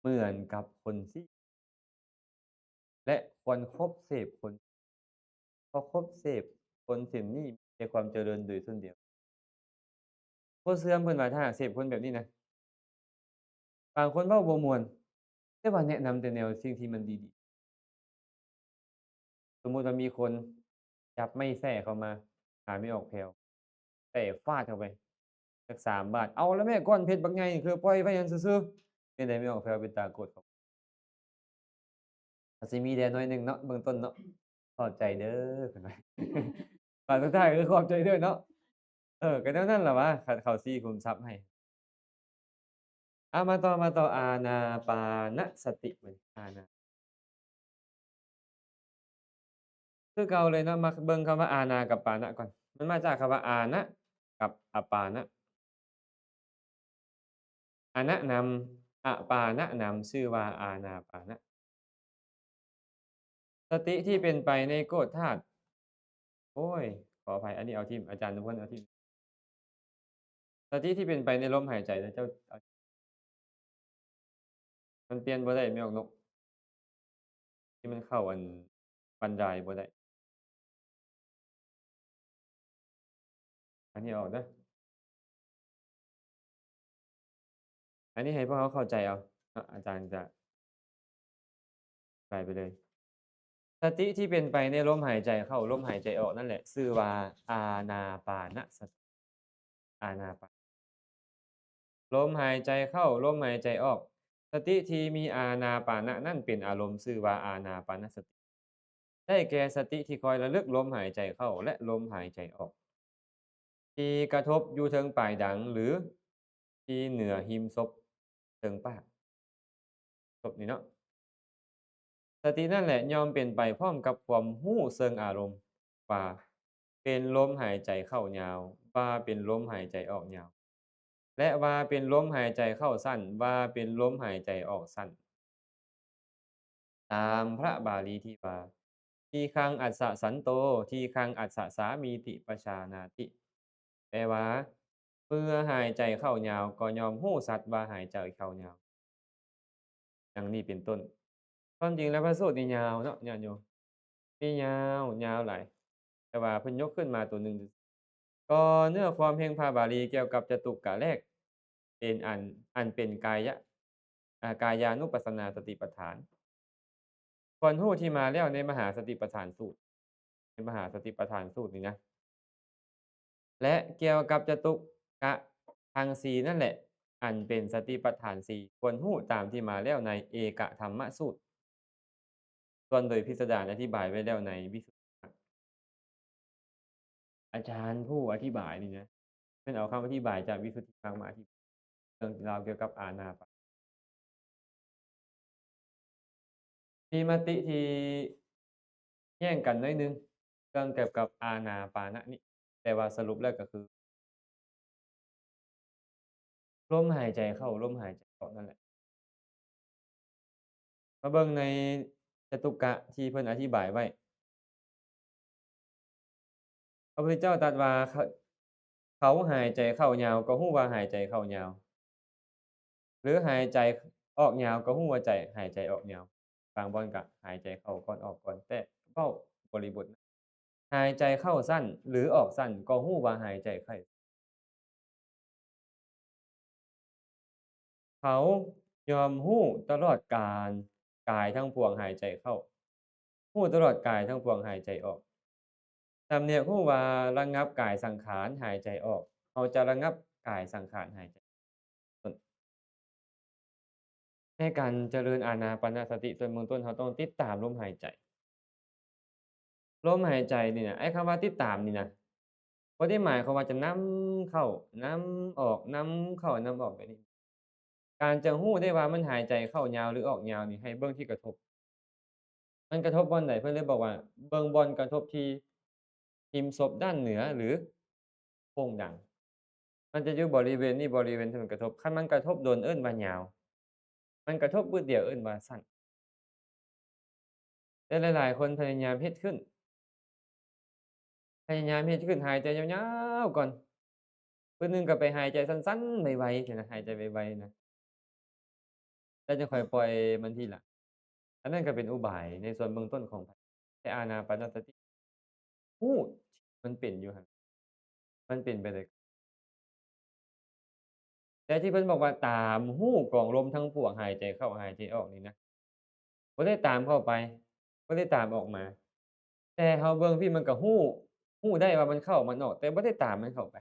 ເໝືອນກັບຄົນຊີ້ ແລະ ຄວນຄົບເສບຄົນ ເພາະຄົບເສບຄົນເຊັ່ນນີ້ ແກ່ຄວາມຈະເລີນໂດຍສ່ວນດຽວ. ບໍ່ເຊື່ອ ເພິ່ນວ່າຖ້າຫາກເສບຄົນແບບນີ້ນະ ບາງຄົນເວົ້າບໍ່ມ່ວນ ແຕ່ວ່າແນະນຳແຕ່ແນວສິ່ງທີ່ມັນດີໆ. ສົມມຸດວ່າມີຄົນຈັບໄມ້ແສ້ເຂົ້າມາຫາແມ່ອອກແພ້ວ ແຕ່ຟາດເຂົ້າໄປຈັກສາມບາດ. ເອົາລະແມ່ ກ້ອນເພັດບັກໃຫຍ່ ຄືປ່ອຍໄວ້ຫັ້ນຊື່ໆ. ເປັນໃດແມ່ອອກແພ້ວ ເປັນຕາໂກດເຂົາ ອາດຊິມີແດ່ໜ້ອຍໜຶ່ງເນາະ ເບື້ອງຕົ້ນເນາະ. ຂອບໃຈເດີ ເພິ່ນວ່າ ບາດສຸດທ້າຍຄືຂອບໃຈເດີເນາະ. ເອີ ກໍແນວນັ້ນລະຫວາ ຄັນເຂົາຊີ້ຂຸມຊັບໃຫ້. ເອົາ ມາຕໍ່ ມາຕໍ່ ອານາປານະສະຕິ ອານາ ຄືເກົ່າເລີຍເນາະ. ມາເບິ່ງຄຳວ່າອານາກັບປານະກ່ອນ. ມັນມາຈາກຄຳວ່າອານະກັບອະປານະ. ອານະນຳ ອະປານະນຳ ຊື່ວ່າອານາປານະ. ສະຕິທີ່ເປັນໄປໃນໂກດທາດ ໂອ້ຍ ຂໍອະໄພ ອັນນີ້ເອົາຖິ້ມ ອາຈານນຸພົນເອົາຖິ້ມ. ສະຕິທີ່ເປັນໄປໃນລົມຫາຍໃຈນະ ເຈົ້າ ເອົາ ມັນປ່ຽນບໍ່ໄດ້ ແມ່ອອກນົກ ທີ່ມັນເຂົ້າອັນບັນດາຍບໍ່ໄດ້. ອັນນີ້ອອກເດີ ອັນນີ້ໃຫ້ພວກເຮົາເຂົ້າໃຈເອົາເນາະ ອາຈານຈະອະທິບາຍໄປເລີຍ. ສະຕິທີ່ເປັນໄປໃນລົມຫາຍໃຈເຂົ້າ ລົມຫາຍໃຈອອກນັ້ນແຫຼະ ຊື່ວ່າອານາປານະສະຕິ ອານາປານະ ລົມຫາຍໃຈເຂົ້າ ລົມຫາຍໃຈອອກ. ສະຕິທີ່ມີອານາປານະນັ້ນເປັນອາລົມ ຊື່ວ່າອານາປານະສະຕິ ໄດ້ແກ່ສະຕິທີ່ຄອຍລະລຶກລົມຫາຍໃຈເຂົ້າ ແລະ ລົມຫາຍໃຈອອກ ທີ່ກະທົບຢູ່ເທິງປາຍດັງ ຫຼື ທີ່ເໜືອຮິມສົບເທິງປາກ ສົບນີ້ເນາະ. ສະຕິນັ້ນແຫຼະ ຍ່ອມເປັນໄປພ້ອມກັບຄວາມຮູ້ເຊິ່ງອາລົມ ວ່າເປັນລົມຫາຍໃຈເຂົ້າຍາວ ວ່າເປັນລົມຫາຍໃຈອອກຍາວ ແລະ ວ່າເປັນລົມຫາຍໃຈເຂົ້າສັ້ນ ວ່າເປັນລົມຫາຍໃຈອອກສັ້ນ. ຕາມພະບາລີທີ່ວ່າ ທີຄັງອັດສະສັນໂຕ ທີຄັງອັດສະສາມີຕິປະຈານາຕິ ແປວ່າ ເມື່ອຫາຍໃຈເຂົ້າຍາວ ກໍຍ່ອມຮູ້ຊັດວ່າຫາຍໃຈເຂົ້າຍາວ. ດັ່ງນີ້ເປັນຕົ້ນ. ຄວາມຈິງແລ້ວພະສູດນີ້ຍາວເນາະ ຍາດໂຍມ ມີຍາວ ຍາວຫຼາຍ ແຕ່ວ່າເພິ່ນຍົກຂຶ້ນມາໂຕໜຶ່ງ. ກໍເນື້ອຄວາມແຫ່ງພະບາລີກ່ຽວກັບຈະຕຸກະແລກ ເປັນອັນ ອັນເປັນກາຍະ ອາ ກາຍານຸປັດສະນາສະຕິປັດຖານ ຄວນຮູ້ທີ່ມາແລ້ວໃນມະຫາສະຕິປັດຖານສູດ ໃນມະຫາສະຕິປັດຖານສູດນີ້ນະ ແລະ ກ່ຽວກັບຈະຕຸກະທັງສີ່ນັ້ນແຫຼະ ອັນເປັນສະຕິປັດຖານສີ່ ຄວນຮູ້ຕາມທີ່ມາແລ້ວໃນເອກະທຳມະສູດ ສ່ວນໂດຍພິສະດານອະທິບາຍໄວ້ແລ້ວໃນວິສຸດທິມັກ. ອາຈານຜູ້ອະທິບາຍນີ້ນະ ເພິ່ນເອົາຄຳອະທິບາຍຈາກວິສຸດທິມັກມາອະທິບາຍເລື່ອງລາວກ່ຽວກັບອານາປານະ ມີມະຕິທີ່ແຍ່ງກັນໜ້ອຍໜຶ່ງ ເລື່ອງກ່ຽວກັບອານາປານະນີ້ ແຕ່ວ່າສະຫຼຸບແລ້ວກໍຄື ລົມຫາຍໃຈເຂົ້າ ລົມຫາຍໃຈອອກນັ້ນແຫຼະ. ມາເບິ່ງໃນຈະຕຸກະທີ່ເພິ່ນອະທິບາຍໄວ້. ພະພຸດທະເຈົ້າຕັດວ່າ ເຂົາ ເຂົາຫາຍໃຈເຂົ້າຍາວ ກໍຮູ້ວ່າຫາຍໃຈເຂົ້າຍາວ ຫຼື ຫາຍໃຈອອກຍາວ ກໍຮູ້ວ່າໃຈ ຫາຍໃຈອອກຍາວ. ບາງບ່ອນກະຫາຍໃຈເຂົ້າກ່ອນອອກກ່ອນ ແຕ່ເວົ້າບໍລິບົດ ຫາຍໃຈເຂົ້າສັ້ນ ຫຼື ອອກສັ້ນ ກໍຮູ້ວ່າຫາຍໃຈເຂົ້າ. ເຂົາຍ່ອມຮູ້ຕະຫຼອດການ ກາຍທັງປວງຫາຍໃຈເຂົ້າ, ຮູ້ຕະຫຼອດກາຍທັງປວງຫາຍໃຈອອກ, ສຳນຽກຮູ້ວ່າລະງັບກາຍສັງຂານຫາຍໃຈອອກ, ເຮົາຈະລະງັບກາຍສັງຂານຫາຍໃຈ. ໃນການຈະເລີນອານາປານະສະຕິ ສ່ວນເບື້ອງຕົ້ນເຮົາຕ້ອງຕິດຕາມລົມຫາຍໃຈ. ລົມຫາຍໃຈນີ້ນະ, ໄອ້ຄຳວ່າຕິດຕາມນີ້ນະ ບໍ່ໄດ້ໝາຍຄວາມວ່າຈະນຳເຂົ້ານຳອອກ ນຳເຂົ້ານຳອອກແບບນີ້. ການຈະຮູ້ໄດ້ວ່າມັນຫາຍໃຈເຂົ້າຍາວ ຫຼື ອອກຍາວນີ້ ໃຫ້ເບິ່ງທີ່ກະທົບ. ມັນກະທົບບ່ອນໃດ? ເພິ່ນເລີຍບອກວ່າ ເບິ່ງບ່ອນກະທົບທີ່ຮິມສົບດ້ານເໜືອ ຫຼື ໂພງດັງ. ມັນຈະຢູ່ບໍລິເວນນີ້ ບໍລິເວນທີ່ມັນກະທົບ. ຄັນມັນກະທົບດົນ ເອີ້ນວ່າຍາວ, ມັນກະທົບບຶດດຽວ ເອີ້ນວ່າສັ້ນ. ແຕ່ຫຼາຍໆຄົນພະຍາຍາມເຮັດຂຶ້ນ ພະຍາຍາມເຮັດຂຶ້ນ ຫາຍໃຈຍາວໆກ່ອນ, ບຶດໜຶ່ງກໍໄປຫາຍໃຈສັ້ນໆ ໄວໆ ຊີ້ນະ, ຫາຍໃຈໄວໆນະ, ແລ້ວຈຶ່ງຄ່ອຍປ່ອຍມັນທີຫຼັງ. ອັນນັ້ນກໍເປັນອຸບາຍໃນສ່ວນເບື້ອງຕົ້ນຂອງ ແຕ່ອານາປານະສະຕິ ຮູ້ມັນເປັນຢູ່ຫັ້ນ. ມັນເປັນໄປໄດ້. ແຕ່ທີ່ເພິ່ນບອກວ່າຕາມຮູ້ກອງລົມທັງປວງ ຫາຍໃຈເຂົ້າຫາຍໃຈອອກນີ້ນະ ບໍ່ໄດ້ຕາມເຂົ້າໄປ ບໍ່ໄດ້ຕາມອອກມາ ແຕ່ເຮົາເບິ່ງພີ້ ມັນກໍຮູ້ ຮູ້ໄດ້ວ່າມັນເຂົ້າມັນອອກ ແຕ່ບໍ່ໄດ້ຕາມມັນເຂົ້າໄປ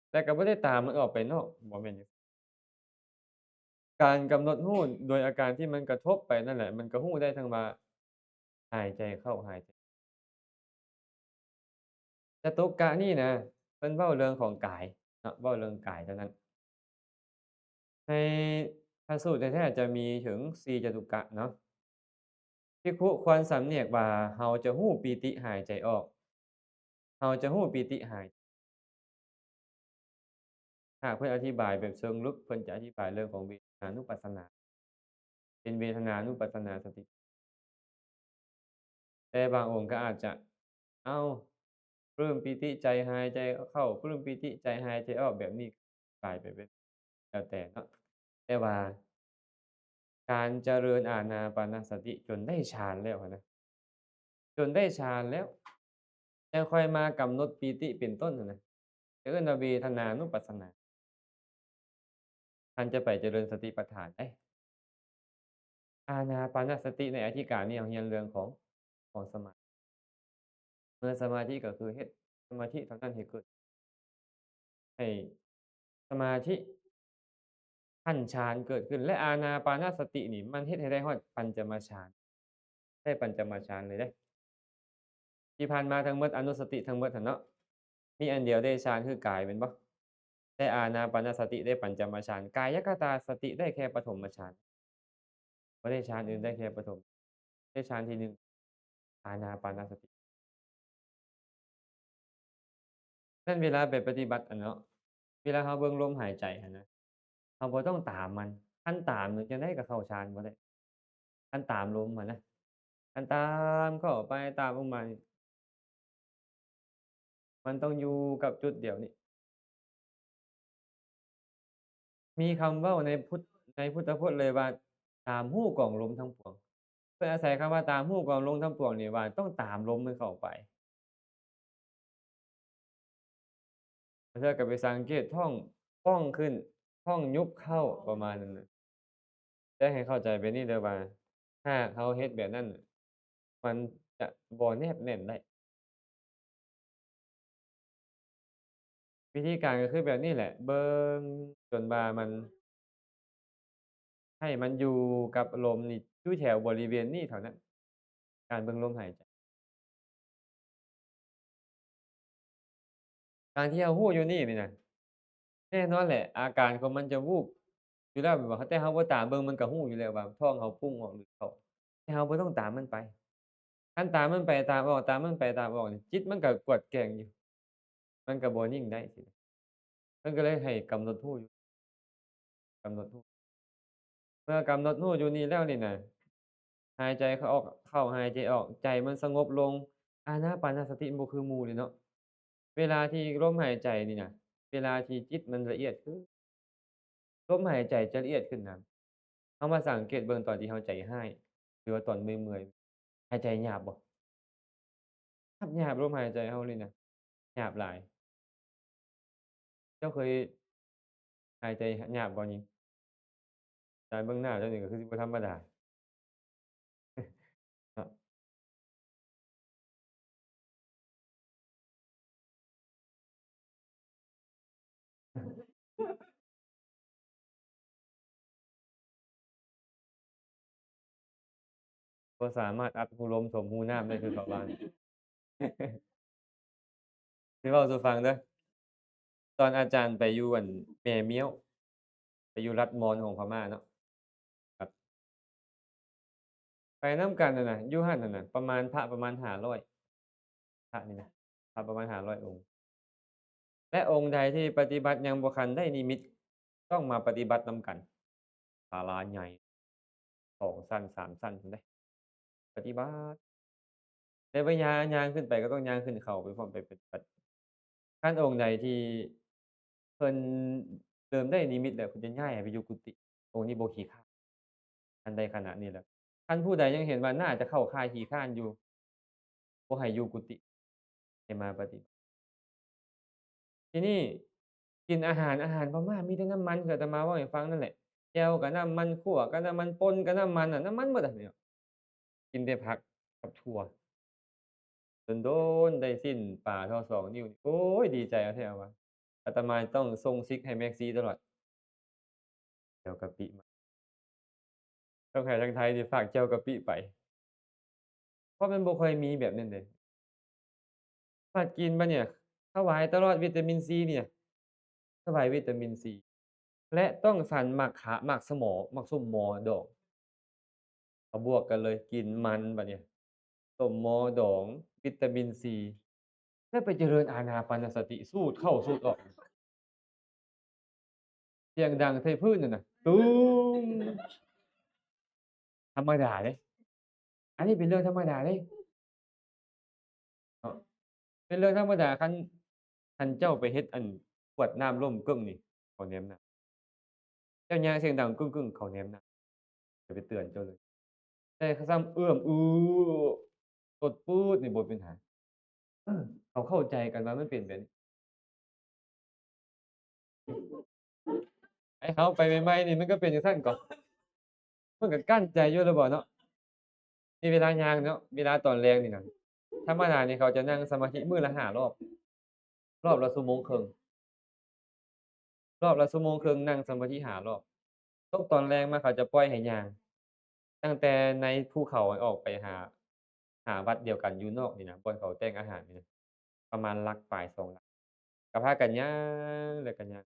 ແຕ່ກໍບໍ່ໄດ້ຕາມມັນອອກໄປນອກ ບໍ່ແມ່ນຈັ່ງ ການກຳນົດຮູ້ໂດຍອາການທີ່ມັນກະທົບໄປນັ້ນແຫຼະ ມັນກໍຮູ້ໄດ້ທັງວ່າຫາຍໃຈເຂົ້າຫາຍໃຈ ຈະຕຸກະນີ້ນະ ເພິ່ນເວົ້າເລື່ອງຂອງກາຍເນາະ ເວົ້າເລື່ອງກາຍເທົ່ານັ້ນ. ໃນພະສູດແທ້ໆຈະມີເຖິງສີ່ຈະຕຸກະເນາະ. ພິກຂຸຄວນສຳນຽກວ່າ ເຮົາຈະຮູ້ປີຕິຫາຍໃຈອອກ ເຮົາຈະຮູ້ປີຕິຫາຍ ຫາກເພິ່ນອະທິບາຍແບບເຊີງເລິກ ເພິ່ນຈະອະທິບາຍເລື່ອງຂອງເວທະນານຸປັດສະນາ ເປັນເວທະນານຸປັດສະນາສະຕິ ແຕ່ບາງອົງກໍອາດຈະ ເອົ້າ ປຶ້ມປີຕິໃຈຫາຍໃຈເຂົ້າ ປຶ້ມປີຕິໃຈຫາຍໃຈອອກ ແບບນີ້ ກາຍໄປເປັນ ແລ້ວແຕ່ເນາະ ແຕ່ວ່າການຈະເລີນອານາປານະສະຕິຈົນໄດ້ฌານແລ້ວຫັ້ນນະ ຈົນໄດ້ฌານແລ້ວ ຈັ່ງຄ່ອຍມາກຳນົດປີຕິເປັນຕົ້ນຫັ້ນນະ ຈະເອີ້ນວ່າເວທະນານຸປັດສະນາ. ທ່ານຈະໄປຈະເລີນສະຕິປັດຖານໄດ໋ ອານາປານະສະຕິໃນອະທິການນີ້ ເຮົາຮຽນເລື່ອງຂອງ ຂອງສະມາທິ ເມື່ອສະມາທິກໍຄືເຮັດສະມາທິເທົ່ານັ້ນໃຫ້ເກີດ ໃຫ້ສະມາທິຂັ້ນฌານເກີດຂຶ້ນ ແລະ ອານາປານະສະຕິນີ້ ມັນເຮັດໃຫ້ໄດ້ຮອດປັນຈະມະฌານ ໄດ້ປັນຈະມະฌານເລີຍເດ້. ທີ່ຜ່ານມາທັງໝົດ ອະນຸສະຕິທັງໝົດຫັ້ນເນາະ ມີອັນດຽວໄດ້ຊານຄືກາຍແມ່ນບໍ່? ແຕ່ອານາປານະສະຕິໄດ້ປັນຈະມະຊານ ກາຍະຄະຕາສະຕິໄດ້ແຄ່ປະຖົມມະຊານ ບໍ່ໄດ້ຊານອື່ນ ໄດ້ແຄ່ປະຖົມ ໄດ້ຊານທີໜຶ່ງ ອານາປານະສະຕິ. ນັ້ນເວລາໄປປະຕິບັດຫັ້ນເນາະ ເວລາເຮົາເບິ່ງລົມຫາຍໃຈຫັ້ນນະ ເຮົາບໍ່ຕ້ອງຕາມມັນ ຄັນຕາມນີ້ຈັ່ງໃດກໍເຂົ້າຊານບໍ່ໄດ້ ຄັນຕາມລົມຫັ້ນນະ ຄັນຕາມເຂົ້າໄປຕາມອອກມານີ້ ມັນຕ້ອງຢູ່ກັບຈຸດດຽວນີ້. ມີຄຳເວົ້າໃນພຸດ ໃນພຸດທະພົດເລີຍວ່າ ຕາມຮູ້ກອງລົມທັງປວງ. ເພິ່ນອາໄສຄຳວ່າຕາມຮູ້ກອງລົມທັງປວງນີ້ວ່າ ຕ້ອງຕາມລົມມັນເຂົ້າໄປ. ບາງເທື່ອກໍໄປສັງເກດທ້ອງປ່ອງຂຶ້ນ ທ້ອງຍຸບເຂົ້າ ປະມານນັ້ນນະ. ແຕ່ໃຫ້ເຂົ້າໃຈແບບນີ້ເດີວ່າ ຫາກເຮົາເຮັດແບບນັ້ນ ມັນຈະບໍ່ແນບແໜ້ນໄດ້. ວິທີການກໍຄືແບບນີ້ແຫຼະ ເບິ່ງຈົນວ່າມັນ ໃຫ້ມັນຢູ່ກັບລົມນີ້ ຢູ່ແຖວບໍລິເວນນີ້ເທົ່ານັ້ນ ການເບິ່ງລົມຫາຍໃຈ. ການທີ່ເຮົາຮູ້ຢູ່ນີ້ນີ້ນະ ແນ່ນອນແຫຼະ ອາການຂອງມັນຈະວູບຢູ່ແລ້ວແມ່ນບໍ່? ແຕ່ເຮົາບໍ່ຕາມເບິ່ງ ມັນກໍຮູ້ຢູ່ແລ້ວວ່າທ້ອງເຮົາປຸ້ງອອກຫຼືເຂົ້າ ແຕ່ເຮົາບໍ່ຕ້ອງຕາມມັນໄປ. ຄັນຕາມມັນໄປຕາມອອກ ຕາມມັນໄປຕາມອອກນີ້ ຈິດມັນກໍກວດແກງຢູ່ ມັນກໍບໍ່ນິ່ງໄດ້ຊີ້ນະ. ເພິ່ນກໍເລີຍໃຫ້ກຳນົດຮູ້ຢູ່ ກຳນົດຮູ້ ເມື່ອກຳນົດຮູ້ຢູ່ນີ້ແລ້ວນີ້ນະ ຫາຍໃຈເຂົ້າອອກ ເຂົ້າ ຫາຍໃຈອອກ ໃຈມັນສະຫງົບລົງ ອານາປານະສະຕິມັນບໍ່ຄືໝູ່ເດ້ເນາະ. ເວລາທີ່ລົມຫາຍໃຈນີ້ນະ ເວລາທີ່ຈິດມັນລະອຽດຂຶ້ນ ລົມຫາຍໃຈຈະລະອຽດຂຶ້ນນຳ. ເຮົາມາສັງເກດເບິ່ງຕອນທີ່ເຮົາໃຈຮ້າຍ ຫຼືວ່າຕອນເມື່ອຍໆ ຫາຍໃຈຫຍາບບໍ່? ຫຍາບ ລົມຫາຍໃຈເຮົານີ້ນະ ຫຍາບຫຼາຍ. ເຈົ້າເຄີຍຫາຍໃຈຫຍາບບໍ່ນີ້? ຕາຍເບິ່ງໜ້າເຈົ້ານີ້ກໍຄືຊິບໍ່ທຳມະດາ. ບໍ່ສາມາດອັດຮູລົມຖົມຮູນ້ຳໄດ້ຄືເຂົາວ່າ. ຊິເວົ້າສູ່ຟັງເດີ ຕອນອາຈານໄປຢູ່ອັນແມ່ມ້ຽວ ໄປຢູ່ລັດມອນຂອງພະມ້າເນາະ ໄປນຳກັນຫັ້ນນະ ຢູ່ຫັ້ນຫັ້ນນະ ປະມານ ພະປະມານຫ້າຮ້ອຍ ພະນີ້ນະ ພະປະມານຫ້າຮ້ອຍອົງ ແລະ ອົງໃດທີ່ປະຕິບັດຍັງບໍ່ທັນໄດ້ນິມິດ ຕ້ອງມາປະຕິບັດນຳກັນ ສາລາໃຫຍ່ ສອງຊັ້ນ ສາມຊັ້ນພຸ້ນເດ້ ປະຕິບັດ ແຕ່ວ່າຍ່າງ ຍ່າງຂຶ້ນໄປກໍຕ້ອງຍ່າງຂຶ້ນເຂົ້າໄປພ້ອມໄປປະຕິບັດ. ຄັນອົງໃດທີ່ເພິ່ນເລີ່ມໄດ້ນິມິດແລ້ວ ເພິ່ນຈະຍ້າຍໃຫ້ໄປຢູ່ກຸຕິ ອົງນີ້ບໍ່ຂີ້ຄ້ານ ຄັນໄດ້ຂະໜາດນີ້ແລ້ວ. ຄັນຜູ້ໃດຍັງເຫັນວ່າໜ້າຈະເຂົ້າຂ່າຍຂີ້ຄ້ານຢູ່ ບໍ່ໃຫ້ຢູ່ກຸຕິ ໃຫ້ມາປະຕິບັດ. ທີນີ້ກິນອາຫານ ອາຫານພະມ້າມີແຕ່ນ້ຳມັນ ຄືອາດຕະມາເວົ້າໃຫ້ຟັງນັ້ນແຫຼະ ແຈ່ວກໍນ້ຳມັນ ຂົ້ວກໍນ້ຳມັນ ປົ່ນກໍນ້ຳມັນ ນ້ຳມັນໝົດ ກິນແຕ່ຜັກກັບຖົ່ວ ດົນໆ ໄດ້ຊີ້ນປາເທົ່າສອງນິ້ວ ໂອ້ຍ ດີໃຈເອົາແທ້ເອົາວ່າ ອາດຕະມາຕ້ອງສົ່ງຊິກໃຫ້ແມັກຊີຕະຫຼອດ ແຈ່ວກະປິມາ ຕ້ອງໃຫ້ທາງໄທນີ້ຝາກແຈ່ວກະປິໄປ ເພາະມັນບໍ່ຄ່ອຍມີແບບນັ້ນເດ້ ບາດກິນບາດນີ້ ຖວາຍຕະຫຼອດວິຕາມິນຊີນີ້ ຖວາຍວິຕາມິນຊີ ແລະ ຕ້ອງສັນໝາກຂາ ໝາກສະໝໍ ໝາກສົ້ມໝໍດອງ ເອົາບວກກັນເລີຍ ກິນມັນບາດນີ້ ສົ້ມໝໍດອງ ວິຕາມິນຊີ ແລ້ວໄປຈະເລີນອານາປານະສະຕິ ສູດເຂົ້າສູດອອກ ສຽງດັງໃສ່ພື້ນນັ້ນນະ ຕຸ້ມ ທຳມະດາເດ້ ອັນນີ້ເປັນເລື່ອງທຳມະດາເດ້ ເນາະ ເປັນເລື່ອງທຳມະດາ ຄັນ ຄັນເຈົ້າໄປເຮັດອັນຂວດນ້ຳລົ້ມເກິ່ງນີ້ ເຂົາແນມໜ້າ ເຈົ້າຍ່າງສຽງດັງກຶ້ງໆ ເຂົາແນມໜ້າ ຈະໄປເຕືອນເຈົ້າເລີຍ ແຕ່ຄັນຊ້ຳເອື້ອມອື ຕົດປືດນີ້ບໍ່ເປັນຫຍັງ ເອີ ເຂົາເຂົ້າໃຈກັນວ່າມັນເປັນແບບນີ້ ໄອ້ເຮົາໄປໃໝ່ໆນີ້ມັນກໍເປັນຈັ່ງຊັ້ນກໍ ມັນກໍກັ້ນໃຈຢູ່ແລ້ວບໍ່ເນາະ ນີ້ເວລາຍ່າງເນາະ ເວລາຕອນແລງນີ້ນະ ທຳມະດານີ້ເຂົາຈະນັ່ງສະມາທິມື້ລະຫ້າລອບ ລອບລະຊົ່ວໂມງເຄິ່ງ ລອບລະຊົ່ວໂມງເຄິ່ງ ນັ່ງສະມາທິຫ້າລອບ ຕົກຕອນແລງມາເຂົາຈະປ່ອຍໃຫ້ຍ່າງ ຕັ້ງແຕ່ໃນພູເຂົາອອກໄປຫາ ຫາວັດດຽວກັນຢູ່ນອກນີ້ນະ ບ່ອນເຂົາແຕ່ງອາຫານນີ້ນະ ປະມານຫຼັກປາຍສອງຫຼັກ ກໍພາກັນຍ່າງ ແລ້ວກໍຍ່າງ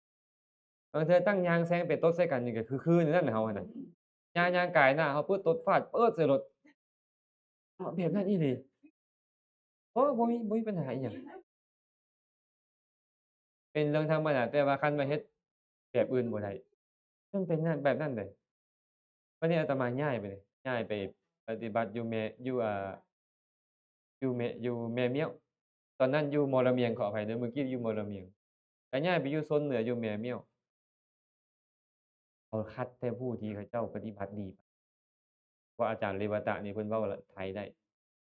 ບາງເທື່ອຕັ້ງຍ່າງແຊງໄປຕົດໃສ່ກັນນີ້ກໍຄືຄືນັ້ນນະ ເຮົາຫັ້ນນະ ຍ່າງ ຍ່າງກາຍໜ້າເຮົາປຶດ ຕົດຟາດເປີດໃສ່ລົດ ເນາະ ແບບນັ້ນອີ່ຫຼີ ບໍ່ ບໍ່ມີ ບໍ່ມີບັນຫາອີ່ຫຍັງ ເປັນເລື່ອງທຳມະດາ ແຕ່ວ່າຄັນວ່າເຮັດແບບອື່ນບໍ່ໄດ້ ມັນເປັນແບບນັ້ນເດ້. ບັດນີ້ອາດຕະມາຍ້າຍໄປເດ້ ຍ້າຍໄປປະຕິບັດຢູ່ແມ່ ຢູ່ ອ່າ ຢູ່ແມ່ ຢູ່ແມ່ມ້ຽວ ຕອນນັ້ນຢູ່ມໍລະມຽງ ຂໍອະໄພເດີ ມື້ກີ້ຢູ່ມໍລະມຽງ ແລ້ວຍ້າຍໄປຢູ່ໂຊນເໜືອຢູ່ແມ່ມ້ຽວ. ເຂົາຄັດແຕ່ຜູ້ທີ່ເຂົາເຈົ້າປະຕິບັດດີ ເພາະອາຈານເລວະຕະນີ້ເພິ່ນເວົ້າໄທໄດ້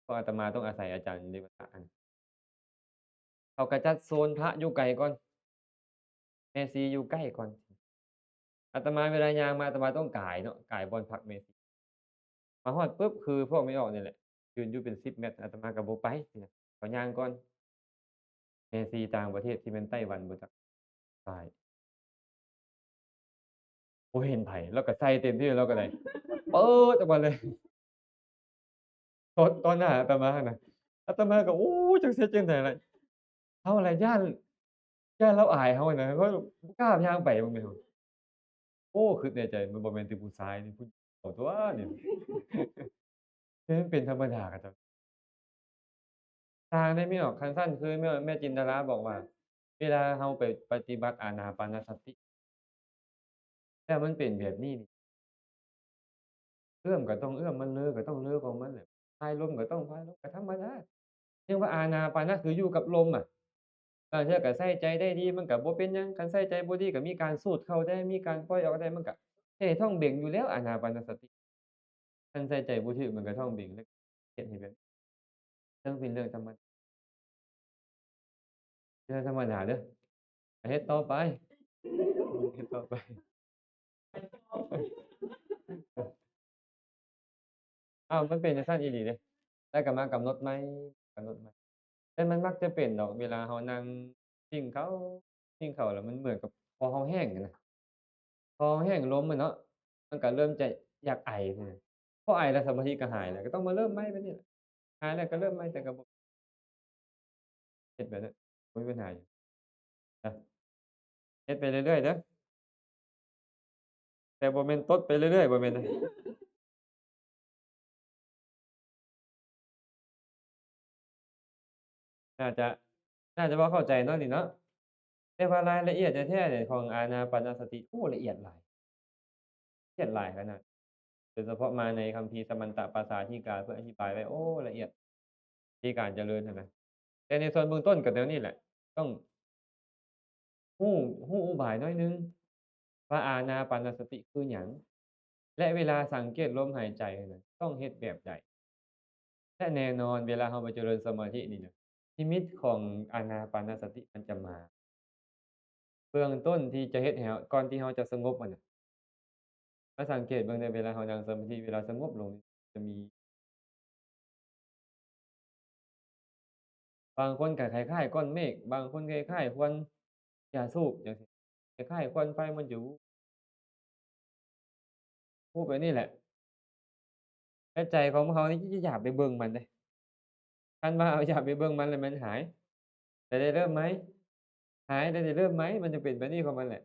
ພວກອາດຕະມາຕ້ອງອາໄສອາຈານເລວະຕະຫັ້ນ ເຂົາກະຈັດໂຊນພະຢູ່ໄກກ່ອນ ແມ່ຊີຢູ່ໃກ້ກ່ອນ. ອາດຕະມາເວລາຍ່າງມາ ອາດຕະມາຕ້ອງກາຍເນາະ ກາຍບ່ອນພັກແມ່ຊີ ມາຮອດປຶບ ຄືພວກແມ່ອອກນີ້ແຫຼະ ຢືນຢູ່ເປັນສິບແມັດ ອາດຕະມາກໍບໍ່ໄປ ເຂົາຍ່າງກ່ອນ. ແມ່ຊີຕ່າງປະເທດ ຊິແມ່ນໄຕ້ຫວັນບໍ່ຈັກ ຕາຍ ບໍ່ເຫັນໃຜ ລາວກໍໃສ່ເຕັມທີ່ ລາວກໍໄດ້ເປີດອອກມາເລີຍ ຕອນ ຕອນໜ້າອາດຕະມາຫັ້ນນະ ອາດຕະມາກໍ ໂອ້ ຈັກຊິເຮັດຈັ່ງໃດລະ ເຮົາລະຢ້ານ ຢ້ານລາວອາຍເຮົາຫັ້ນນະ ເຮົາບໍ່ກ້າຍ່າງໄປເບິ່ງແມ່ນ ໂອ້ ຄິດໃນໃຈ ມັນບໍ່ແມ່ນແຕ່ຜູ້ຊາຍນີ້ ຜູ້ຍິງເອົາຕົວະນີ້ ເປັນ ເປັນທຳມະດາຂະເຈົ້າ. ຕ່າງໄດ້ແມ່ອອກ ຄັນຊັ້ນຄືແມ່ ແມ່ຈິນດາລາບອກວ່າ ເວລາເຮົາໄປປະຕິບັດອານາປານະສະຕິ ແລ້ວມັນເປັນແບບນີ້ນີ້ ເອື້ອມກໍຕ້ອງເອື້ອມ ມັນເລີກໍຕ້ອງເລີຂອງມັນແຫຼະ ພາຍລົມກໍຕ້ອງພາຍລົມ ກໍທຳມະດາ. ເອີ້ນວ່າອານາປານະ ຄືຢູ່ກັບລົມອະ ບາງເທື່ອກໍໃສ່ໃຈໄດ້ດີ ມັນກໍບໍ່ເປັນຫຍັງ ຄັນໃສ່ໃຈບໍ່ດີກໍມີການສູດເຂົ້າໄດ້ ມີການປ່ອຍອອກໄດ້ ມັນກໍເຮັດໃຫ້ທ້ອງເບັງຢູ່ແລ້ວ ອານາປານະສະຕິ. ຄັນໃສ່ໃຈບໍ່ຖືກ ມັນກໍທ້ອງເບັງ ແລ້ວເຮັດໃຫ້ແບບ ເຊິ່ງເປັນເລື່ອງທຳມະດາ ເລື່ອງທຳມະດາເດີ ເຮັດຕໍ່ໄປ ເຮັດຕໍ່ໄປ. ອ້າວ ມັນເປັນຈັ່ງຊັ້ນອີ່ຫຼີເດ້ ແລ້ວກໍມາກຳນົດໃໝ່ ກຳນົດໃໝ່ ແຕ່ມັນມັກຈະເປັນດອກ ເວລາເຮົານັ່ງພິງເຂົ້າ ພິງເຂົ້າ ແລ້ວມັນເໝືອນກັບຄໍເຮົາແຫ້ງຫັ້ນນະ ຄໍເຮົາແຫ້ງ ລົມມັນເນາະ ມັນກໍເລີ່ມຈະຢາກໄອ ພໍໄອແລ້ວສະມາທິກໍຫາຍແລ້ວ ກໍຕ້ອງມາເລີ່ມໃໝ່ແບບນີ້ແຫຼະ ຫາຍແລ້ວກໍເລີ່ມໃໝ່ ແຕ່ກໍບໍ່ ເຮັດແບບນັ້ນ ບໍ່ມີບັນຫາຫຍັງ ນະ ເຮັດໄປເລື້ອຍໆເດີ ແຕ່ບໍ່ແມ່ນຕົດໄປເລື້ອຍໆ ບໍ່ແມ່ນ ໜ້າຈະ ໜ້າຈະບໍ່ເຂົ້າໃຈເນາະນີ້ເນາະ ແຕ່ວ່າລາຍລະອຽດແທ້ໆຂອງອານາປານະສະຕິ ໂອ້ ລະອຽດຫຼາຍ ລະອຽດຫຼາຍຂະໜາດ ໂດຍສະເພາະມາໃນຄຳພີສະມັນຕະປາສາທິກາ ເພິ່ນອະທິບາຍໄວ້ ໂອ້ ລະອຽດ ທີ່ການຈະເລີນຫັ້ນນະ ແຕ່ໃນສ່ວນເບື້ອງຕົ້ນກໍແນວນີ້ແຫຼະ ຕ້ອງຮູ້ ຮູ້ອຸບາຍໜ້ອຍໜຶ່ງວ່າອານາປານະສະຕິຄືຫຍັງ ແລະ ເວລາສັງເກດລົມຫາຍໃຈຫັ້ນນະ ຕ້ອງເຮັດແບບໃດ ແລະ ແນ່ນອນເວລາເຮົາໄປຈະເລີນສະມາທິນີ້ນະ ນິມິດຂອງອານາປານະສະຕິມັນຈະມາ ເບື້ອງຕົ້ນທີ່ຈະເຮັດໃຫ້ເຮົາ ກ່ອນທີ່ເຮົາຈະສະຫງົບຫັ້ນນະ ມາສັງເກດເບິ່ງເດີ ເວລາເຮົານັ່ງສະມາທິ ເວລາສະຫງົບລົງນີ້ ຈະມີ ບາງຄົນກໍຄ້າຍໆກ້ອນເມກ ບາງຄົນຄ້າຍໆຄວັນຢາສູບຈັ່ງຊີ້ ຄ້າຍໆຄວັນໄຟມັນຈະວູບ ວູບແບບນີ້ແຫຼະ ແລະໃຈຂອງພວກເຮົານີ້ຈະຢາກໄປເບິ່ງມັນເດ້ ຄັນວ່າເຮົາຢາກໄປເບິ່ງມັນແລ້ວມັນຫາຍ ແລ້ວໄດ້ເລີ່ມໃໝ່ ຫາຍ ແລ້ວໄດ້ເລີ່ມໃໝ່ ມັນຈະເປັນແບບນີ້ຂອງມັນແຫຼະ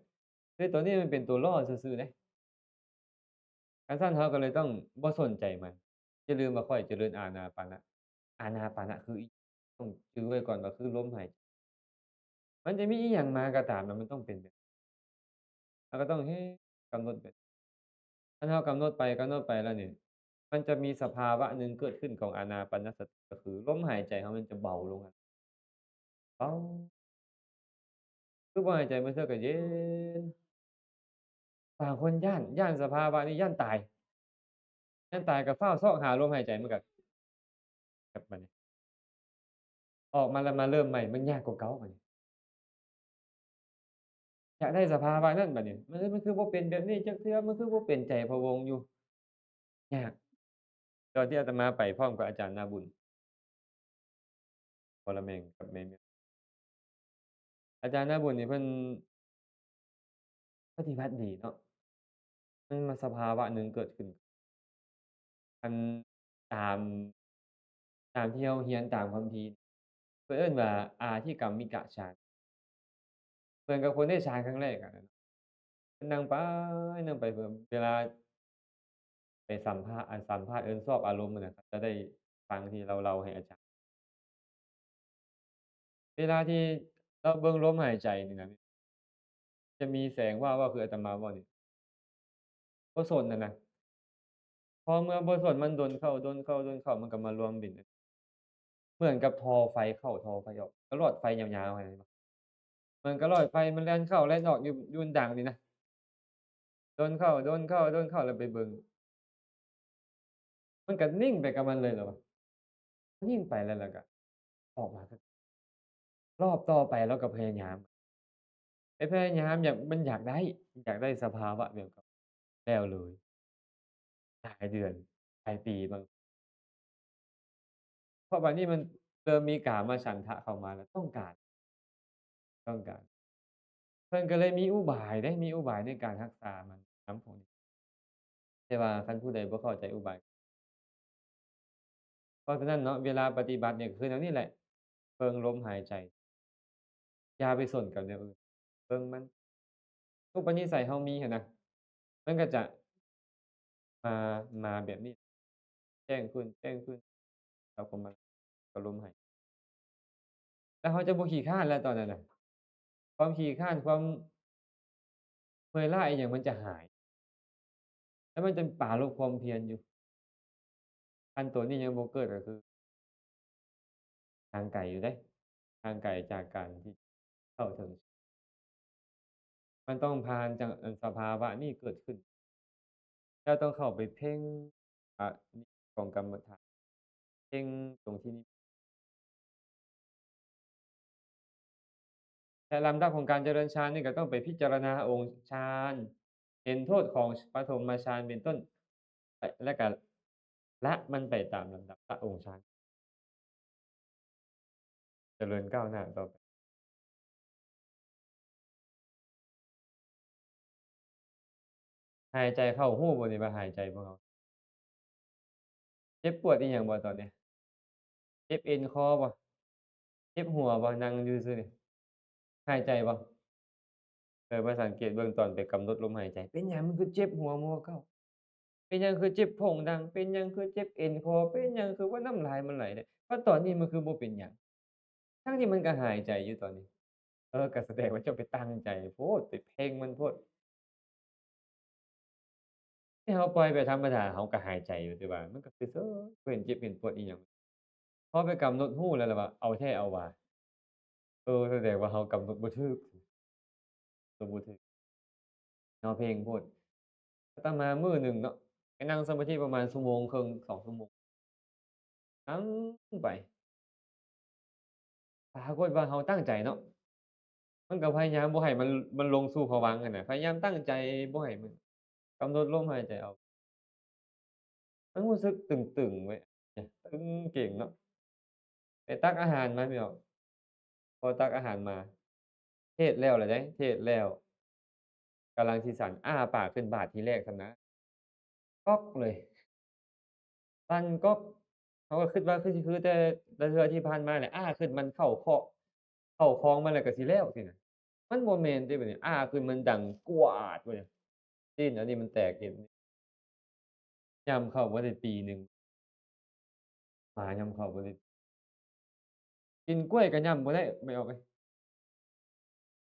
ຄືຕົວນີ້ມັນເປັນຕົວລໍ້ຊື່ໆເດ້. ຄັນຊັ້ນເຮົາກໍເລີຍຕ້ອງບໍ່ສົນໃຈມັນ. ຢ່າລືມວ່າຂ້ອຍຈະເລີນອານາປານະ. ອານາປານະຄືອີ່ຫຍັງ? ຕ້ອງຈື່ໄວ້ກ່ອນວ່າຄືລົມຫາຍໃຈ. ມັນຈະມີອີ່ຫຍັງມາກໍຕາມນະ ມັນຕ້ອງເປັນແບບ ເຮົາກໍຕ້ອງເຮັດ ກຳນົດໄປ. ຄັນເຮົາກຳນົດໄປ ກຳນົດໄປແລ້ວນີ້ ມັນຈະມີສະພາວະໜຶ່ງເກີດຂຶ້ນຂອງອານາປານະສະຕິ ກໍຄືລົມຫາຍໃຈເຮົາມັນຈະເບົາລົງ. ເອົາ ຄືບໍ່ຫາຍໃຈ ບາງເທື່ອກໍເຢັນ. ບາງຄົນຢ້ານ ຢ້ານສະພາວະນີ້ ຢ້ານຕາຍ ຢ້ານຕາຍກໍຟ້າວຊອກຫາລົມຫາຍໃຈ ມັນກໍ ແບບບັດນີ້ ອອກມາແລ້ວມາເລີ່ມໃໝ່ ມັນຍາກກວ່າເກົ່າບັດນີ້. ຢາກໄດ້ສະພາວະນັ້ນບັດນີ້ ມັນ ມັນຄືບໍ່ເປັນແບບນີ້ຈັກເທື່ອ ມັນຄືບໍ່ເປັນໃຈພະວົງຢູ່. ຍາກ. ຕອນທີ່ອາດຕະມາໄປພ້ອມກັບອາຈານນາບຸນ ວໍລະແມງ ກັບແມ່ເມຍ ອາຈານນາບຸນນີ້ເພິ່ນປະຕິບັດດີເນາະ ມັນມາສະພາວະໜຶ່ງເກີດຂຶ້ນ ອັນຕາມ ຕາມທີ່ເຮົາຮຽນຕາມຄຳພີ ເພິ່ນເອີ້ນວ່າອາທິກຳມິກະຊານ ເໝືອນກັບຄົນໄດ້ຊານຄັ້ງແລກຫັ້ນນະ ເພິ່ນນັ່ງໄປ ນັ່ງໄປ ເວລາໄປສຳພາດ ອັນສຳພາດເອີ້ນສອບອາລົມຫັ້ນນະ ເຂົາຈະໄດ້ຟັງທີ່ລາວເລົ່າໃຫ້ອາຈານ ເວລາທີ່ລາວເບິ່ງລົມຫາຍໃຈນີ້ນະ ຈະມີແສງວາບ ຄືອາດຕະມາເວົ້ານີ້ ບໍ່ສົນຫັ້ນນະ ພໍເມື່ອບໍ່ສົນ ມັນດົນເຂົ້າ ດົນເຂົ້າ ດົນເຂົ້າ ມັນກໍມາລວມເປັນ ເໝືອນກັບທໍ່ໄຟເຂົ້າທໍ່ໄຟອອກ ກະຫຼອດໄຟຍາວໆຫັ້ນນະ ເໝືອນກະຫຼອດໄຟມັນແລ່ນເຂົ້າແລ່ນອອກຢູ່ ຢູ່ດັງນີ້ນະ ດົນເຂົ້າ ດົນເຂົ້າ ດົນເຂົ້າ ແລ້ວໄປເບິ່ງ ມັນກະນິ່ງໄປກັບມັນເລີຍລະວ່າ ຍິ່ງໄປແລ້ວ ແລ້ວກະອອກມາຄື ຮອບຕໍ່ໄປລາວກໍພະຍາຍາມ ໄປພະຍາຍາມ ຢາກ ມັນຢາກໄດ້ ຢາກໄດ້ສະພາວະແບບເກົ່າ ແລ້ວເລີຍ ຫຼາຍເດືອນ ຫຼາຍປີບາງ ເພາະບາດນີ້ມັນເລີ່ມມີກາມະສັນທະເຂົ້າມາແລ້ວ ຕ້ອງການ ຕ້ອງການ ເພິ່ນກໍເລີຍມີອຸບາຍເດ້ ມີອຸບາຍໃນການຮັກສາມັນນຳພວກນີ້ ແຕ່ວ່າຄັນຜູ້ໃດບໍ່ເຂົ້າໃຈອຸບາຍ ເພາະສະນັ້ນເນາະ ເວລາປະຕິບັດນີ້ກໍຄືແນວນີ້ແຫຼະ ເບິ່ງລົມຫາຍໃຈ ຢ່າໄປສົນກັບແນວອື່ນ ເບິ່ງມັນ ອຸປະນິໄສເຮົາມີຫັ້ນນະ ມັນກໍຈະມາ ມາແບບນີ້ ແຈ້ງຂຶ້ນ ແຈ້ງຂຶ້ນ ເຮົາກໍມາກັບລົມຫາຍ ແລ້ວເຮົາຈະບໍ່ຂີ້ຄ້ານແລ້ວຕອນນັ້ນນະ ຄວາມຂີ້ຄ້ານ ຄວາມເມື່ອຍລ້າອີ່ຫຍັງມັນຈະຫາຍ ແລ້ວມັນຈະປາລົບຄວາມພຽນຢູ່. ຄັນໂຕນີ້ຍັງບໍ່ເກີດກໍຄື ຫ່າງໄກຢູ່ເດ້ ຫ່າງໄກຈາກການທີ່ເຂົ້າເຖິງ ມັນຕ້ອງຜ່ານຈາກ ອັນ ສະພາວະນີ້ເກີດຂຶ້ນ ເຈົ້າຕ້ອງເຂົ້າໄປເພັ່ງ ອະ ຂອງກຳມະຖານ ເພັ່ງຕົງທີ່ນີ້ ແລະ ລຳດັບຂອງການຈະເລີນຊານນີ້ກໍຕ້ອງໄປພິຈາລະນາອົງຊານ ເຫັນໂທດຂອງປະຖົມມະຊານເປັນຕົ້ນ ແລະ ແລະກະລະມັນໄປຕາມລຳດັບ ລະອົງຊານ ຈະເລີນກ້າວໜ້າຕໍ່ໄປ. ຫາຍໃຈເຂົ້າ ຮູ້ບໍ່ນີ້ວ່າຫາຍໃຈພວກເຮົາ ເຈັບປວດອີ່ຫຍັງບໍ່ຕອນນີ້? ເຈັບເອັນຄໍບໍ່? ເຈັບຫົວບໍ່? ນັ່ງຢູ່ຊື່ນີ້ ຫາຍໃຈບໍ່? ເອີ ມາສັງເກດເບິ່ງຕອນໄປກຳນົດລົມຫາຍໃຈ ເປັນຫຍັງມັນຄືເຈັບຫົວມົວເກົ້າ? ເປັນຫຍັງຄືເຈັບໂພງດັງ? ເປັນຫຍັງຄືເຈັບເອັນຄໍ? ເປັນຫຍັງຄືວ່ານ້ຳລາຍມັນໄຫຼແທ້? ວ່າຕອນນີ້ມັນຄືບໍ່ເປັນຫຍັງ? ທັງທີ່ມັນກໍຫາຍໃຈຢູ່ຕອນນີ້. ເອີ ກໍສະແດງວ່າເຈົ້າໄປຕັ້ງໃຈໂພດ ໄປເພັ່ງມັນໂພດ. ທີ່ເຮົາປ່ອຍໄປທຳມະດາ ເຮົາກໍຫາຍໃຈຢູ່ ແຕ່ວ່າມັນກໍຊື່ໆ ບໍ່ເຫັນເຈັບເຫັນປວດອີ່ຫຍັງ. ພໍໄປກຳນົດຮູ້ແລ້ວລະວ່າ ເອົາແທ້ເອົາວ່າ ເອີ ສະແດງວ່າເຮົາກຳນົດບໍ່ຖືກ ກຳນົດບໍ່ຖືກເນາະ ເພັ່ງໂພດ. ອາດຕະມາມື້ໜຶ່ງເນາະ ໄປນັ່ງສະມາທິປະມານຊົ່ວໂມງເຄິ່ງ ສອງຊົ່ວໂມງ ນັ່ງໄປ ປາກົດວ່າເຮົາຕັ້ງໃຈເນາະ ມັນກໍພະຍາຍາມບໍ່ໃຫ້ມັນ ມັນລົງສູ່ພະວັງຫັ້ນນະ, ພະຍາຍາມຕັ້ງໃຈບໍ່ໃຫ້ມັນກຳນົດລົມຫາຍໃຈອອກ. ມັນຮູ້ສຶກຕຶງໆເວີຍ ຕຶງເກັ່ງເນາະ. ໄປຕັກອາຫານມາ ພີ່ນ້ອງ, ພໍຕັກອາຫານມາ ເທດແລ້ວລະເດ້ ເທດແລ້ວ ກຳລັງຊິສັນ ອ້າປາກຂຶ້ນບາດທີແລກຊັ້ນນະ ກອກເລີຍ ສັ່ນກອກ. ເຮົາກໍຄິດວ່າຄືຊິຄືແຕ່ລະເທື່ອທີ່ຜ່ານມາແຫຼະ ອ້າຂຶ້ນມັນເຂົ້າເຄາະ ເຂົ້າຄອງມັນແລ້ວກໍຊິແລ້ວຊີ້ນະ. ມັນບໍ່ແມ່ນເດ້ບັດນີ້ ອ້າຂຶ້ນມັນດັງກວາດເວີຍ. ຊີ້ນອັນນີ້ມັນແຕກເອງ ຍ່ຳເຂົ້າບໍ່ໄດ້ປີໜຶ່ງ ໝາຍ່ຳເຂົ້າບໍ່ໄດ້ ກິນກ້ວຍກໍຍ່ຳບໍ່ໄດ້ ແມ່ອອກເອີຍ.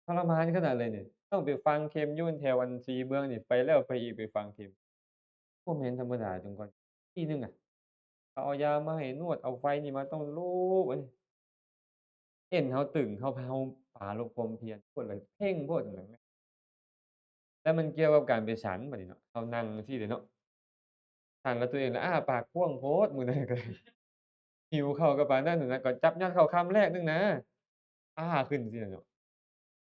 ທໍລະມານຂະໜາດເລີຍນີ້ ຕ້ອງໄປຝັງເຂັມຢູ່ແຖວອັນສີເມືອງນີ້ ໄປແລ້ວໄປອີກ ໄປຝັງເຂັມ ບໍ່ແມ່ນທຳມະດາ. ຈົນກ່ອນປີໜຶ່ງອະ ເຂົາເອົາຢາມາໃຫ້ນວດ ເອົາໄຟນີ້ມາຕ້ອງລູບ ອັນນີ້ເອັນເຮົາຕຶງ ເຮົາ ເຮົາປາລົບຄວາມພຽນໂພດ ແລ້ວເພງໂພດຫັ້ນນະ. ແລ້ວມັນກ່ຽວກັບການໄປສັນບັດນີ້ເນາະ ເຮົານັ່ງຈັ່ງຊີ້ເດ້ເນາະ ສັນແລ້ວຕົວເອງລະອ້າປາກກວ້າງໂພດ ມື້ນັ້ນກໍຫິວເຂົ້າກໍປານນັ້ນນະ ກໍຈັບຍັດເຂົ້າຄຳແລກໜຶ່ງນະ ອ້າຂຶ້ນຊີ້ນະເນາະ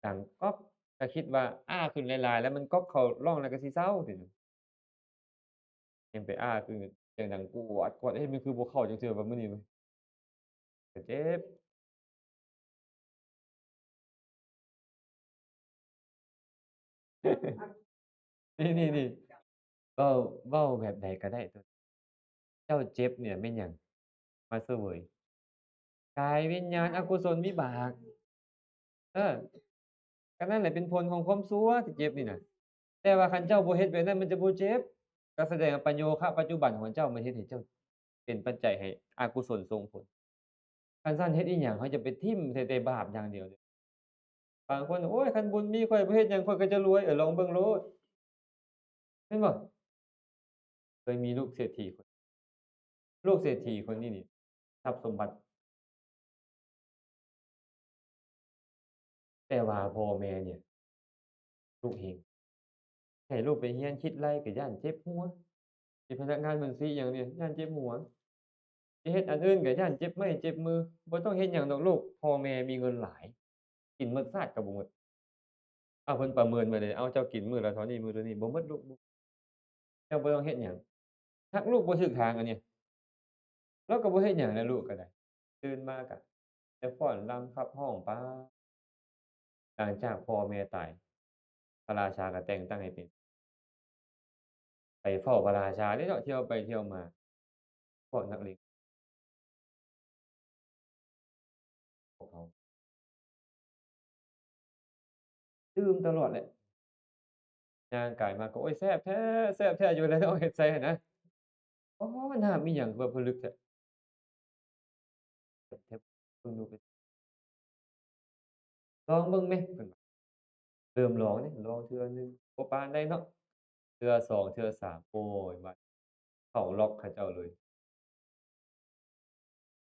ດັງກອກ ກໍຄິດວ່າອ້າຂຶ້ນຫຼາຍໆ ແລ້ວມັນກອກເຂົ້າຮ່ອງແລ້ວກໍຊິເຊົາຊີ້ນະ. ຍັງໄປອ້າຄືສຽງດັງກວດກວດ ເອີ ມັນຄືບໍ່ເຂົ້າຈັກເທື່ອວ່າມື້ນີ້ ກໍເຈັບ. ນີ້ໆໆ ເວົ້າ ເວົ້າແບບໃດກໍໄດ້ ເຈົ້າເຈັບນີ້ແມ່ນຫຍັງມາສະເຫວີຍ? ກາຍວິນຍານອະກຸສົນວິບາກ. ເອີ ກໍນັ້ນແຫຼະເປັນຜົນຂອງຄວາມຊົ່ວທີ່ເຈັບນີ້ນະ. ແຕ່ວ່າຄັນເຈົ້າບໍ່ເຮັດແບບນັ້ນ ມັນຈະບໍ່ເຈັບ. ກໍສະແດງວ່າປະໂຍຄະປັດຈຸບັນຂອງເຈົ້າ ມັນເຮັດໃຫ້ເຈົ້າເປັນປັດໄຈໃຫ້ອະກຸສົນສົ່ງຜົນ. ຄັນຊັ້ນເຮັດອີ່ຫຍັງ ເຮົາຈະໄປຖິ້ມໃສ່ແຕ່ບາບຢ່າງດຽວເດ. ບາງຄົນ ໂອ້ຍ ຄັນບຸນມີ ຂ້ອຍບໍ່ເຮັດຫຍັງ ຂ້ອຍກໍຈະລວຍ. ເອີ ລອງເບິ່ງໂລດ ແມ່ນບໍ່? ເຄີຍມີລູກເສດຖີຄົນ ລູກເສດຖີຄົນນີ້ນີ້ ຊັບສົມບັດ ແຕ່ວ່າພໍ່ແມ່ນີ້ດຸເຮງ ໃຫ້ລູກໄປຮຽນຄິດໄລ່ກໍຢ້ານເຈັບຫົວ, ເປັນພະນັກງານບັນຊີຫຍັງນີ້ຢ້ານເຈັບຫົວ, ຊິເຮັດອັນອື່ນກໍຢ້ານເຈັບໄມ້ເຈັບມື. ບໍ່ຕ້ອງເຮັດຫຍັງດອກລູກ, ພໍ່ແມ່ມີເງິນຫຼາຍ ກິນໝົດຊາດກໍບໍ່ໝົດ. ເອົາ ເພິ່ນປະເມີນມາເດ້, ເອົາ ເຈົ້າກິນມື້ລະເທົ່ານີ້ ມື້ເທົ່ານີ້ ບໍ່ໝົດລູກ. ເຈົ້າບໍ່ຕ້ອງເຮັດຫຍັງ. ຫາກລູກບໍ່ຖືກທາງອັນນີ້ ລາວກໍບໍ່ເຮັດຫຍັງແຫຼະ ລູກກໍໄດ້. ຕື່ນມາກໍໄປຟ້ອນລຳຂັບຮ້ອງໄປ. ຫຼັງຈາກພໍ່ແມ່ຕາຍ ພະລາຊາກໍແຕ່ງຕັ້ງໃຫ້ເປັນ ໄປເຝົ້າພະລາຊາເດ້ເນາະ, ທ່ຽວໄປທ່ຽວມາ ພວກນັກເລງ ພວກເຮົາດື່ມຕະຫຼອດແຫຼະ. ຍ່າງກາຍມາກໍ ໂອ້ຍ ແຊບແທ້ ແຊບແທ້ຢູ່ແລ້ວເນາະ ເຮັດໃສ່ຫັ້ນນະ. ອໍ ນ້ຳອີ່ຫຍັງຄືວ່າຜະລຶກແທ້. ເບິ່ງດູ ລອງເບິ່ງແມ ເພິ່ນວ່າ. ເລີ່ມລອງເດ້ ລອງເທື່ອໜຶ່ງ ບໍ່ປານໃດເນາະ, ເທື່ອສອງ ເທື່ອສາມ ໂອ້ຍ ບາດເຂົ້າລັອກເຂົາເຈົ້າເລີຍ.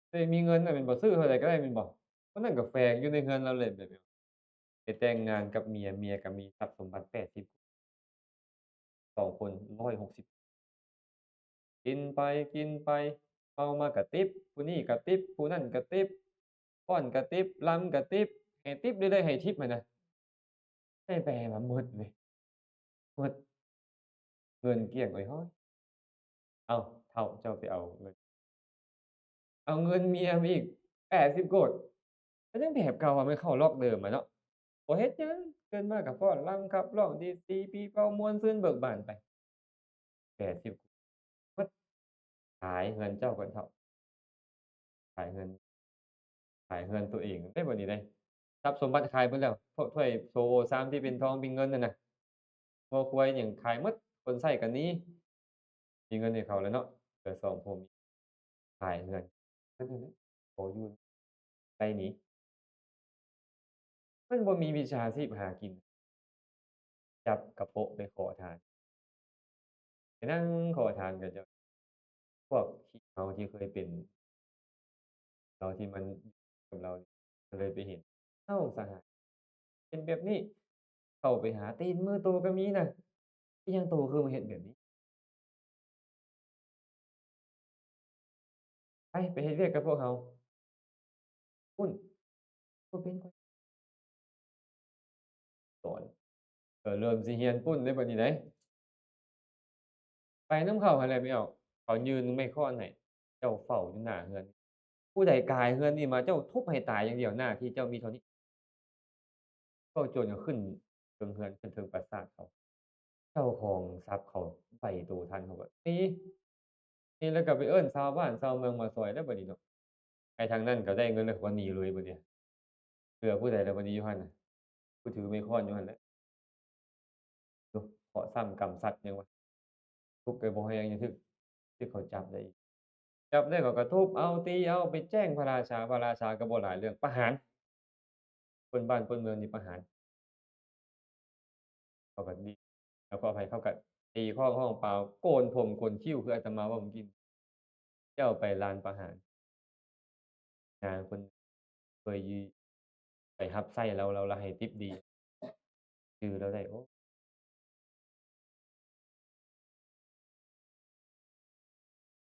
ໂຕເອງມີເງິນນະແມ່ນບໍ່? ຊື້ເທົ່າໃດກໍໄດ້ແມ່ນບໍ່? ຄົນນັ້ນກໍແຝງຢູ່ໃນເຮືອນລາວເລີຍ ແບບໄປແຕ່ງງານກັບເມຍ, ເມຍກໍມີຊັບສົມບັດແປດສິບ ສອງຄົນ ຮ້ອຍຫົກສິບ ກິນໄປກິນໄປ ເມົາມາກະຕິບ ຜູ້ນີ້ກະຕິບ ຜູ້ນັ້ນກະຕິບ ຟ້ອນກະຕິບ ລຳກະຕິບ ໃຫ້ຕິບເລື້ອຍໆ ໃຫ້ທິບຫັ້ນນະ. ໃຫ້ໄປໃຫ້ມາໝົດເວີຍ ໝົດ ເງິນກ້ຽງເອີຍ. ເອົ້າ ເຖົ້າ ເຈົ້າໄປເອົາເງິນ ເອົາເງິນເມຍມາອີກແປດສິບໂກດ ກໍຍັງແບບເກົ່າ ມັນເຂົ້າລັອກເດີມຫັ້ນເນາະ. ບໍ່ເຮັດຫຍັງ ຕື່ນມາກໍຟ້ອນລຳຂັບຮ້ອງ ດີດສີປີເປົ່າ ມ່ວນຊື່ນເບີກບານໄປ ແປດສິບ ໝົດ. ຂາຍເຮືອນເຈົ້າກ່ອນເຖົ້າ ຂາຍເຮືອນ ຂາຍເຮືອນຕົວເອງໄດ້ບໍ່ນີ້ເດ້. ຊັບສົມບັດຂາຍເບິດແລ້ວ ພວກຖ້ວຍໂສໂອຊາມທີ່ເປັນທອງເປັນເງິນນັ້ນນະ ງົວຄວາຍຫຍັງຂາຍໝົດ ຄົນໃຊ້ກໍໜີ ມີເງິນໃຫ້ເຂົາແລ້ວເນາະ ເຫຼືອສອງຜົວເມຍ ຂາຍເຮືອນ ເຮັດຈັ່ງໃດ ຂໍຢູ່ໄດ້ໜີ. ມັນບໍ່ມີວິຊາຊີບຫາກິນ ຈັບກະໂປະໄປຂໍທານ ໄປນັ່ງຂໍທານກັບເຂົາເຈົ້າ. ພວກຂີ້ເມົາທີ່ເຄີຍເປັນ ເຮົາທີ່ມັນກັບເຮົາ ກໍເລີຍໄປເຫັນ ເອົ້າ ສະຫາຍ ເປັນແບບນີ້ ເຂົ້າໄປຫາ ຕີນມືໂຕກໍມີນະ, ອີ່ຫຍັງໂຕຄືມາເຮັດແບບນີ້? ໄປ ໄປເຮັດວຽກກັບພວກເຮົາ. ພຸ້ນ ບໍ່ເປັນ ຂ້ອຍ ສອນ ເອີ ເລີ່ມຊິຮຽນປຸ້ນເດ້ບັດນີ້ເດ້. ໄປນຳເຂົາຫັ້ນແຫຼະແມ່ອອກ ເຂົາຍື່ນໄມ້ຄ້ອນໃຫ້ ເຈົ້າເຝົ້າຢູ່ໜ້າເຮືອນ ຜູ້ໃດກາຍເຮືອນນີ້ມາ ເຈົ້າທຸບໃຫ້ຕາຍຢ່າງດຽວ ໜ້າທີ່ເຈົ້າມີເທົ່ານີ້. ພວກໂຈນກໍຂຶ້ນເທິງເຮືອນ ຂຶ້ນເທິງປາສາດເຂົາ ເຈົ້າຂອງຊັບເຂົາໄຫວໂຕທັນ ເຂົາກໍໜີ ນີ້ແລ້ວກໍໄປເອີ້ນຊາວບ້ານຊາວເມືອງມາຊ່ອຍແລ້ວບັດນີ້ເນາະ. ໄອ້ທາງນັ້ນກໍໄດ້ເງິນແລ້ວ ເຂົາກໍໜີເລີຍບັດນີ້. ເຫຼືອຜູ້ໃດແລ້ວບັດນີ້ຢູ່ຫັ້ນນະ ຜູ້ຖືໄມ້ຄ້ອນຢູ່ຫັ້ນແຫຼະ. ໂອ້ ເຄາະຊ້ຳກຳສັດຫຍັງວະ ທຸບກໍບໍ່ແຮງ ຍັງຖືກ ຖືກເຂົາຈັບໄດ້ອີກ. ຈັບໄດ້ເຂົາກໍທຸບເອົາ ຕີເອົາ ໄປແຈ້ງພະລາຊາ ພະລາຊາກໍບໍ່ຫຼາຍເລື່ອງ ປະຫານ. ຄົນບ້ານຄົນເມືອງນີ້ປະຫານ ເຂົາກໍດີ ແລ້ວຂໍອະໄພ ເຂົາກໍຕີຄ້ອງຮ້ອງປາວ ໂກນຜົມໂກນຄິ້ວ ຄືອາດຕະມາເວົ້າມື້ກີ້ ເຈົ້າໄປລານປະຫານ. ນາງຄົນເຄີຍຢູ່ ໄປຮັບໃຊ້ລາວ ລາວ ລາວໃຫ້ຕິບດີ ຈື່ລາວໄດ້. ໂອ້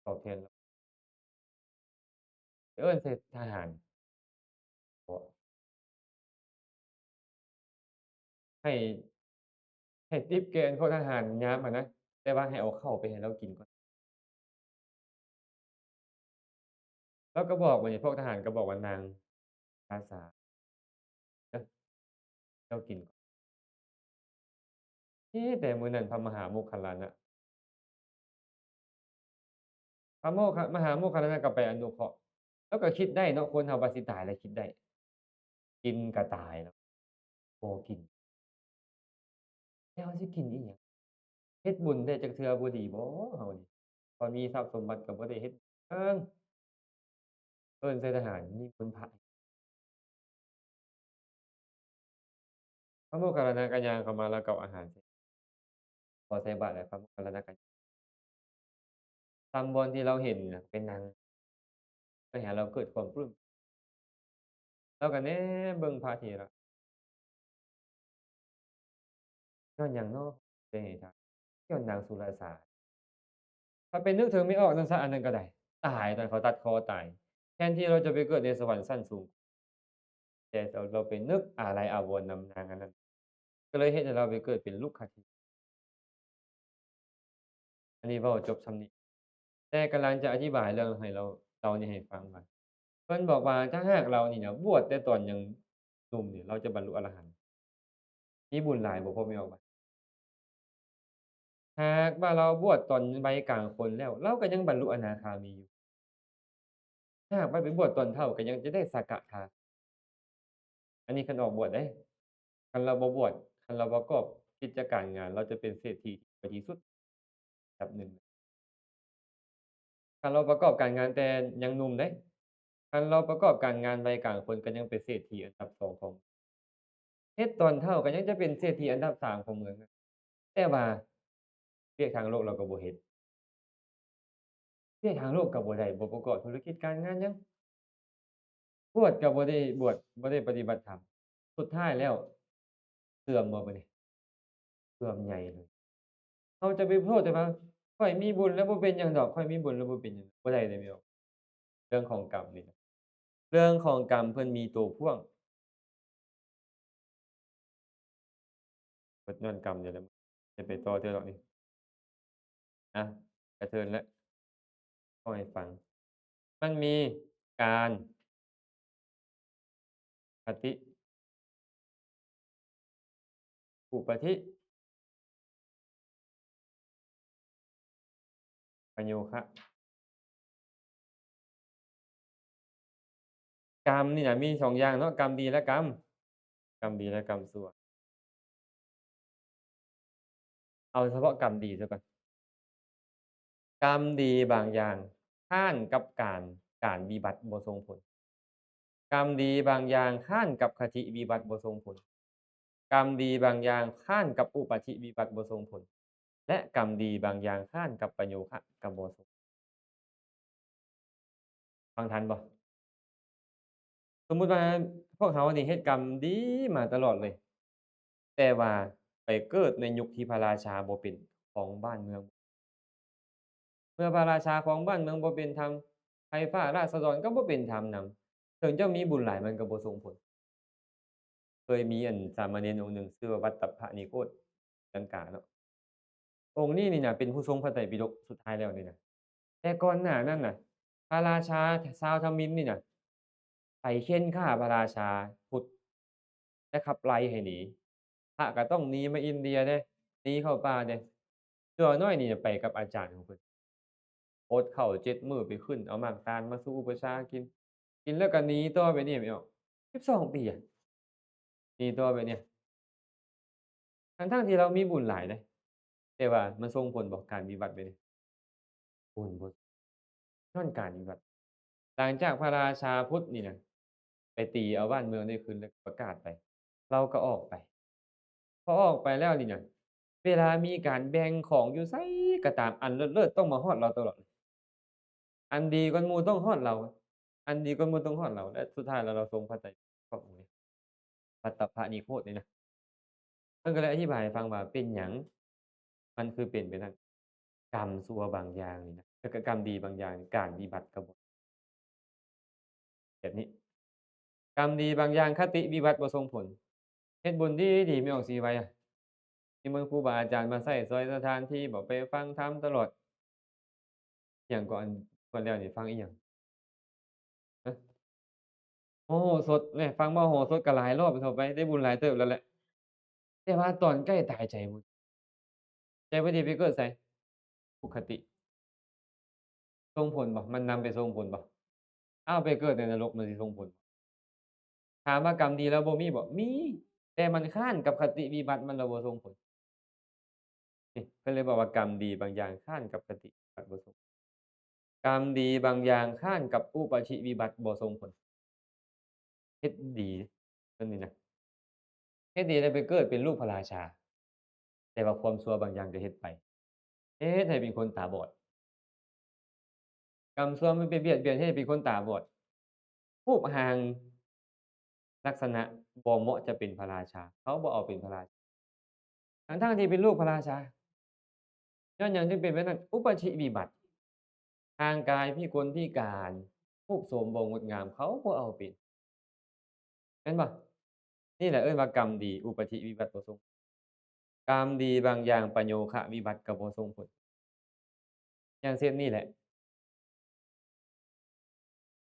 ຕອບແທນລາວ ເອີ້ນໃສ່ທະຫານ ໃຫ້ ໃຫ້ຕິບແກ່ພວກທະຫານຍາມຫັ້ນນະ ແຕ່ວ່າໃຫ້ເອົາເຂົ້າໄປໃຫ້ລາວກິນກ່ອນ. ລາວກໍບອກ ບັດນີ້ພວກທະຫານກໍບອກວ່າ ນາງ ພະລາຊາ ເອີ ເຈົ້າກິນ. ເອີ ແຕ່ມື້ນັ້ນພະມະຫາໂມກຄັນລານະ ພະໂມກຄະ ມະຫາໂມກຄັນລານະກໍໄປອະນຸເຄາະ ລາວກໍຄິດໄດ້ເນາະ ຄົນເຮົາວ່າຊິຕາຍແລ້ວຄິດໄດ້ ກິນກໍຕາຍແລ້ວ ບໍ່ກິນ ແລ້ວເຮົາຊິກິນອີ່ຫຍັງ? ເຮັດບຸນແທ້ຈັກເທື່ອບໍ່ດີບໍ່ເຮົານີ້? ພໍມີຊັບສົມບັດກໍບໍ່ໄດ້ເຮັດຫຍັງ. ເອີ້ນໃສ່ທະຫານ ນິມົນພະ. ພະໂມກຄັນລານະກໍຍ່າງເຂົ້າມາ ລາວກໍເອົາອາຫານໃສ່ ພໍໃສ່ບາດແລ້ວ ພະໂມກຄັນລານະກໍ ຕາມບ່ອນທີ່ລາວເຫັນນະ ໄປນັ່ງ ໄປຫາລາວເກີດຄວາມປຶ້ມ ລາວກໍແນມເບິ່ງພະເຖລະ ຍ້ອນຫຍັງເນາະ ໄປໃຫ້ທານ ຍ້ອນນາງສຸລະສາ. ຖ້າໄປນຶກເຖິງແມ່ອອກນັ້ນຊະ ອັນນັ້ນກໍໄດ້ ຕາຍ ຕອນເຂົາຕັດຄໍຕາຍ ແທນທີ່ລາວຈະໄປເກີດໃນສະຫວັນຊັ້ນສູງ ແຕ່ລາວໄປນຶກອາໄລອາວອນນຳນາງອັນນັ້ນ ກໍເລີຍເຮັດໃຫ້ລາວໄປເກີດເປັນລຸກຂະເທວະ. ອັນນີ້ເວົ້າຈົບສ່ຳນີ້ ແຕ່ກຳລັງຈະອະທິບາຍເລື່ອງໃຫ້ລາວ ເລົ່ານີ້ໃຫ້ຟັງວ່າ ເພິ່ນບອກວ່າ ຖ້າຫາກລາວນີ້ນະ ບວດແຕ່ຕອນຍັງໜຸ່ມນີ້ ລາວຈະບັນລຸອະລະຫັນ. ມີບຸນຫຼາຍບໍ່ ພໍ່ແມ່ອອກວ່າ ຫາກວ່າລາວບວດຕອນໄວກາງຄົນແລ້ວ ລາວກໍຍັງບັນລຸອະນາຄາມີຢູ່. ຖ້າຫາກວ່າໄປບວດຕອນເຖົ້າ ກໍຍັງຈະໄດ້ສະກະທາ. ອັນນີ້ຄັນອອກບວດເດ້. ຄັນລາວບໍ່ບວດ, ຄັນລາວປະກອບກິດຈະການງານ, ລາວຈະເປັນເສດຖີທີ່ລວຍທີ່ສຸດ ອັນດັບໜຶ່ງ. ຄັນລາວປະກອບການງານແຕ່ຍັງໜຸ່ມເດ້. ຄັນລາວປະກອບການງານໄວກາງຄົນ ກໍຍັງເປັນເສດຖີອັນດັບສອງຂອງ ເຮັດຕອນເຖົ້າກໍຍັງຈະເປັນເສດຖີອັນດັບສາມຂອງເມືອງ. ແຕ່ວ່າວຽກທາງໂລກລາວກໍບໍ່ເຮັດ. ວຽກທາງໂລກກໍບໍ່ໄດ້, ບໍ່ປະກອບທຸລະກິດການງານຫຍັງ. ບວດກໍບໍ່ໄດ້ບວດ, ບໍ່ໄດ້ປະຕິບັດທຳ. ສຸດທ້າຍແລ້ວເສື່ອມບໍ່ບັດນີ້? ເສື່ອມໃຫຍ່ເລີຍ. ເຮົາຈະໄປໂທດແຕ່ວ່າ ຂ້ອຍມີບຸນແລ້ວບໍ່ເປັນຫຍັງດອກ, ຂ້ອຍມີບຸນແລ້ວບໍ່ເປັນຫຍັງ. ບໍ່ໄດ້ເດ້ແມ່ນບໍ່? ເລື່ອງຂອງກຳນີ້ ເລື່ອງຂອງກຳເພິ່ນມີຕົວພ່ວງ. ເບິດຍ້ອນກຳນີ້ແຫຼະ, ຈະໄປຕໍ່ເທື່ອດອກນີ້. ອ່ະ ກະເທີນແຫຼະ ເວົ້າໃຫ້ຟັງ. ມັນມີການ ຄະຕິ ອຸປະທິ ປະໂຍຄະ. ກຳນີ້ນະມີສອງຢ່າງເນາະ, ກຳດີ ແລະ ກຳ ກຳດີ ແລະ ກຳຊົ່ວ. ເອົາສະເພາະກຳດີຊະກ່ອນ. ກຳດີບາງຢ່າງຄ້ານກັບການ, ການວິບັດບໍ່ສົ່ງຜົນ. ກຳດີບາງຢ່າງຄ້ານກັບຄະຕິວິບັດບໍ່ສົ່ງຜົນ. ກຳດີບາງຢ່າງຄ້ານກັບອຸປະທິວິບັດບໍ່ສົ່ງຜົນ ແລະ ກຳດີບາງຢ່າງຄ້ານກັບປະໂຍຄະກໍບໍ່ສົ່ງ. ຟັງທັນບໍ່? ສົມມຸດວ່າພວກເຮົານີ້ເຮັດກຳດີມາຕະຫຼອດເລີຍ, ແຕ່ວ່າໄປເກີດໃນຍຸກທີ່ພະລາຊາບໍ່ເປັນຂອງບ້ານເມືອງ, ເມື່ອພະລາຊາຂອງບ້ານເມືອງບໍ່ເປັນທຳ, ໃຜພະລາຊາດອນກໍບໍ່ເປັນທຳນຳ, ເຖິງເຈົ້າມີບຸນຫຼາຍມັນກໍບໍ່ສົ່ງຜົນ. ຄີຍມີອັນສາມະເນນອົງໜຶ່ງ ຊື່ວ່າວັດຕະພະນິໂຄດ ລັງກາເນາະ. ອົງນີ້ນີ້ນະ ເປັນຜູ້ຊົງພະໄຕປິດົກສຸດທ້າຍແລ້ວນີ້ນະ. ແຕ່ກ່ອນໜ້ານັ້ນນະ ພະລາຊາຊາວທະມິນນີ້ນະ ໄປເຂັ່ນຂ້າພະລາຊາພຸດ ແລະ ຂັບໄລ່ໃຫ້ໜີ. ພະກໍຕ້ອງໜີມາອິນເດຍເດ້ ໜີເຂົ້າປ່າເດ້. ຕົວນ້ອຍນີ້ໄປກັບອາຈານຂອງເພິ່ນ ອົດເຂົ້າເຈັດມື້ ໄປຂຶ້ນເອົາໝາກຕານມາສູ່ອຸປະຊາກິນ. ກິນແລ້ວກໍໜີຕໍ່ໄປນີ້ ອອກ ສິບສອງປີ ໜີຕໍ່ໄປນີ້ ທັງໆທີ່ລາວມີບຸນຫຼາຍເດ້ ແຕ່ວ່າມັນສົ່ງຜົນບໍ່ ການວິບັດແບບນີ້? ບຸນບໍ່ ຍ້ອນການວິບັດ. ຫຼັງຈາກພະລາຊາພຸດນີ້ນະ ໄປຕີເອົາບ້ານເມືອງໄດ້ຄືນ ແລ້ວກໍປະກາດໄປ ລາວກໍອອກໄປ. ພໍອອກໄປແລ້ວນີ້ນະ ເວລາມີການແບ່ງຂອງຢູ່ໃສກໍຕາມ ອັນເລີດໆຕ້ອງມາຮອດລາວຕະຫຼອດ. ອັນດີກ່ອນໝູ່ຕ້ອງຮອດລາວ ອັນດີກ່ອນໝູ່ຕ້ອງຮອດລາວ ແລະ ສຸດທ້າຍແລ້ວລາວຊົງພະໄຕ ວັດຕະພະນິໂຄດນີ້ນະ. ເພິ່ນກໍເລີຍອະທິບາຍໃຫ້ຟັງວ່າເປັນຫຍັງມັນຄືເປັນແບບນັ້ນ. ກຳຊົ່ວບາງຢ່າງນີ້ນະ ແລ້ວກໍກຳດີບາງຢ່າງ ການວິບັດກໍບໍ່ ແບບນີ້. ກຳດີບາງຢ່າງຄະຕິວິບັດບໍ່ສົ່ງຜົນ. ເຮັດບຸນດີໆ ແມ່ອອກສີໄວ ນິມົນຄູບາອາຈານມາໃຊ້ສອຍສະຖານທີ່ບໍ ໄປຟັງທຳຕະຫຼອດ. ຫຍັງກໍອັນກ່ອນແລ້ວນີ້ຟັງອີ່ຫຍັງ? ຮະ? ມະໂຫສົດແຫຼະ ຟັງມະໂຫສົດກໍຫຼາຍຮອບເທົ່າໄປ ໄດ້ບຸນຫຼາຍເຕີບແລ້ວແຫຼະ. ແຕ່ວ່າຕອນໃກ້ຕາຍໃຈບໍ່ ໃຈບໍ່ດີໄປເກີດໃສ? ທຸກຄະຕິ. ສົ່ງຜົນບໍ່? ມັນນຳໄປສົ່ງຜົນບໍ່? ອ້າວ ໄປເກີດໃນນະລົກມັນຊິສົ່ງຜົນ? ຖາມວ່າກຳດີລາວບໍ່ມີບໍ່? ມີ ແຕ່ມັນຄ້ານກັບຄະຕິວິບັດ ມັນລະບໍ່ສົ່ງຜົນ. ນີ້ ເພິ່ນເລີຍບອກວ່າກຳດີບາງຢ່າງຄ້ານກັບຄະຕິວິບັດບໍ່ສົ່ງ ກຳດີບາງຢ່າງຄ້ານກັບອຸປະທິວິບັດບໍ່ສົ່ງຜົນ. ເຮັດດີ ເພິ່ນນີ້ນະ ເຮັດດີແລ້ວໄປເກີດເປັນລູກພະລາຊາ ແຕ່ວ່າຄວາມຊົ່ວບາງຢ່າງກໍເຮັດໄປ ເຮັດໃຫ້ເປັນຄົນຕາບອດ. ກຳຊົ່ວມັນໄປບຽດບຽນເຮັດໃຫ້ເປັນຄົນຕາບອດ ຮູບຮ່າງລັກສະນະບໍ່ເໝາະຈະເປັນພະລາຊາ ເຂົາບໍ່ເອົາເປັນພະລາຊາ ທັງໆທີ່ເປັນລູກພະລາຊາ. ຍ້ອນຫຍັງຈຶ່ງເປັນແບບນັ້ນ? ອຸປະທິວິບັດ ຮ່າງກາຍພິກົນພິການ ຮູບໂສມບໍ່ງົດງາມ ເຂົາບໍ່ເອົາເປັນ ແມ່ນບໍ່? ນີ້ແຫຼະເອີ້ນວ່າກຳດີ ອຸປະທິວິບັດບໍ່ສົ່ງ ກຳດີບາງຢ່າງປະໂຍຄະວິບັດກໍບໍ່ສົ່ງຜົນ. ຢ່າງເຊັ່ນນີ້ແຫຼະ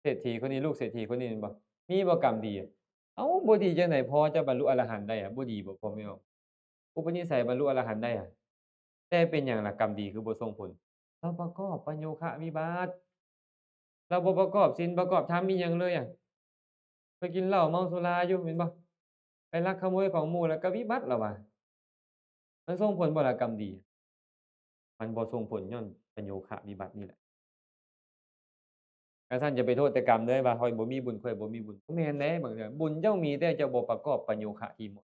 ເສດຖີຄົນນີ້ ລູກເສດຖີຄົນນີ້ແມ່ນບໍ່? ມີບໍ່ກຳດີ? ເອົ້າ ບໍ່ດີຈັ່ງໃດ? ພໍ່ເຈົ້າບັນລຸອະລະຫັນໄດ້ອະ ບໍ່ດີບໍ່? ພໍ່ແມ່ອອກ ອຸປະນິໄສບັນລຸອະລະຫັນໄດ້ອະ ແຕ່ເປັນຫຍັງລະກຳດີຄືບໍ່ສົ່ງຜົນ? ລາວປະກອບປະໂຍຄະວິບັດ ລາວບໍ່ປະກອບສິນປະກອບທຳອີ່ຫຍັງເລີຍອະ ໄປກິນເຫຼົ້າເມົາສຸລາຢູ່ແມ່ນບໍ່? ໄປລັກຂະໂມຍຂອງໝູ່ແລ້ວກໍວິບັດລະວ່າ ມັນສົ່ງຜົນບໍ່ລະກຳດີ? ມັນບໍ່ສົ່ງຜົນຍ້ອນປະໂຍຄະວິບັດນີ້ແຫຼະ. ຄັນຊັ້ນຢ່າໄປໂທດແຕ່ກຳເລີຍວ່າຂ້ອຍບໍ່ມີບຸນ ຂ້ອຍບໍ່ມີບຸນ ບໍ່ແມ່ນເດ້. ບາງເທື່ອບຸນເຈົ້າມີ ແຕ່ເຈົ້າບໍ່ປະກອບປະໂຍຄະທີ່ເໝາະ.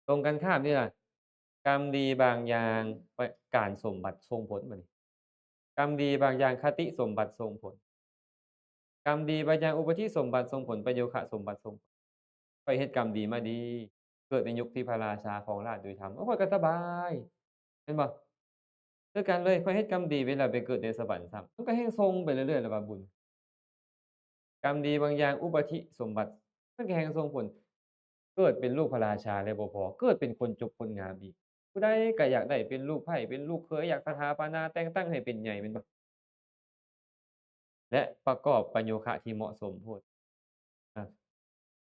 ຕົງກັນຂ້າມນີ້ລະ ກຳດີບາງຢ່າງ ປະ ການສົມບັດສົ່ງຜົນ ບາດນີ້ ກຳດີບາງຢ່າງຄະຕິສົມບັດສົ່ງຜົນ ກຳດີບາງຢ່າງອຸປະທິສົມບັດສົ່ງຜົນ ປະໂຍຄະສົມບັດສົ່ງຜົນ. ຂ້ອຍເຮັດກຳດີມາດີ ເກີດໃນຍຸກທີ່ພະລາຊາຄອງລາດໂດຍທຳ ໂອ້ ຂ້ອຍກໍສະບາຍ ແມ່ນບໍ່? ຄືກັນເລີຍ ຂ້ອຍເຮັດກຳດີໄປແລ້ວ ໄປເກີດໃນສະຫວັນຊ້ຳ ມັນກໍແຮ່ງສົ່ງໄປເລື້ອຍໆ ລະວ່າບຸນ ກຳດີບາງຢ່າງ ອຸປະທິສົມບັດ ມັນກໍແຮ່ງສົ່ງຜົນ ເກີດເປັນລູກພະລາຊາແລ້ວບໍ່ພໍ ເກີດເປັນຄົນຈົບຄົນງາມອີກ ຜູ້ໃດກໍຢາກໄດ້ເປັນລູກໃພ້ ເປັນລູກເຂີຍ ຢາກສະຖາປະນາແຕ່ງຕັ້ງໃຫ້ເປັນໃຫຍ່ ແມ່ນບໍ່? ແລະ ປະກອບປະໂຍຄະທີ່ເໝາະສົມໂພດ ອາ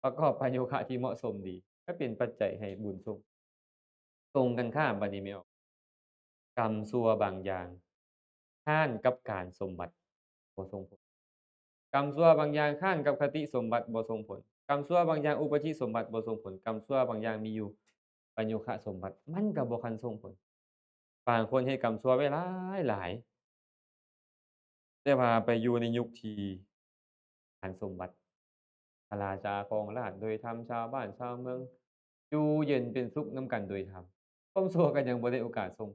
ປະກອບປະໂຍຄະທີ່ເໝາະສົມດີ ກໍເປັນປັດໄຈໃຫ້ບຸນສົ່ງ. ຕົງກັນຂ້າມບາດນີ້ແມ່ອອກ ກຳຊົ່ວບາງຢ່າງຄ້ານກັບການສົມບັດບໍ່ສົ່ງຜົນ ກຳຊົ່ວບາງຢ່າງຄ້ານກັບຄະຕິສົມບັດບໍ່ສົ່ງຜົນ ກຳຊົ່ວບາງຢ່າງອຸປະທິສົມບັດບໍ່ສົ່ງຜົນ ກຳຊົ່ວບາງຢ່າງມີຢູ່ ປະໂຍຄະສົມບັດ ມັນກໍບໍ່ຄັນສົ່ງຜົນ. ບາງຄົນເຮັດກຳຊົ່ວໄວ້ຫຼາຍໆ ແຕ່ວ່າໄປຢູ່ໃນຍຸກທີ່ການສົມບັດ ພະລາຊາຄອງລາດໂດຍທຳ ຊາວບ້ານຊາວເມືອງຢູ່ເຢັນເປັນສຸກນຳກັນໂດຍທຳ ຄວາມຊົ່ວກໍຍັງບໍ່ໄດ້ໂອກາດສົ່ງ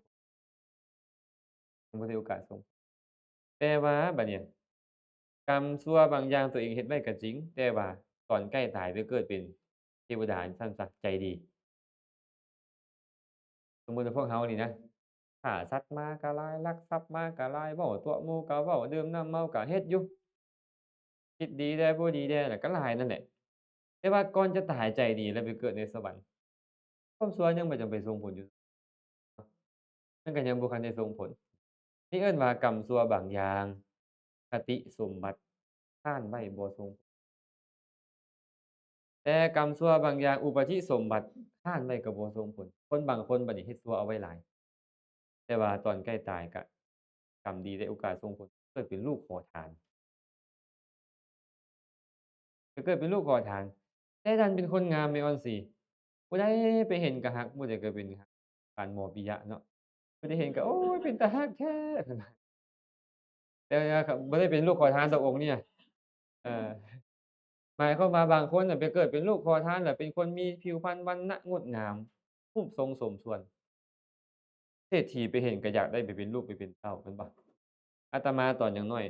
ຍັງບໍ່ໄດ້ໂອກາດສົ່ງ. ແຕ່ວ່າບາດນີ້ ກຳຊົ່ວບາງຢ່າງຕົວເອງເຮັດໄວ້ກໍຈິງ ແຕ່ວ່າຕອນໃກ້ຕາຍໄປເກີດເປັນເທວະດາຊັ້ນຊະ ໃຈດີ. ສົມມຸດວ່າພວກເຮົານີ້ນະ ຂ້າສັດມາກໍຫຼາຍ ລັກຊັບມາກໍຫຼາຍ ເວົ້າຕົວະໝູ່ກໍເວົ້າ ດື່ມນ້ຳເມົາກໍເຮັດຢູ່ ຄິດດີແດ່ ບໍ່ດີແດ່ ແລ້ວກໍຫຼາຍນັ້ນແຫຼະ. ແຕ່ວ່າກ່ອນຈະຕາຍໃຈດີແລ້ວໄປເກີດໃນສະຫວັນ, ຄວາມຊົ່ວຍັງບໍ່ຈຳໄປສົ່ງຜົນຢູ່. ມັນກໍຍັງບໍ່ທັນໄດ້ສົ່ງຜົນ. ນີ້ເອີ້ນວ່າກຳຊົ່ວບາງຢ່າງ ຄະຕິສົມບັດຄ້ານໄວ້ບໍ່ສົ່ງຜົນ. ແຕ່ກຳຊົ່ວບາງຢ່າງ ອຸປະທິສົມບັດຄ້ານໄວ້ກໍບໍ່ສົ່ງຜົນ. ຄົນບາງຄົນບັດນີ້ເຮັດຊົ່ວເອົາໄວ້ຫຼາຍ, ແຕ່ວ່າຕອນໃກ້ຕາຍກະກຳດີໄດ້ໂອກາດສົ່ງຜົນ, ເກີດເປັນລູກຂໍທານ. ກໍເກີດເປັນລູກຂໍທານ ແຕ່ດັນເປັນຄົນງາມ ແມ່ອອນຊີ. ຜູ້ໃດໄປເຫັນກໍຮັກ, ຜູ້ໃດກໍເປັນຮັກປານໝໍປິຍະເນາະ, ຜູ້ໃດເຫັນກໍ ໂອ້ຍ ເປັນຕາຮັກແທ້. ແຕ່ວ່າບໍ່ໄດ້ເປັນລູກຂໍທານດອກອົງນີ້ນະ. ເອີ ໝາຍຄວາມວ່າບາງຄົນນະໄປເກີດເປັນລູກຂໍທານ ແລ້ວເປັນຄົນມີຜິວພັນວັນນະງົດງາມ, ຮູບຊົງສົມສ່ວນ. ເສດຖີໄປເຫັນກໍຢາກໄດ້ໄປເປັນລູກໄປເປັນເຕົ້າ ແມ່ນບໍ່? ອາດຕະມາຕອນຍັງນ້ອຍ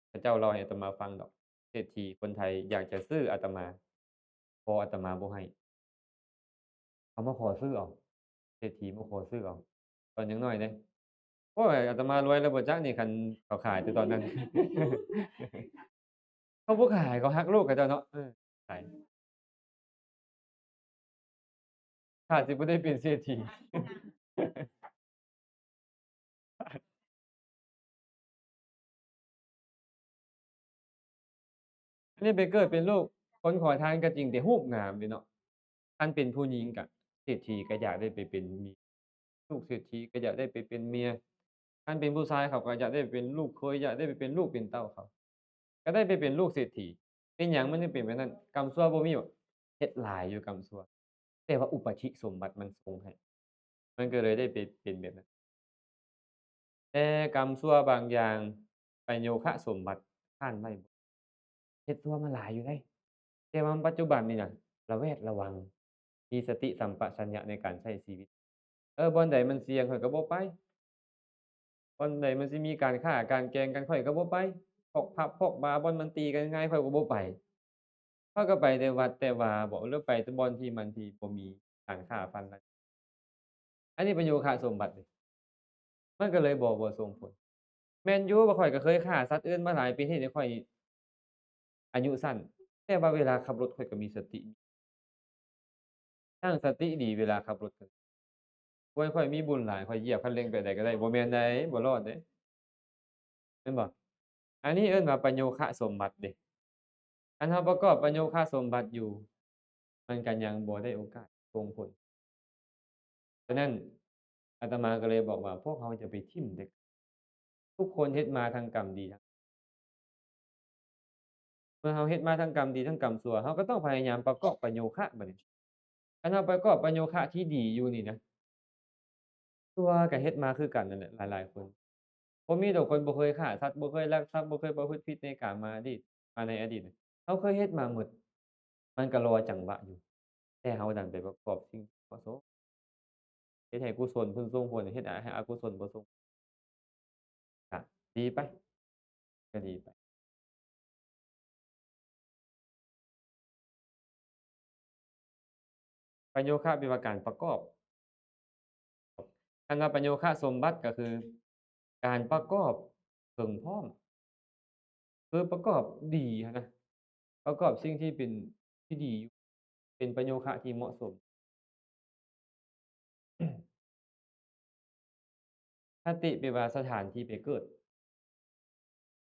ເຂົາເຈົ້າເລົ່າໃຫ້ອາດຕະມາຟັງດອກ, ເສດຖີຄົນໄທຢາກຈະຊື້ອາດຕະມາ, ພໍ່ອາດຕະມາບໍ່ໃຫ້, ເຂົາມາຂໍຊື້ເອົາ, ເສດຖີມາຂໍຊື້ເອົາ ຕອນຍັງນ້ອຍເດ້. ໂອ້ຍ ອາດຕະມາລວຍແລ້ວບໍ່ຈັກນີ້ ຄັນເຂົາຂາຍແຕ່ຕອນນັ້ນ. ເຂົາບໍ່ຂາຍ, ເຂົາຮັກລູກເຂົາເຈົ້າເນາະ. ເອີ ຂາຍ ຖ້າຊິບໍ່ໄດ້ເປັນເສດຖີ. ອັນນີ້ໄປເກີດເປັນລູກຄົນຂໍທານກໍຈິງ, ແຕ່ຮູບງາມເດ້ເນາະ. ຄັນເປັນຜູ້ຍິງກະ ເສດຖີກໍຢາກໄດ້ໄປເປັນເມຍ, ລູກເສດຖີກໍຢາກໄດ້ໄປເປັນເມຍ. ຄັນເປັນຜູ້ຊາຍເຂົາກໍຢາກໄດ້ໄປເປັນລູກເຂີຍ, ຢາກໄດ້ໄປເປັນລູກເປັນເຕົ້າເຂົາ, ກໍໄດ້ໄປເປັນລູກເສດຖີ. ເປັນຫຍັງມັນຈຶ່ງເປັນແບບນັ້ນ? ກຳຊົ່ວບໍ່ມີບໍ? ເຮັດຫຼາຍຢູ່ກຳຊົ່ວ, ແຕ່ວ່າອຸປະທິສົມບັດມັນສົ່ງໃຫ້, ມັນກໍເລີຍໄດ້ໄປເປັນແບບນັ້ນ. ແຕ່ກຳຊົ່ວບາງຢ່າງ ປະໂຍຄະສົມບັດຄ້ານໄວ້ບໍ່. ເຮັດຊົ່ວມາຫຼາຍຢູ່ເດ້, ແຕ່ວ່າປັດຈຸບັນນີ້ນະ ລະແວດລະວັງ, ມີສະຕິສຳປະຊັນຍະໃນການໃຊ້ຊີວິດ. ເອີ ບ່ອນໃດມັນສ່ຽງ ຂ້ອຍກໍບໍ່ໄປ, ບ່ອນໃດມັນຊິມີການຂ້າການແກ່ງກັນ ຂ້ອຍກໍບໍ່ໄປ, ພວກຜັບພວກບາ ບ່ອນມັນຕີກັນງ່າຍ ຂ້ອຍກໍບໍ່ໄປ. ຂ້ອຍກໍໄປແຕ່ວັດແຕ່ວາບໍ ຫຼືໄປແຕ່ບ່ອນທີ່ມັນທີ່ບໍ່ມີການຂ້າຟັນກັນ. ອັນນີ້ປະໂຍຄະສົມບັດເດ້, ມັນກໍເລີຍບໍ່ ບໍ່ສົ່ງຜົນ. ແມ່ນຢູ່ວ່າຂ້ອຍກໍເຄີຍຂ້າສັດອື່ນມາຫຼາຍປີ ເຮັດໃຫ້ຂ້ອຍອາຍຸສັ້ນ, ແຕ່ວ່າເວລາຂັບລົດຂ້ອຍກໍມີສະຕິ, ຕັ້ງສະຕິດີເວລາຂັບລົດ. ໂອ້ຍ ຂ້ອຍມີບຸນຫຼາຍ ຂ້ອຍຢຽບຄັນເລັ່ງໄປໃດກໍໄດ້, ບໍ່ແມ່ນໃດ໋, ບໍ່ລອດເດ້. ແມ່ນບໍ່? ອັນນີ້ເອີ້ນວ່າປະໂຍຄະສົມບັດເດ້. ຄັນເຮົາປະກອບປະໂຍຄະສົມບັດຢູ່ ມັນກໍຍັງບໍ່ໄດ້ໂອກາດສົ່ງຜົນ. ສະນັ້ນ ອາດຕະມາກໍເລີຍບອກວ່າ ພວກເຮົາຢ່າໄປຖິ້ມເດັດຂາດ. ທຸກຄົນເຮັດມາທັງກຳດີທັງ ເມື່ອເຮົາເຮັດມາທັງກຳດີທັງກຳຊົ່ວ ເຮົາກໍຕ້ອງພະຍາຍາມປະກອບປະໂຍຄະບັດນີ້. ຄັນເຮົາປະກອບປະໂຍຄະທີ່ດີຢູ່ນີ້ນະ, ຊົ່ວກໍເຮັດມາຄືກັນນັ້ນແຫຼະ ຫຼາຍໆຄົນ. ບໍ່ມີດອກຄົນບໍ່ເຄີຍຂ້າສັດ, ບໍ່ເຄີຍລັກຊັບ, ບໍ່ເຄີຍປະພຶດຜິດໃນກາມມາອະດີດ, ມາໃນອະດີດ. ເຮົາເຄີຍເຮັດມາໝົດ, ມັນກໍລໍຈັງຫວະຢູ່, ແຕ່ເຮົາດັນໄປປະກອບສິ່ງບໍ່ສົມ ເຮັດໃຫ້ກຸສົນເພິ່ນສົ່ງຜົນ, ເຮັດໃຫ້ອະກຸສົນບໍ່ສົ່ງ ກະດີໄປ, ກະດີໄປ. ປະໂຍຄະແປວ່າການປະກອບ. ຄັນວ່າປະໂຍຄະສົມບັດກໍຄືການປະກອບເຖິງພ້ອມ, ຄືປະກອບດີຫັ້ນນະ, ປະກອບສິ່ງທີ່ເປັນ ທີ່ດີຢູ່, ເປັນປະໂຍຄະທີ່ເໝາະສົມ. ຄະຕິແປວ່າສະຖານທີ່ໄປເກີດ.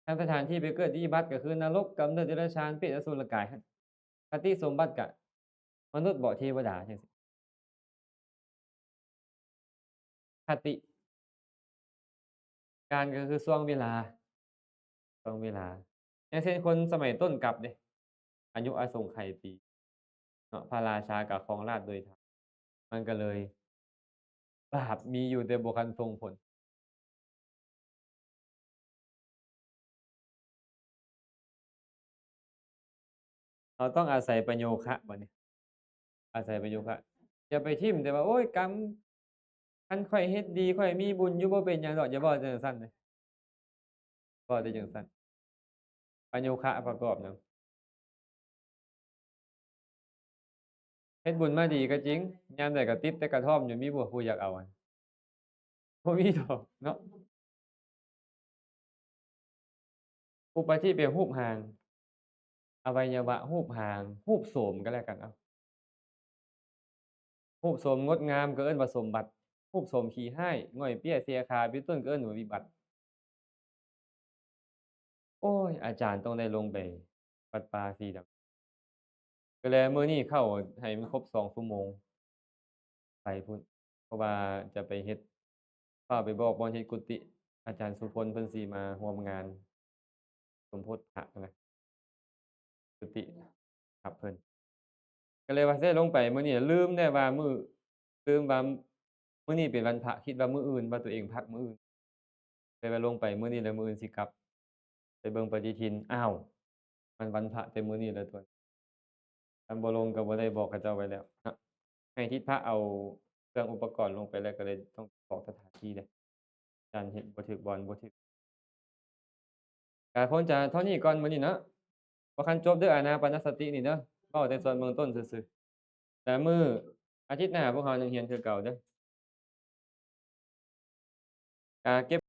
ຄັນສະຖານທີ່ໄປເກີດທີ່ບັດກໍຄືນະລົກ, ກຳເນີດເດຍລະຊານ, ເປດ, ອະສຸລະກາຍ. ຄະຕິສົມບັດກະມະນຸດບໍ ເທວະດາ ຈັ່ງຊີ້. ຄະຕິ ການກໍຄືຊ່ວງເວລາ, ຊ່ວງເວລາ. ຢ່າງເຊັ່ນຄົນສະໄໝຕົ້ນກັບເດ້, ອາຍຸອາສົງໄຂປີເນາະ, ພະລາຊາກໍຄອງລາດໂດຍທານ, ມັນກໍເລີຍບາບມີຢູ່ແຕ່ບໍ່ທັນສົ່ງຜົນ. ເຮົາຕ້ອງອາໄສປະໂຍຄະບັດນີ້, ອາໄສປະໂຍຄະ. ຢ່າໄປຖິ້ມແຕ່ວ່າ ໂອ້ຍ ກຳ, ຄັນຂ້ອຍເຮັດດີ ຂ້ອຍມີບຸນຢູ່ ບໍ່ເປັນຫຍັງດອກ, ຢ່າເວົ້າແຕ່ຈັ່ງຊັ້ນເດ້, ເວົ້າແຕ່ຈັ່ງຊັ້ນ. ປະໂຍຄະປະກອບນຳ. ເຮັດບຸນມາດີກໍຈິງ, ຍາມໃດກໍຕິດແຕ່ກະທ່ອມຢູ່, ມີບໍ່ຜູ້ຢາກເອົາ? ບໍ່ມີດອກເນາະ. ອຸປາທິແປຮູບຮ່າງ, ອະໄວຍະວະ ຮູບຮ່າງ ຮູບໂສມກໍແລ້ວກັນ ເອົາ ຮູບໂສມງົດງາມກໍເອີ້ນວ່າສົມບັດ, ຮູບໂສມຂີ້ຮ້າຍ ງ່ອຍເປ້ຍເຊຍຄາເປັນຕົ້ນກໍເອີ້ນວ່າວິບັດ. ໂອ້ຍ ອາຈານຕ້ອງໄດ້ລົງໄປວັດປ່າສີດຳ ກໍແລະ ມື້ນີ້ເຂົ້າໃຫ້ມັນຄົບສອງຊົ່ວໂມງ ໄປພຸ້ນ ເພາະວ່າຈະໄປເຮັດ ຟ້າວໄປບອກບ່ອນເຮັດກຸຕິ ອາຈານສຸພົນເພິ່ນຊິມາຮ່ວມງານສົມໂພດພະນະ ກຸຕິຮັບເພິ່ນ ກໍເລີຍວ່າຊິໄດ້ລົງໄປມື້ນີ້ ລືມແດ່ວ່າມື້ ລືມວ່າມື້ນີ້ເປັນວັນພະ ຄິດວ່າມື້ອື່ນ ວ່າຕົວເອງພັກມື້ອື່ນ ເລີຍວ່າລົງໄປມື້ນີ້ ແລ້ວມື້ອື່ນຊິກັບ ໄປເບິ່ງປະຕິທິນ ອ້າວ ມັນວັນພະແຕ່ມື້ນີ້ແລ້ວຕົວະ ຄັນບໍ່ລົງກໍບໍ່ໄດ້ບອກເຂົາເຈົ້າໄວ້ແລ້ວເນາະ ໃຫ້ທິດພະເອົາເຄື່ອງອຸປະກອນລົງໄປແລ້ວ ກໍເລີຍຕ້ອງບອກສະຖານທີ່ເດ້ ຢ້ານເຮັດບໍ່ຖືກບ່ອນ ບໍ່ຖືກ ກະຄົງຈະເທົ່ານີ້ກ່ອນມື້ນີ້ເນາະ ບໍ່ທັນຈົບເດີ ອານາປານະສະຕິນີ້ເດີ ເວົ້າແຕ່ສ່ວນເບື້ອງຕົ້ນຊື່ໆ ແຕ່ມື້ອາທິດໜ້າພວກເຮົາຍັງຮຽນຄືເກົ່າເດີ ກະເກັບ